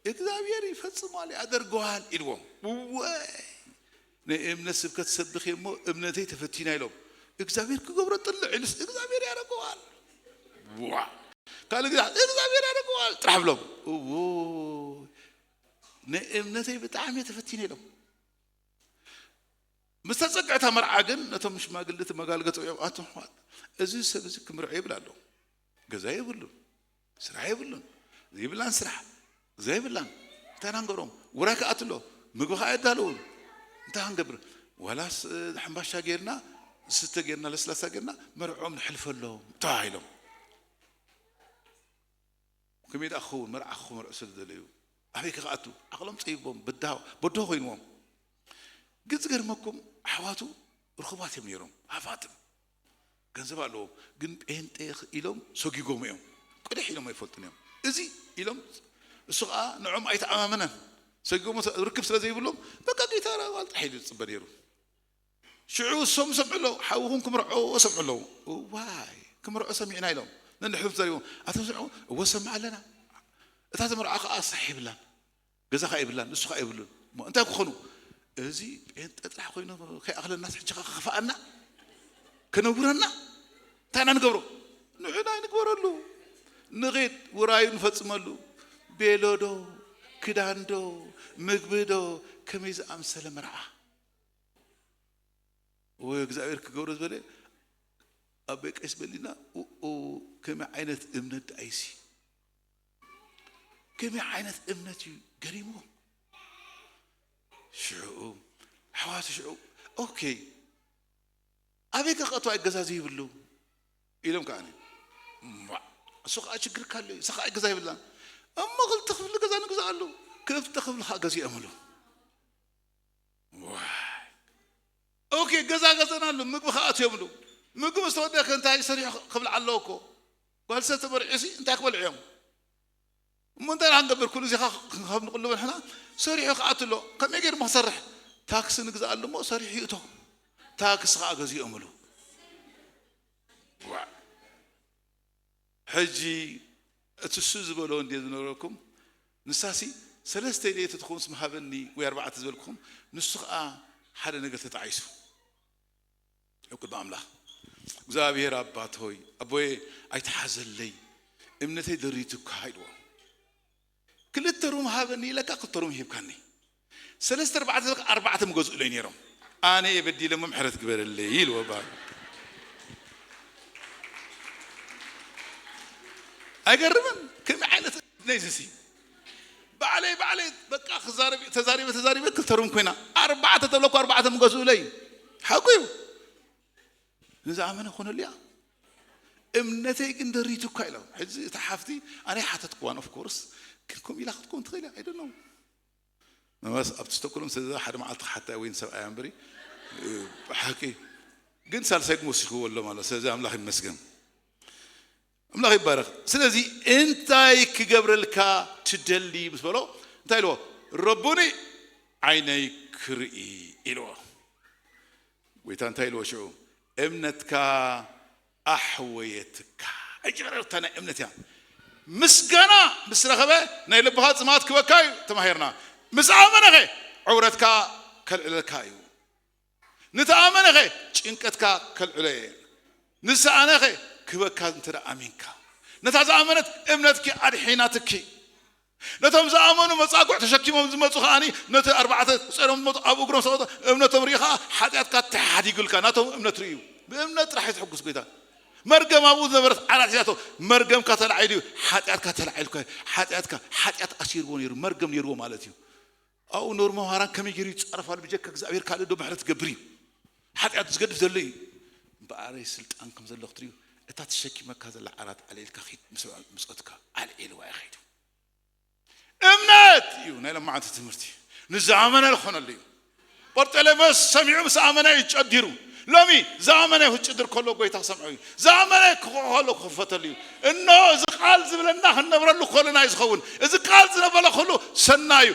"እግዚኣብሔር ይፈጽመዋል፣ ያደርገዋል" ኢልዎም። እወይ! ናይ እምነት ስብከት ሰብኽ እሞ እምነተይ ተፈቲና ኢሎም። "እግዚኣብሔር ክገብሮ ጥልዕ ኢሉስ እግዚኣብሔር ያደርገዋል!" ዋ! ካልእ ግዜ "እግዚኣብሔር ያደርገዋል" ጥራሕ ብሎም። እወይ! ናይ እምነተይ ብጣዕሚ እየ ተፈቲነ ኢሎም። ምስ ተጸግዐ እታ መርዓ ግን ነቶም ሽማግለ እቲ መጋል ገጾም እዮም፣ "ኣቱም ኣሕዋት፣ እዚ ሰብ እዚ ክምርዖ ይብል ኣሎ። ገዛ የብሉን፣ ስራሕ የብሉን፣ ዘይብላን ስራሕ፣ ገዛ የብላን። እንታይ ኢና ንገብሮም? ውራይ ክኣቱ ኣሎ፣ ምግቢ ከኣ የዳለውን። እንታይ ክንገብር? ዋላስ፣ እ፣ ሕምባሻ ጌርና፣ ዝስተ ጌርና፣ ለስላሳ ጌርና መርዕኦም ንሕልፈሎም" ተባሂሎም። ከመይ ደኣ ክኸውን? መርዓ ክመርዑ ስለ ዝደለዩ። ኣበይ ክኣቱ? ዓቕሎም ጸቢቦም፣ በዳ-፣ በዶ ኮይንዎም። ግን ዝገርመኩም፣ ኣሕዋቱ ርኹባት እዮም ነይሮም፣ ሃፋትም። ገንዘብ ኣለዎም፣ ግን ጴንጤ ኢሎም ሰጊጎም እዮም። ቅድሕ ኢሎም ኣይፈልጡን እዮም። እዚ ኢሎም፣ እሱ ኸዓ ንዕኦም ኣይተኣማመነን። ሰጊጎም ርክብ ስለ ዘይብሎም፣ በቃ ጌታ ራባል ጥራሕ ኢሉ ዝጽበ ነይሩ። ሽዑ እሶም ሰምዑ ኣለዉ፣ ሓውኹም ክምርዖ ሰምዑ ኣለዉ። እዋይ፣ ክምርዖ ሰሚዕና ኢሎም ነንሕድሕዶም ተዛሪቦም። ኣቶም ሰምዑ፣ እወ ሰምዕ ኣለና። እታ ትምርዖ ኸዓ ሳሕ የብላን። ገዛ ኸዓ የብላን፣ ንሱ ኸዓ የብሉን። እሞ እንታይ ክኾኑ? እዚ ጴንጠ ጥራሕ ኮይኑ ከይኣኽለናስ ሕጂ ኸዓ ክኸፍኣና? ከነውረና? እንታይ ኢና ንገብሮ? ንዑ ናይ ንግበረሉ። ንኺድ ውራዩ ንፈጽመሉ። ቤሎ ዶ፣ ክዳን ዶ፣ ምግቢ ዶ፣ ከመይ ዝኣምሰለ መርዓ? ወይ እግዚኣብሔር ክገብሮ ዝበለ ኣቦይ ቀይስ በሊና፣ ኡኡ፣ ከመይ ዓይነት እምነት ደኣይሲ? ከመይ ዓይነት እምነት እዩ? ገሪምዎም። ሽዑ፣ ኣሕዋት ሽዑ፣ ኦኬ፣ ኣበይ ከ ክኣትዋ ገዛ ዘይብሉ? ኢሎም ከኣኒ። እማ፣ እሱ ኸዓ ችግር ካለ እዩ። እሳ ኸዓ ገዛ የብላን። እሞ ክልተ ክፍሊ ገዛ ንግዝኣሉ። ክልተ ክፍሊ ኸዓ ገዚኦምሉ። ዋይ። ኦኬ፣ ገዛ ገዘናሉ፣ ምግቢ ኸኣ ኣትዮምሉ። ምግቢ ምስ ተወደአ ከ እንታይ ሰሪሑ ክብልዓ ኣለዎ እኮ? ጓል ሰብ ተመርዕዩሲ እንታይ ክበልዑ እዮም? እሞ እንታይ ደኣ ክንገብር፣ ኩሉ እዚ ኸ ክንከብ ንቕልቦ ንሕና? ሰሪሑ ክኣቱ ኣሎ። ከመይ ገይሩ እሞ ክሰርሕ? ታክሲ ንግዝኣሉ እሞ ሰሪሑ ይእቶ። ታክሲ ኸኣ ገዚኦምሉ። ዋይ። ሕጂ እቲ እሱ ዝበሎ እንድየ ዝነገረኩም፣ ንሳሲ ሰለስተ ኢለዮ ተትኾንስ ምሃበኒ ወይ ኣርባዕተ ዝበልኩኹም፣ ንሱ ኸኣ ሓደ ነገር ተጣዒሱ። ኣብ ቅድሚ ኣምላኽ፣ እግዚኣብሔር ኣባት ሆይ፣ ኣቦየ ኣይትሓዘለይ፣ እምነተይ ደሪቱካ ኢልዎ። ክልተ ሩም ሃበኒ ኢለካ፣ ክልተ ሩም ሂብካኒ። ሰለስተ ኣርባዕተ ኢለካ፣ ኣርባዕተ ምገዝኡለይ ነይሮም። ኣነ እየ በዲለ እሞ ምሕረት ግበረለይ ኢልዎ ባል። ኣይገርምን? ከመይ ዓይነት እምነት እዩ እዚ? ባዕለይ፣ ባዕለይ በቃ ክዛረብ፣ ተዛሪበ፣ ተዛሪበ ክልተ ሩም ኮይና። ኣርባዕተ ተብለኩ፣ ኣርባዕተ ምገዝኡለይ። ሓቁ እዩ። ንዝኣመነ ኮነሉ እያ። እምነተይ ግን ደሪቱ እኳ ኢሎም። ሕጂ እታ ሓፍቲ፣ ኣነ ሓተትክዋን፣ of course፣ ግን ከምኡ ኢላ ክትኮን ትኽእል እያ፣ I don't know። ምናልባት ኣብቲ ስቶክሆልም ስለዚ ሓደ መዓልቲ ክሓታ ወይ ንሰብኣያ እምበሪ፣ እ፣ ብሓቂ ግን ሳልሳይ ግን ወሲኽዎ ኣሎ ማለት። ስለዚ ኣምላኽ ይመስገን። ኣምላኽ ይባረኽ። ስለዚ እንታይ ክገብረልካ ትደሊ ምስ በሎ፣ እንታይ ኢልዎ? ረቡኒ ዓይነይ ክርኢ ኢልዎ። ጎይታ እንታይ ኢልዎ ሽዑ? እምነትካ ኣሕወየትካ። እጅረርታ ናይ እምነት እያ። ምስጋና ምስ ረኸበ ናይ ልብኻ ጽማት ክበካ እዩ ተማሂርና። ምስ ኣመነኸ ዕውረትካ ከልዕለልካ እዩ። ንተኣመነኸ ጭንቀትካ ከልዕሎ እየ። ንዝሰኣነኸ ክበካ እንተ ደኣ ኣሚንካ። ነታ ዝኣመነት እምነትኪ ኣድሒናትኪ። ነቶም ዝኣመኑ መጻጉዕ ተሸኪሞም ዝመጹ ከኣኒ ነቲ ኣርባዕተ ጸሮም ዝመጹ ኣብ እግሮም ሰቐጦ እምነቶም ርኢ ኸኣ ሓጢኣትካ ተሓዲጉልካ ናቶም እምነት ርእዩ። ብእምነት ጥራሕ እዩ ዝሕጉስ ጎይታ። መርገም ኣብኡ ዝነበረት ዓራት ሒዛቶ መርገምካ ተላዒሉ እዩ። ሓጢኣትካ ተላዒልካ እዩ። ሓጢኣትካ፣ ሓጢኣት ኣሲርዎ ነይሩ፣ መርገም ነይርዎ ማለት እዩ። ኣብኡ ኖርሞ ሃራን ከመይ ገይሩ ይጻረፍ ኣሎ ብጀካ እግዚኣብሔር ካልእ ዶ ምሕረት ትገብር እዩ? ሓጢኣት ዝገድፍ ዘሎ እዩ። እምበኣረይ ስልጣን ከም ዘሎ ክትርእዩ እታ ትሸኪመካ ዘላ ዓራት ኣልዒልካ ኺድ ምስ ብጾትካ ኣልዒልዋ እዩ ኸይዱ። እምነት እዩ ናይ ሎማዓንቲ ትምህርቲ። ንዝኣመነ ዝኾነሉ እዩ። በርጠሌሜዎስ ሰሚዑ ምስ ኣመነ እዩ ጨዲሩ። ሎሚ ዝኣመነ ክጭድር ከሎ ጎይታ ክሰምዖ እዩ። ዝኣመነ ክኾ ከሎ ክኽፈተሉ እዩ። እነሆ እዚ ቃል ዝብለና ክንነብረሉ ከሎና እዩ ዝኸውን። እዚ ቃል ዝነበረ ኩሉ ሰናይ እዩ።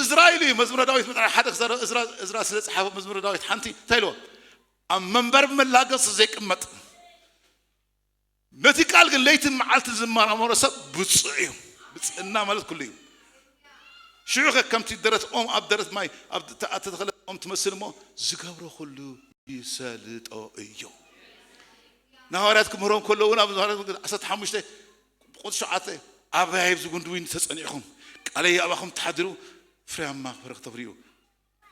እዝራ ኢሉ እዩ መዝሙረ ዳዊት ምዕራፍ ሓደ ክዛረብ እዝራ፣ እዝራ ስለ ጸሓፈ መዝሙረ ዳዊት ሓንቲ እንታይ ኢልዎ? ኣብ መንበር መላገጺ ዘይቅመጥ ነቲ ቃል ግን ለይትን መዓልትን ዝመራመሮ ሰብ ብፁዕ እዩ። ብፅዕና ማለት ኩሉ እዩ። ሽዑ ኸ ከምቲ ደረት ኦም ኣብ ደረት ማይ ኣብ ተተኸለ ኦም ትመስል እሞ ዝገብሮ ኩሉ ይሰልጦ እዩ። ንሃዋርያት ክምህሮም ከለዉ ናብ ሃዋርያት ዓሰርተ ሓሙሽተ ቁፅሪ ሸውዓተ ኣበይ ኣብዚ ጉንዲ ወይኒ ተፀኒዕኹም ቃለይ ኣባኹም ተሓድሩ ፍሬያማ ፍረ ክተፍርዩ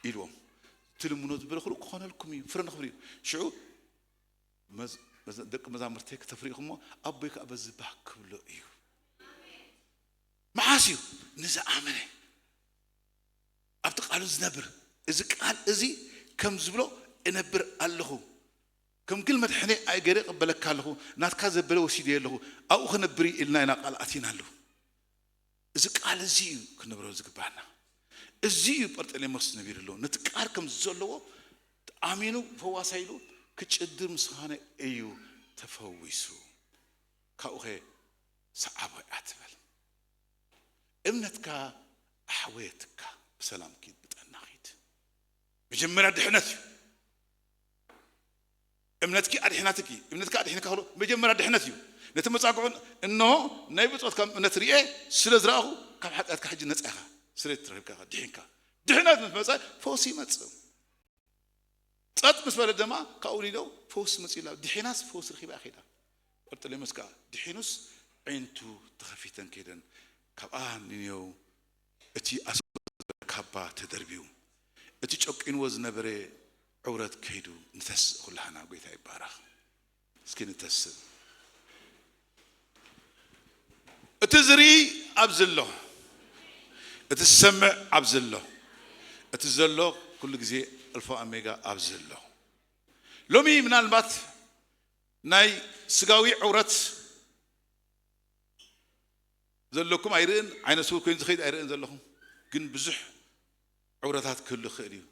ኢልዎም። ትልምኖ ዝበለ ኩሉ ክኾነልኩም እዩ። ፍረ ንኽፍሪ እዩ። ሽዑ መዝ-፣ መዝ-፣ ደቂ መዛሙርተይ ክተፍርዩ እሞ ኣቦይ ከኣ በዚ ባህ ክብሎ እዩ። መዓስ እዩ? ንዝኣመነ። ኣብቲ ቃሉ ዝነብር። እዚ ቃል እዚ ከም ዝብሎ እነብር ኣለኹ። ከም ግል መድሕነይ ኣይ ገይረ እቕበለካ ኣለኹ። ናትካ ዘበለ ወሲደዮ ኣለኹ። ኣብኡ ክነብር እዩ ኢልና ኢና ቃል ኣቲና ኣለኹ። እዚ ቃል እዚ እዩ ክንብሮ ዝግባና። እዚ እዩ ጳርጠሌሞስ ነቢርሎ። ነቲ ቃል ከም ዘለዎ ኣሚኑ ፈዋሳይ ኢሉ ክጭድር ምስ ኾነ እዩ ተፈዊሱ። ካብኡኸ ሰዓቦ ኣትበል። እምነትካ ኣሕወየትካ፣ ብሰላም ኪድ፣ ብጠና ኺድ። መጀመርያ ድሕነት እዩ። እምነትኪ ኣድሒናትኪ፣ እምነትካ ኣድሒንካ ከሎ መጀመርያ ድሕነት እዩ። ነቲ መጻግዑን እንሆ ናይ ብጾትካ እምነት ርኤ ስለ ዝረኣኹ ካብ ሓጢኣትካ ሕጂ ነጻ ኢኻ፣ ስሬት ረኺብካ ኢኻ፣ ድሒንካ። ድሕነት ምስ መጸ ፈውሲ ይመጽእ። ጸጥ ምስ በለ ድማ ካብኡ ሊዶ ፈውሲ መጺኡ ኢላ። ድሒናስ ፈውሲ ረኺባ ከይዳ። ጳርጠሌሞስ ከኣ ድሒኑስ ኣዒንቱ ተኸፊተን ከይደን። ካብኣ ንኔው እቲ ኣስሮ ካባ ተደርብዩ፣ እቲ ጨቂንዎ ዝነበረ ዕውረት ከይዱ። ንተስእ ኩላህና። ጎይታ ይባረኽ። እስኪ ንተስእ። እቲ ዝርኢ ኣብዚ ኣሎ፣ እቲ ዝሰምዕ ኣብዚ ኣሎ፣ እቲ ዘሎ ኩሉ ግዜ ኣልፋ ኦሜጋ ኣብዚ ኣሎ። ሎሚ ምናልባት ናይ ስጋዊ ዕውረት ዘለኩም ኣይርእን፣ ዓይነ ስውር ኮይኑ ዝኸይድ ኣይርእን ዘለኹም፣ ግን ብዙሕ ዕውረታት ክህሉ ይኽእል እዩ።